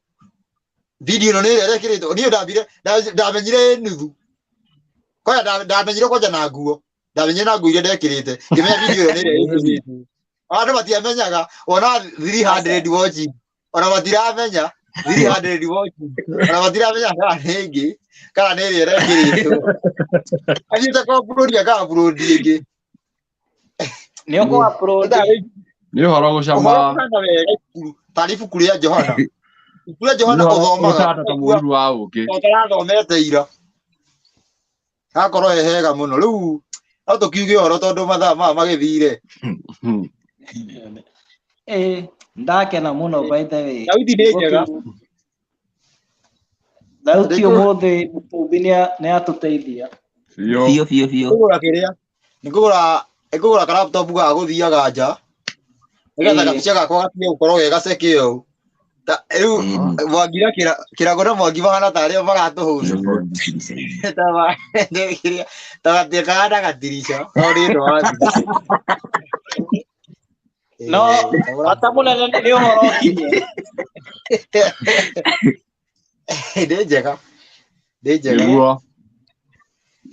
video no nĩ ĩrĩa ĩrekĩrĩtwo niĩ ndambire ndamenyire nuthu kwanja ndamenyire kwanja na nguo ndamenyire na nguo iria ndekĩrĩte ngĩmenya video ĩyo nĩ ĩrĩa ĩkĩrĩtwo. Andũ matiamenyaga ona 300 watching ona matiramenya 300 watching ona matiramenya kana nĩ ĩngĩ kana nĩ ĩrĩa ĩrekĩrĩtwo. Athiĩte kũ-upload aka-upload ĩngĩ. Nĩ ũkũ-upload. Nĩ ũhoro gũcama. Ũhoro ũhana wega ibukũ tarĩ ibuku rĩa Johana. Ibuku rĩa Johana ũthomaga. Ũtata ta mũruru wa ũkĩ. Ũtarathomete ira. Hakorwo he hega mũno. Rĩu no tũkiuge ũhoro tondũ mathaa maya magĩthire. Ĩĩ, ndakena mũno by the way. Thauti nĩ njega. Thauti Ndĩkũ- ũmũthĩ mũtũmbi nĩ atũteithia. Biũ. Biũ biũ biũ. Kũgũra kĩrĩa? Nĩngũgũra nĩngũgũra ka laptop ga gũthiaga nja. Nĩgetha Ĩĩ. gabica gakwa gatige gũkorwo ge gaceke ũũ. Ta rĩu Ĩĩ. Mwangi na Kĩrago na Mwangi mahana tarĩ o maratũhũra. Ta kĩrĩa ta gatiĩ gatirisha no nĩ ũndũ wa thimũ. No Ĩĩ, ta ũra- bata mũnene nĩ ũhoro ũkinye. Nĩ njega. Nĩ njega. Nĩguo.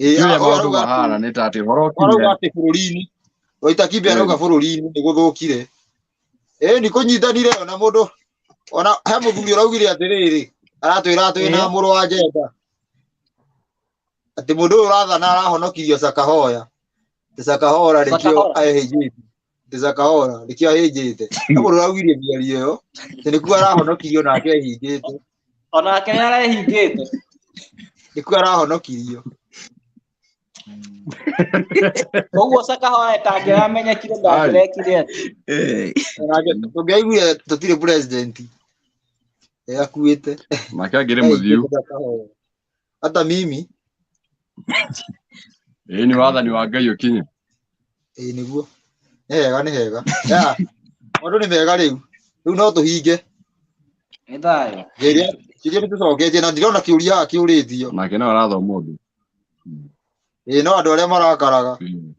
Ĩĩ, Ti ũrĩa ũyũ maũndũ arauga atĩ mahana nĩ ta atĩ ũhoro arauga ũkinye. atĩ bũrũri-inĩ Waita Kibe arauga Ĩĩ. bũrũri-inĩ nĩ gũthũkire. Ĩĩ nĩ kũnyitanire ona mũndũ ona he mũthuri ũraugire atĩrĩrĩ aratwĩra atĩ na Ĩĩ. mũrũ wa Njenga atĩ mũndũ ũyũ ũrathana arahonokirio Sakahoya atĩ Sakahora nĩkĩo Sakahora. ahĩnjĩte atĩ Sakahora nĩkĩo ahĩnjĩte he mũndũ ũraugire mĩario ĩyo atĩ nĩkuo arahonokirio nake ehingĩte Onake nĩ arehingĩte. nĩkuo arahonokirio. Koguo Sakahora tangĩramenyekire Ai. ndangĩrekire atĩ. Ĩĩ. Onake tũngĩaiguire tũtirĩ president ĩ akuĩte Nake angĩrĩ mũthiu. ehingĩte Sakahora hata mimi Ĩĩ nĩ wathani wa Ngai ũkinye. ĩĩ nĩguo nĩ hega nĩ hega Ya, maũndũ nĩ mega rĩu rĩu no tũhinge Nĩ thayũ. kĩũria kĩũria nĩ tũcoketie na ndirona kĩũria haha kĩũrĩtio Nake no arathoma ũndũ. ĩĩ no andũ arĩa marakaraga Ĩĩ.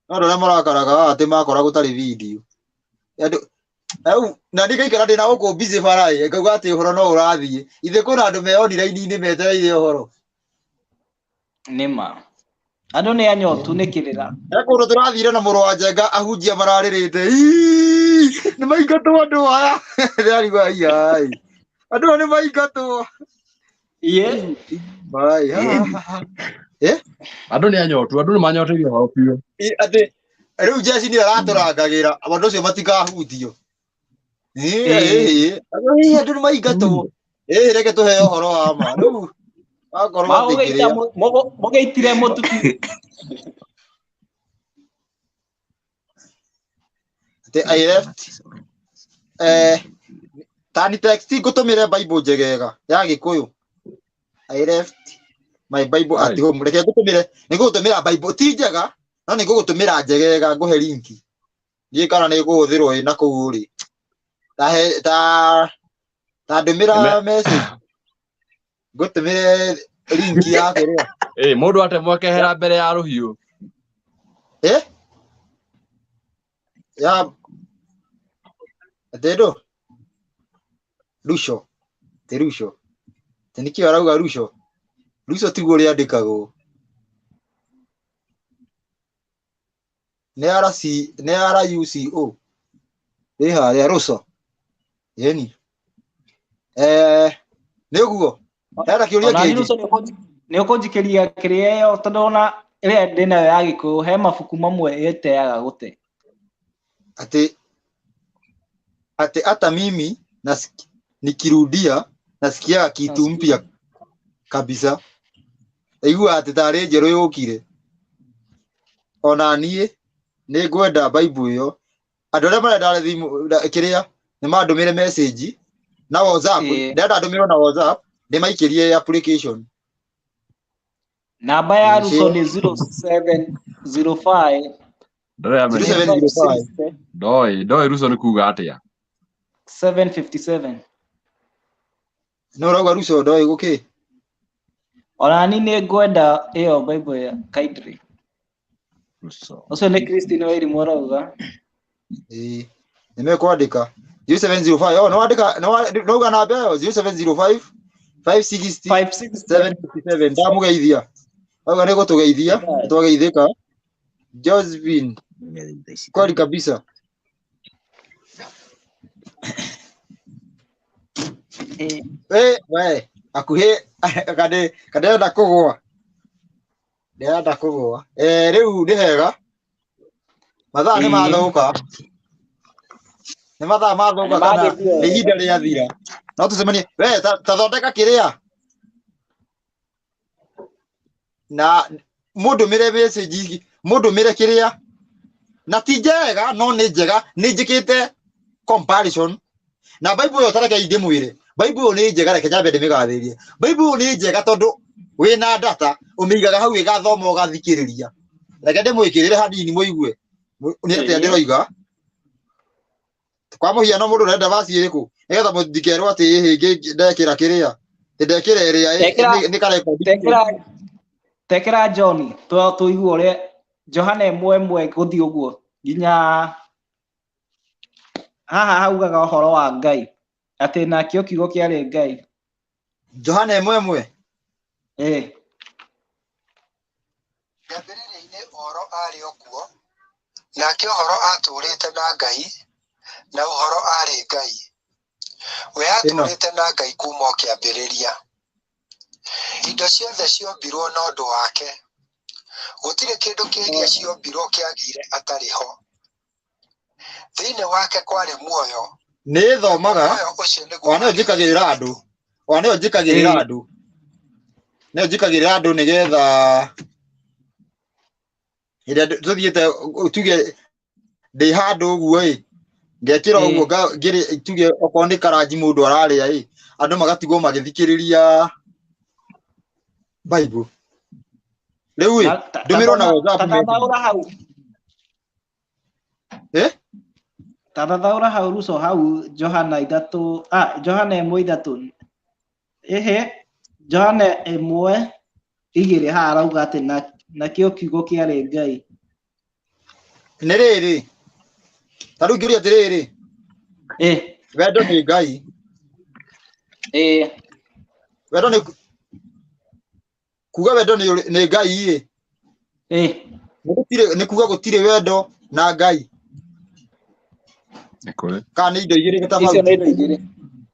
no andũ arĩa marakaraga haha atĩ makora gũtarĩ video andũ rĩu na niĩ ngaikara ndĩ na gũkũ busy bara ĩ ngauga atĩ ũhoro no ũrathiĩ ithe kwĩna andũ me online-inĩ metereire ũhoro Nĩ ma. Andũ nĩ anyotu nĩ kĩrĩra. he kũndũ tũrathire na mũrũ wa Njenga ahunjia mararĩrĩte "Ii, nĩ maingatwo andũ aya ndĩrarigwo ai andũ aya nĩ maingatwo Iĩ. Ai, ha, ha, ha. Eh? Andũ nĩ anyotu, andũ nĩ manyoteire ũhoro biũ. Atĩ rĩu jeshi nĩyo ĩratũrangagĩra andũ acio matikahutio. Ĩĩ, Ĩĩ. ĩĩ, andũ ĩĩ, andũ nĩ maingatwo ĩĩ reke tũheo ũhoro wa ma rĩu wakorwo atĩ Magũgĩita kĩrĩa mũgĩitire mũtu biũ. atĩ I left eh tani text ngũtũmĩre bible njegega ya gĩkũyũ I left my bible at Ai. home reke ngũtũmĩre nĩ ngũgũtũmĩra bible ti njega no nĩ ngũgũtũmĩra njegega ngũhe linki ndiĩ kana nĩ ĩkũhũthĩrwo ĩ na kũu rĩ ta he ta ta ndũmĩra Nĩme- message ngũtũmĩre linki ya kĩrĩa Ĩĩ mũndũ atemwo akehera mbere ya rũhiũ. eh ya atĩ ndũ Rusho ti Rusho ti nĩkĩo arauga Rusho Rusho tiguo rĩandĩkagwo nĩ RC nĩ RUCO ĩ harĩa Ruco ĩni eh nĩ ũguo hena kĩũria Ona niĩ kĩngĩ Ruco nĩ ũkũnjikĩria kĩrĩa ĩyo tondũ ona ĩrĩa ndĩ nayo ya gĩkũyũ he mabuku mamwe ĩteaga gũte. atĩ atĩ hata mimi nikirudia nasikia kitu mpya kabisa aigua atĩ tarĩ njerũ yũkire ona niĩ nĩ ngwenda bible ĩyo andũ arĩa marenda thimũ kĩrĩa nĩ mandũmĩre message na WhatsApp Ĩĩ. ndĩrenda ndũmĩrwo na WhatsApp ndĩmaikĩrie application Namba ya Ruco Ĩĩ. nĩ 0705 Ndĩramenya. 0705 560 Ndoĩ, ndoĩ Ruco nĩ kuga atĩa. 757. no ũrauga Ruco ndoĩ gũkĩ Ona niĩ nĩ ngwenda ĩyo bible ya kindly. Ruco. Ũcio nĩ Christine Wairimu arauga. Ĩĩ nĩ mekwandĩka 0705 oh nĩ wandĩka nĩ wauga namba ĩyo 0705 560 560 757 ndamũgeithia auga nĩ gũtũgeithia twageithĩka Josephine kweli kabisa Ĩĩ. we we akuhĩ kandĩ kandĩrenda kũgũa ndĩrenda kũgũa eh rĩu nĩ hega mathaa nĩ Ĩĩ. mathũka nĩ mathaa mathũka Nĩ kana magĩthiĩ nĩ ihinda rĩathira no tũcemanie we ta thondeka kĩrĩa na mũndũmĩre message mũndũmĩre kĩrĩa na ti njega no nĩ njega nĩ njĩkĩte Comparison na Bible ĩyo tareke ndĩmwĩre Bible ĩyo nĩ njega, reke nyambe ndĩmĩgathĩrie. Bible ĩyo nĩ njega tondũ wĩna data ũmĩigaga hau ĩgathoma ũgathikĩrĩria. Reke ndĩmwĩkĩrĩre hanini mũigue nĩ atĩa ndĩroiga. Kwa mũhiano mũndũ ũrenda vaci ĩrĩkũ nĩgetha mũtikerwo atĩ ĩhĩ ndekĩra kĩrĩa ndekĩra ĩrĩa nĩ karekondi. Tekera John tũigue ũrĩa Johana 1:1 gũthiĩ ũguo nginya haha haugaga ũhoro wa Ngai atĩ nakĩo kiugo kĩarĩ Ngai. Johana 1:1. Kĩambĩrĩria-inĩ ũhoro aarĩ o kuo, nake ũhoro aatũũrĩte na Ngai, na ũhoro aarĩ Ngai. We aatũũrĩte na Ngai kuuma o kĩambĩrĩria. Indo ciothe ciombirwo na ũndũ wake. Gũtirĩ kĩndũ kĩa iria ciombirwo kĩagĩire atarĩ ho. Thĩinĩ wake kwarĩ muoyo. Nĩ thomaga ona njikagĩrĩra andũ. Ona nĩyo njikagĩrĩra andũ. Nĩyo njikagĩrĩra andũ nĩgetha ĩrĩa tũthiĩte tuge ndĩ handũ ũguo ĩ ngekĩra ũguo tuge okorwo nĩ karanji mũndũ ararĩa ĩ andũ magatigwo magĩthikĩrĩria Bible. Rĩu ĩ ndũmĩrwo na WhatsApp. Tathathaũra hau. Tathathaũra hau Ruco hau Johana 3 Johana 1:3. Ehe Johana 1:2 haha arauga atĩ nakĩo kiugo kĩarĩ Ngai. Nĩ rĩrĩ ta rĩu ngĩũria atĩrĩrĩ wendo nĩ Ngai. Wendo nĩ kuga wendo nĩ Ngai ĩ nĩ kuga gũtirĩ wendo na Ngai. Kana nĩ indo igĩrĩ tofauti.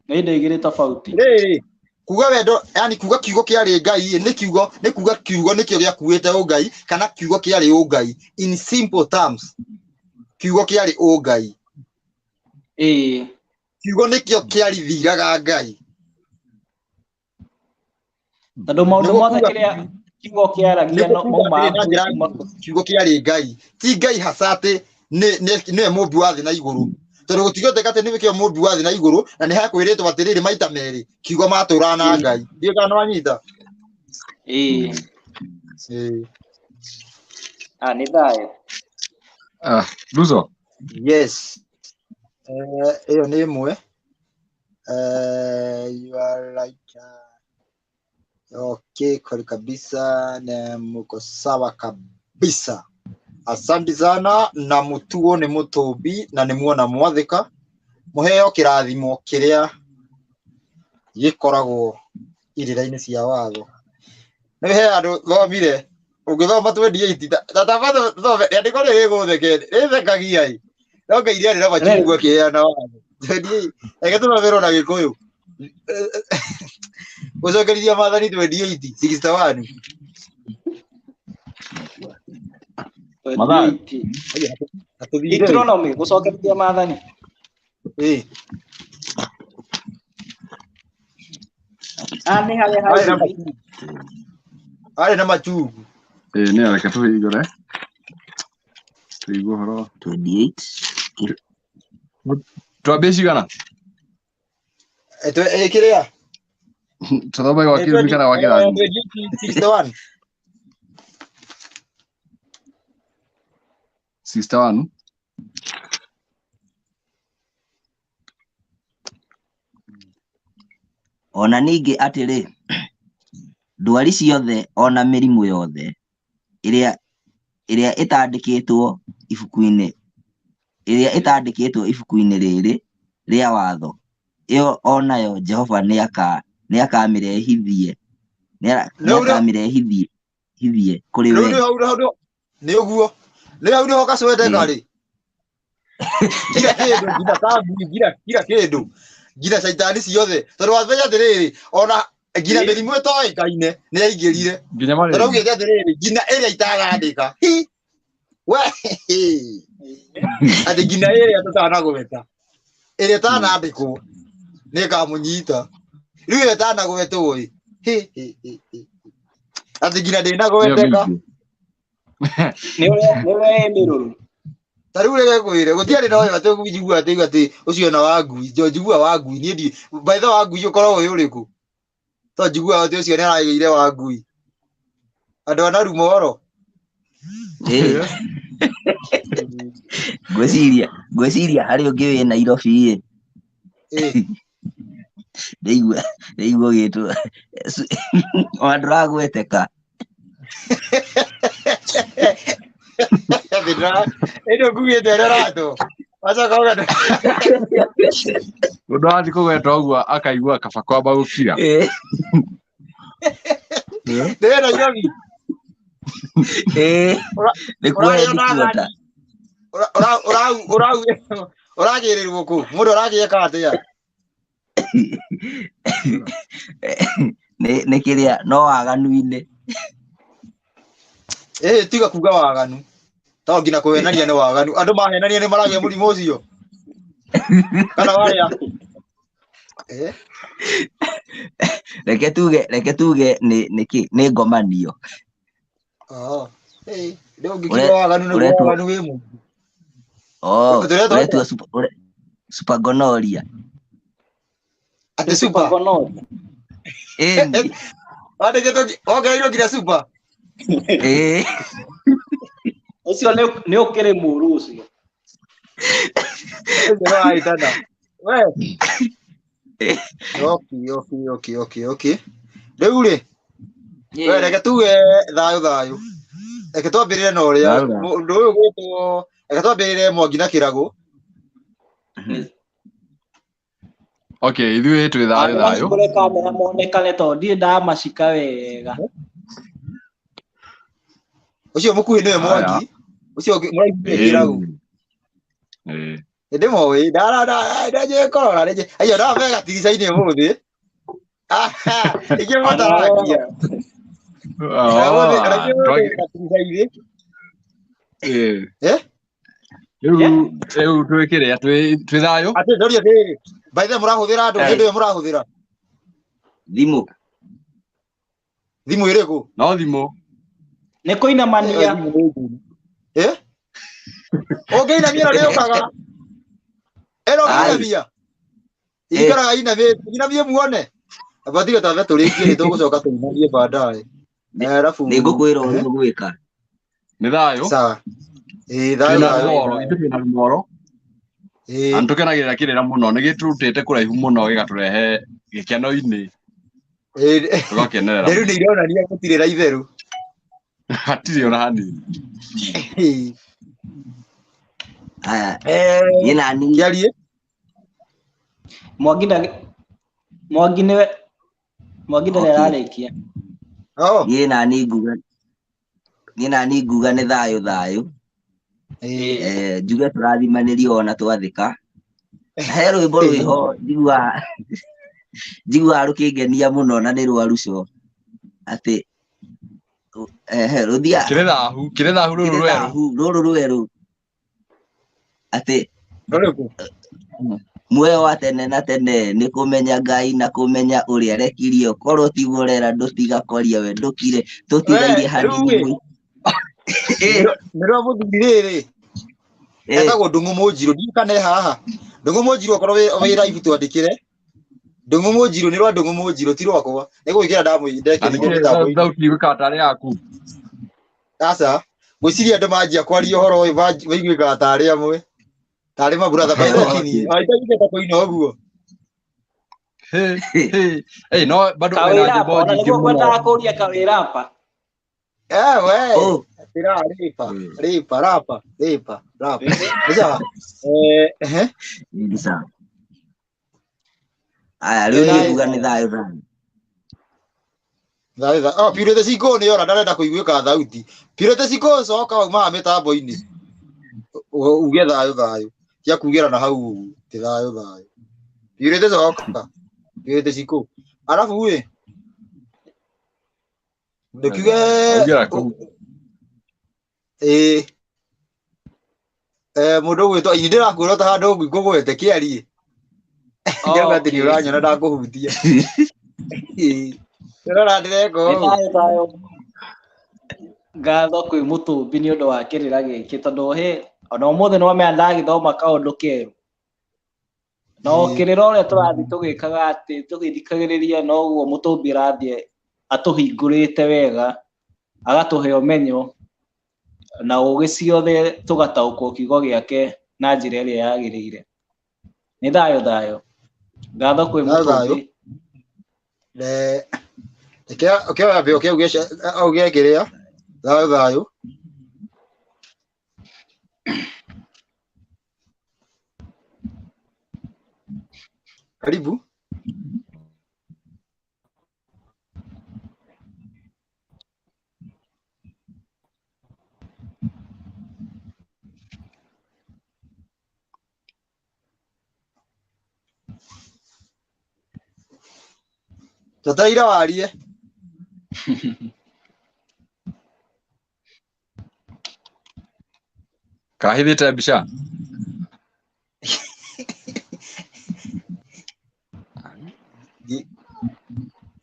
Nĩ indo igĩrĩ tofauti. Rĩrĩ kuga wendo yani kuga kiugo kĩarĩ Ngai nĩ kiugo nĩ kuga kiugo nĩkĩo gĩakuĩte ũngai kana kiugo kĩarĩ ũngai in simple terms kiugo kĩarĩ ũngai. Kiugo nĩkĩo kĩarithiraga Ngai. Tondũ maũndũ mothe kĩrĩa kiugo kĩaragia mauma kiugo kĩarĩ Ngai ti Ngai hasa atĩ nĩwe mũmbi wa thĩ na igũrũ tondũ gũtigĩoteka atĩ nĩwe mũmbi wa thĩ na igũrũ na nĩ hakwĩrĩtwo atĩrĩrĩ maita merĩ kiugo matũraga na Ngai. Ndiũĩ kana nĩwanyita. Nĩ thayũ. Ruco. Yes. Ĩyo nĩ ĩmwe. You are like okay, kweli kabisa na muko sawa kabisa. Asante sana na mutuo nĩ mũtũmbi na nĩ muona mwathĩka mũheo kĩrathimo kĩrĩa gĩkoragwo irĩra-inĩ cia watho. Nĩ he andũ thomire ũngĩthoma 28 tata thome rĩandĩko rĩrĩ rĩgũtheke rĩthekagia ĩ no Ngai rĩarĩ na machungu akĩheana watho 28 reke tũthomerwo na Gĩkũyũ gũcokerithia maathani 28 61. Deuteronomy gũcokerithia maathani. Nĩ harĩa arĩ na machungu. Nĩ reke tũhingũre tũigue ũhoro 28. Twambie cigana? Kĩrĩa Tũthome gwa kĩrumi kana gwa kĩrathimo? 61. 61. Ona ningĩ atĩrĩ ndwari ciothe ona mĩrimũ yothe ĩrĩa ĩtandĩkĩtwo ibuku-inĩ ĩrĩa ĩtandĩkĩtwo ibuku-inĩ rĩrĩ rĩa watho ĩyo onayo Jehova nĩakamĩrehithie nĩakamĩrehithie kũrĩ we. Nĩ ũguo nĩ hau nĩho gacwendeka rĩ kira kĩndũ nginya kambuni kira kĩndũ nginya caitani ciothe tondũ wamenya atĩrĩrĩ ona nginya mĩrimũ ĩtoĩkaine nĩ yaingĩrire tondũ augĩte atĩrĩrĩ nginya ĩrĩa itarandĩka we atĩ nginya ĩrĩa tũtanagweta ĩrĩa ĩtanandĩkwo nĩ ĩkamũnyita rĩu ĩyo ĩtanagwetwo ĩ atĩ nginya ndĩnagweteka nĩ ũrĩa ĩ mĩrũrũ. Ta rĩu reke ngwĩre gũtiarĩ na ũyũ atĩ njigua atĩ atĩ ũcio na wa ngui njo njigua wa ngui niĩ ndi by the wa ngui ũkoragwo wĩ ũrĩkũ to njigua atĩ ũcio nĩ aragĩire wa ngui andũ a Narumoro. Ngwĩciria harĩ ũngĩ wĩ Nairobi ĩ. Ndĩigua ũgĩtwo ona ndũragweteka. Ĩno ngugĩte ũrĩa ũratwo wacoka uga Mũndũ athiĩ kũgweta ũguo akaigua kaba kwamba gũkira. Ndĩ Nairobi. Nĩ kuoya ndikuota. Ũragĩrĩrwo kũ? Mũndũ aragĩeka atĩa? Nĩ kĩrĩa no waganu-inĩ. Tiga kuga waganu. To nginya kũhenania nĩ waganu. Andũ mahenania nĩ maragĩa mũrimũ ũcio. Kana warĩa. Reke tuge nĩ ngomanio. Rĩu ũngĩkiuga waganu nĩguo waganu wĩ mũingĩ. Ũretwo super gonorrhea. Atĩ super gonorrhea. Wandĩkĩtwo wongereirwo nginya super. Ũcio nĩ ũkĩrĩ mũru ũcio. Ũcio we. Okay. Rĩu rĩ, we reke tuge thayũ thayũ. Reke twambĩrĩre na ũrĩa mũndũ ũyũ gwĩtwo, reke twambĩrĩre Mwangi na Kĩragũ. Okay, ithuĩ twĩ thayũ thayũ. Mahingũre kamera monekane tondũ ndirĩ ndamacika wega. Ũcio mũkuhĩ nĩwe Mwangi, ũcio mũraihu nĩwe Kĩragũ. Ndĩmoĩ, ndanjĩĩ kũrora rĩngĩ. Aiyo ndambe gatirica-inĩ ũmũthĩ. Ingĩ mũtaragia. Ũmũthĩ gatirica-inĩ. Rĩu twĩ kĩrĩa twĩ thayũ. Atĩ ndoria atĩrĩrĩ, by the way mũrahũthĩra andũ hĩndĩ ĩyo mũrahũthĩra? Thimũ. Thimũ ĩrĩkũ? No thimũ. Nĩ kũinamania. Ũngĩinamia ĩno ndĩũkaga. Ĩno ũngĩinamia. Ikaraga inamĩte, inamie muone. Amba tiga twambe tũrĩkie nĩ tũgũcoka tũinamie baadaye. Alafu nĩ ngũkwĩra ũrĩa ũgwĩka. Nĩ thayũ. Sawa. Thayũ thayũ. Ithuĩ twĩna Rũmoro. Na nĩtũkenagĩrĩra kĩrĩra mũno, nĩ gĩtũrutĩte kũraihu mũno gĩgatũrehe gĩkeno-inĩ. Tũgakenerera. Rĩu nĩ ironania gũtirĩ na itherũ. Hatirĩ ona hanini. Aya. Niĩ nani. Kĩarie. Mwangi nĩwe Mwangi ndarĩ ararĩkia. Niĩ nani nguga nĩ thayũ thayũ. Njuge tũrathimanĩrio ona twathĩka. He rwĩmbo rwĩho njiguaga rũkĩngenia mũno na nĩ rwa Ruco. Atĩ rũthiaga kĩrĩ thahu rũrũ rwerũ. Rũrũ rwerũ. Atĩ muoyo wa tene na tene nĩ kũmenya Ngai na kũmenya ũrĩa arekirio korwo tiguo ũrera ndũtigakoria we ndũkire tũtigairie hanini. Nĩ rwa mũthuri rĩrĩ etagwo Ndung'u Mũnjirũ ndiũĩ kana e haha. Ndung'u Mũnjirũ okorwo wĩ live twandĩkĩre. Ndung'u Mũnjirũ nĩ rwa Ndung'u Mũnjirũ ti rwakwa. Nĩ gwĩkĩra ndekĩrire mĩtambo-inĩ. Thauti ĩgwĩkaga tarĩ yaku. Aca, ngwĩciria andũ manjia kwaria ũhoro ũyũ maiguĩkaga tarĩ amwe. Tarĩ maburatha lakini haitaigĩte kũina ũguo. No bado wĩna nyĩmbo nyingĩ mũno. Kawĩra kũria kawĩra hapa. We. Tira ripa ripa rapa ripa rapa. Nĩ sawa. Nĩ sawa. Aya rĩu niĩ nguga nĩ thayũ thayũ. Thayũ thayũ. Oh, Purity Cikũ nĩ ora ndarenda kũiguĩka thauti. Purity Cikũ coka umaga mĩtambo-inĩ. Uge thayũ thayũ. Tia kugĩra na hau ũguo. Ti thayũ thayũ. Purity coka. Purity Cikũ. Arabu ĩ ndũkiuge mũndũ ũgwĩtwo ini ndĩrakwĩra ta handũ ngũgwete kĩarie. Ndĩrauga atĩ nĩ ũranyona ndakũhutia. Ndĩrora ndĩreka ũũ. Ngatho kwĩ mũtũmbi nĩ ũndũ wa kĩrĩra gĩkĩ tondũ he Ona ũmũthĩ nĩ wamenya ndagĩthoma kaũndũ kerũ. No kĩrĩra ũrĩa tũrathiĩ tũgĩkaga atĩ tũgĩthikagĩrĩria noguo mũtũmbi arathiĩ atũhingũrĩte wega, agatũhe ũmenyo na ũgĩ ciothe tũgataũkwo kiugo gĩake na njĩra ĩrĩa yagĩrĩire. Nĩ thayũ thayũ. Ngatho kwĩ mũtũmbi. Reke ũke auge kĩrĩa. Thayũ thayũ. Karibu. Twetereire warie. Kahithite mbica.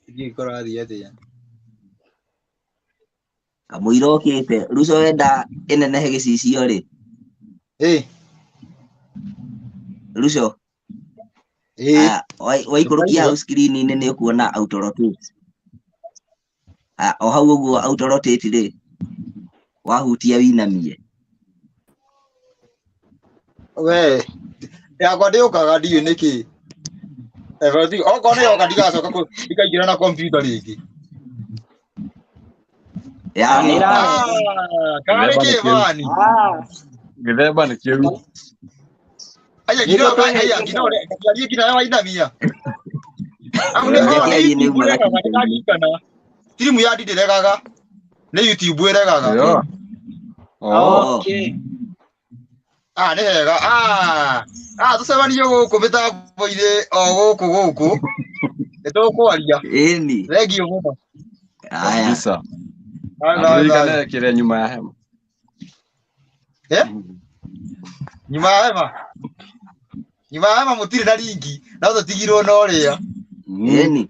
Ndiũĩ kũrathiĩ atĩa. Kamũira ũkĩte Ruco wenda ĩnenehe gĩcicio rĩ. Ruco. Waikũrũkia hau screen-inĩ nĩ ũkuona auto rotate. O hau ũguo auto rotate rĩ, wahutia winamie. We yakwa ndĩũkaga ndiũĩ nĩkĩ. Okorwo nĩ yoka ndigacoka ndikaingĩra na kompiuta rĩngĩ. Kana nĩ kĩ bani? Gĩthemba nĩ kĩu. Aya nginya wainamia. Timu ya ndĩregaga. Nĩ YouTube ĩregaga. Okay. Nĩ hega. Tũcemanie gũkũ mĩtambo-inĩ o gũkũ gũkũ. Nĩ tũkwaria. Ĩni. Thengiũ mũno. Kabisa. Ririkane kĩrĩa nyuma ya hema. Nyuma ya hema. Nyuma ya hema mũtirĩ na ringi no tũtigirwo na ũrĩa. Ĩni.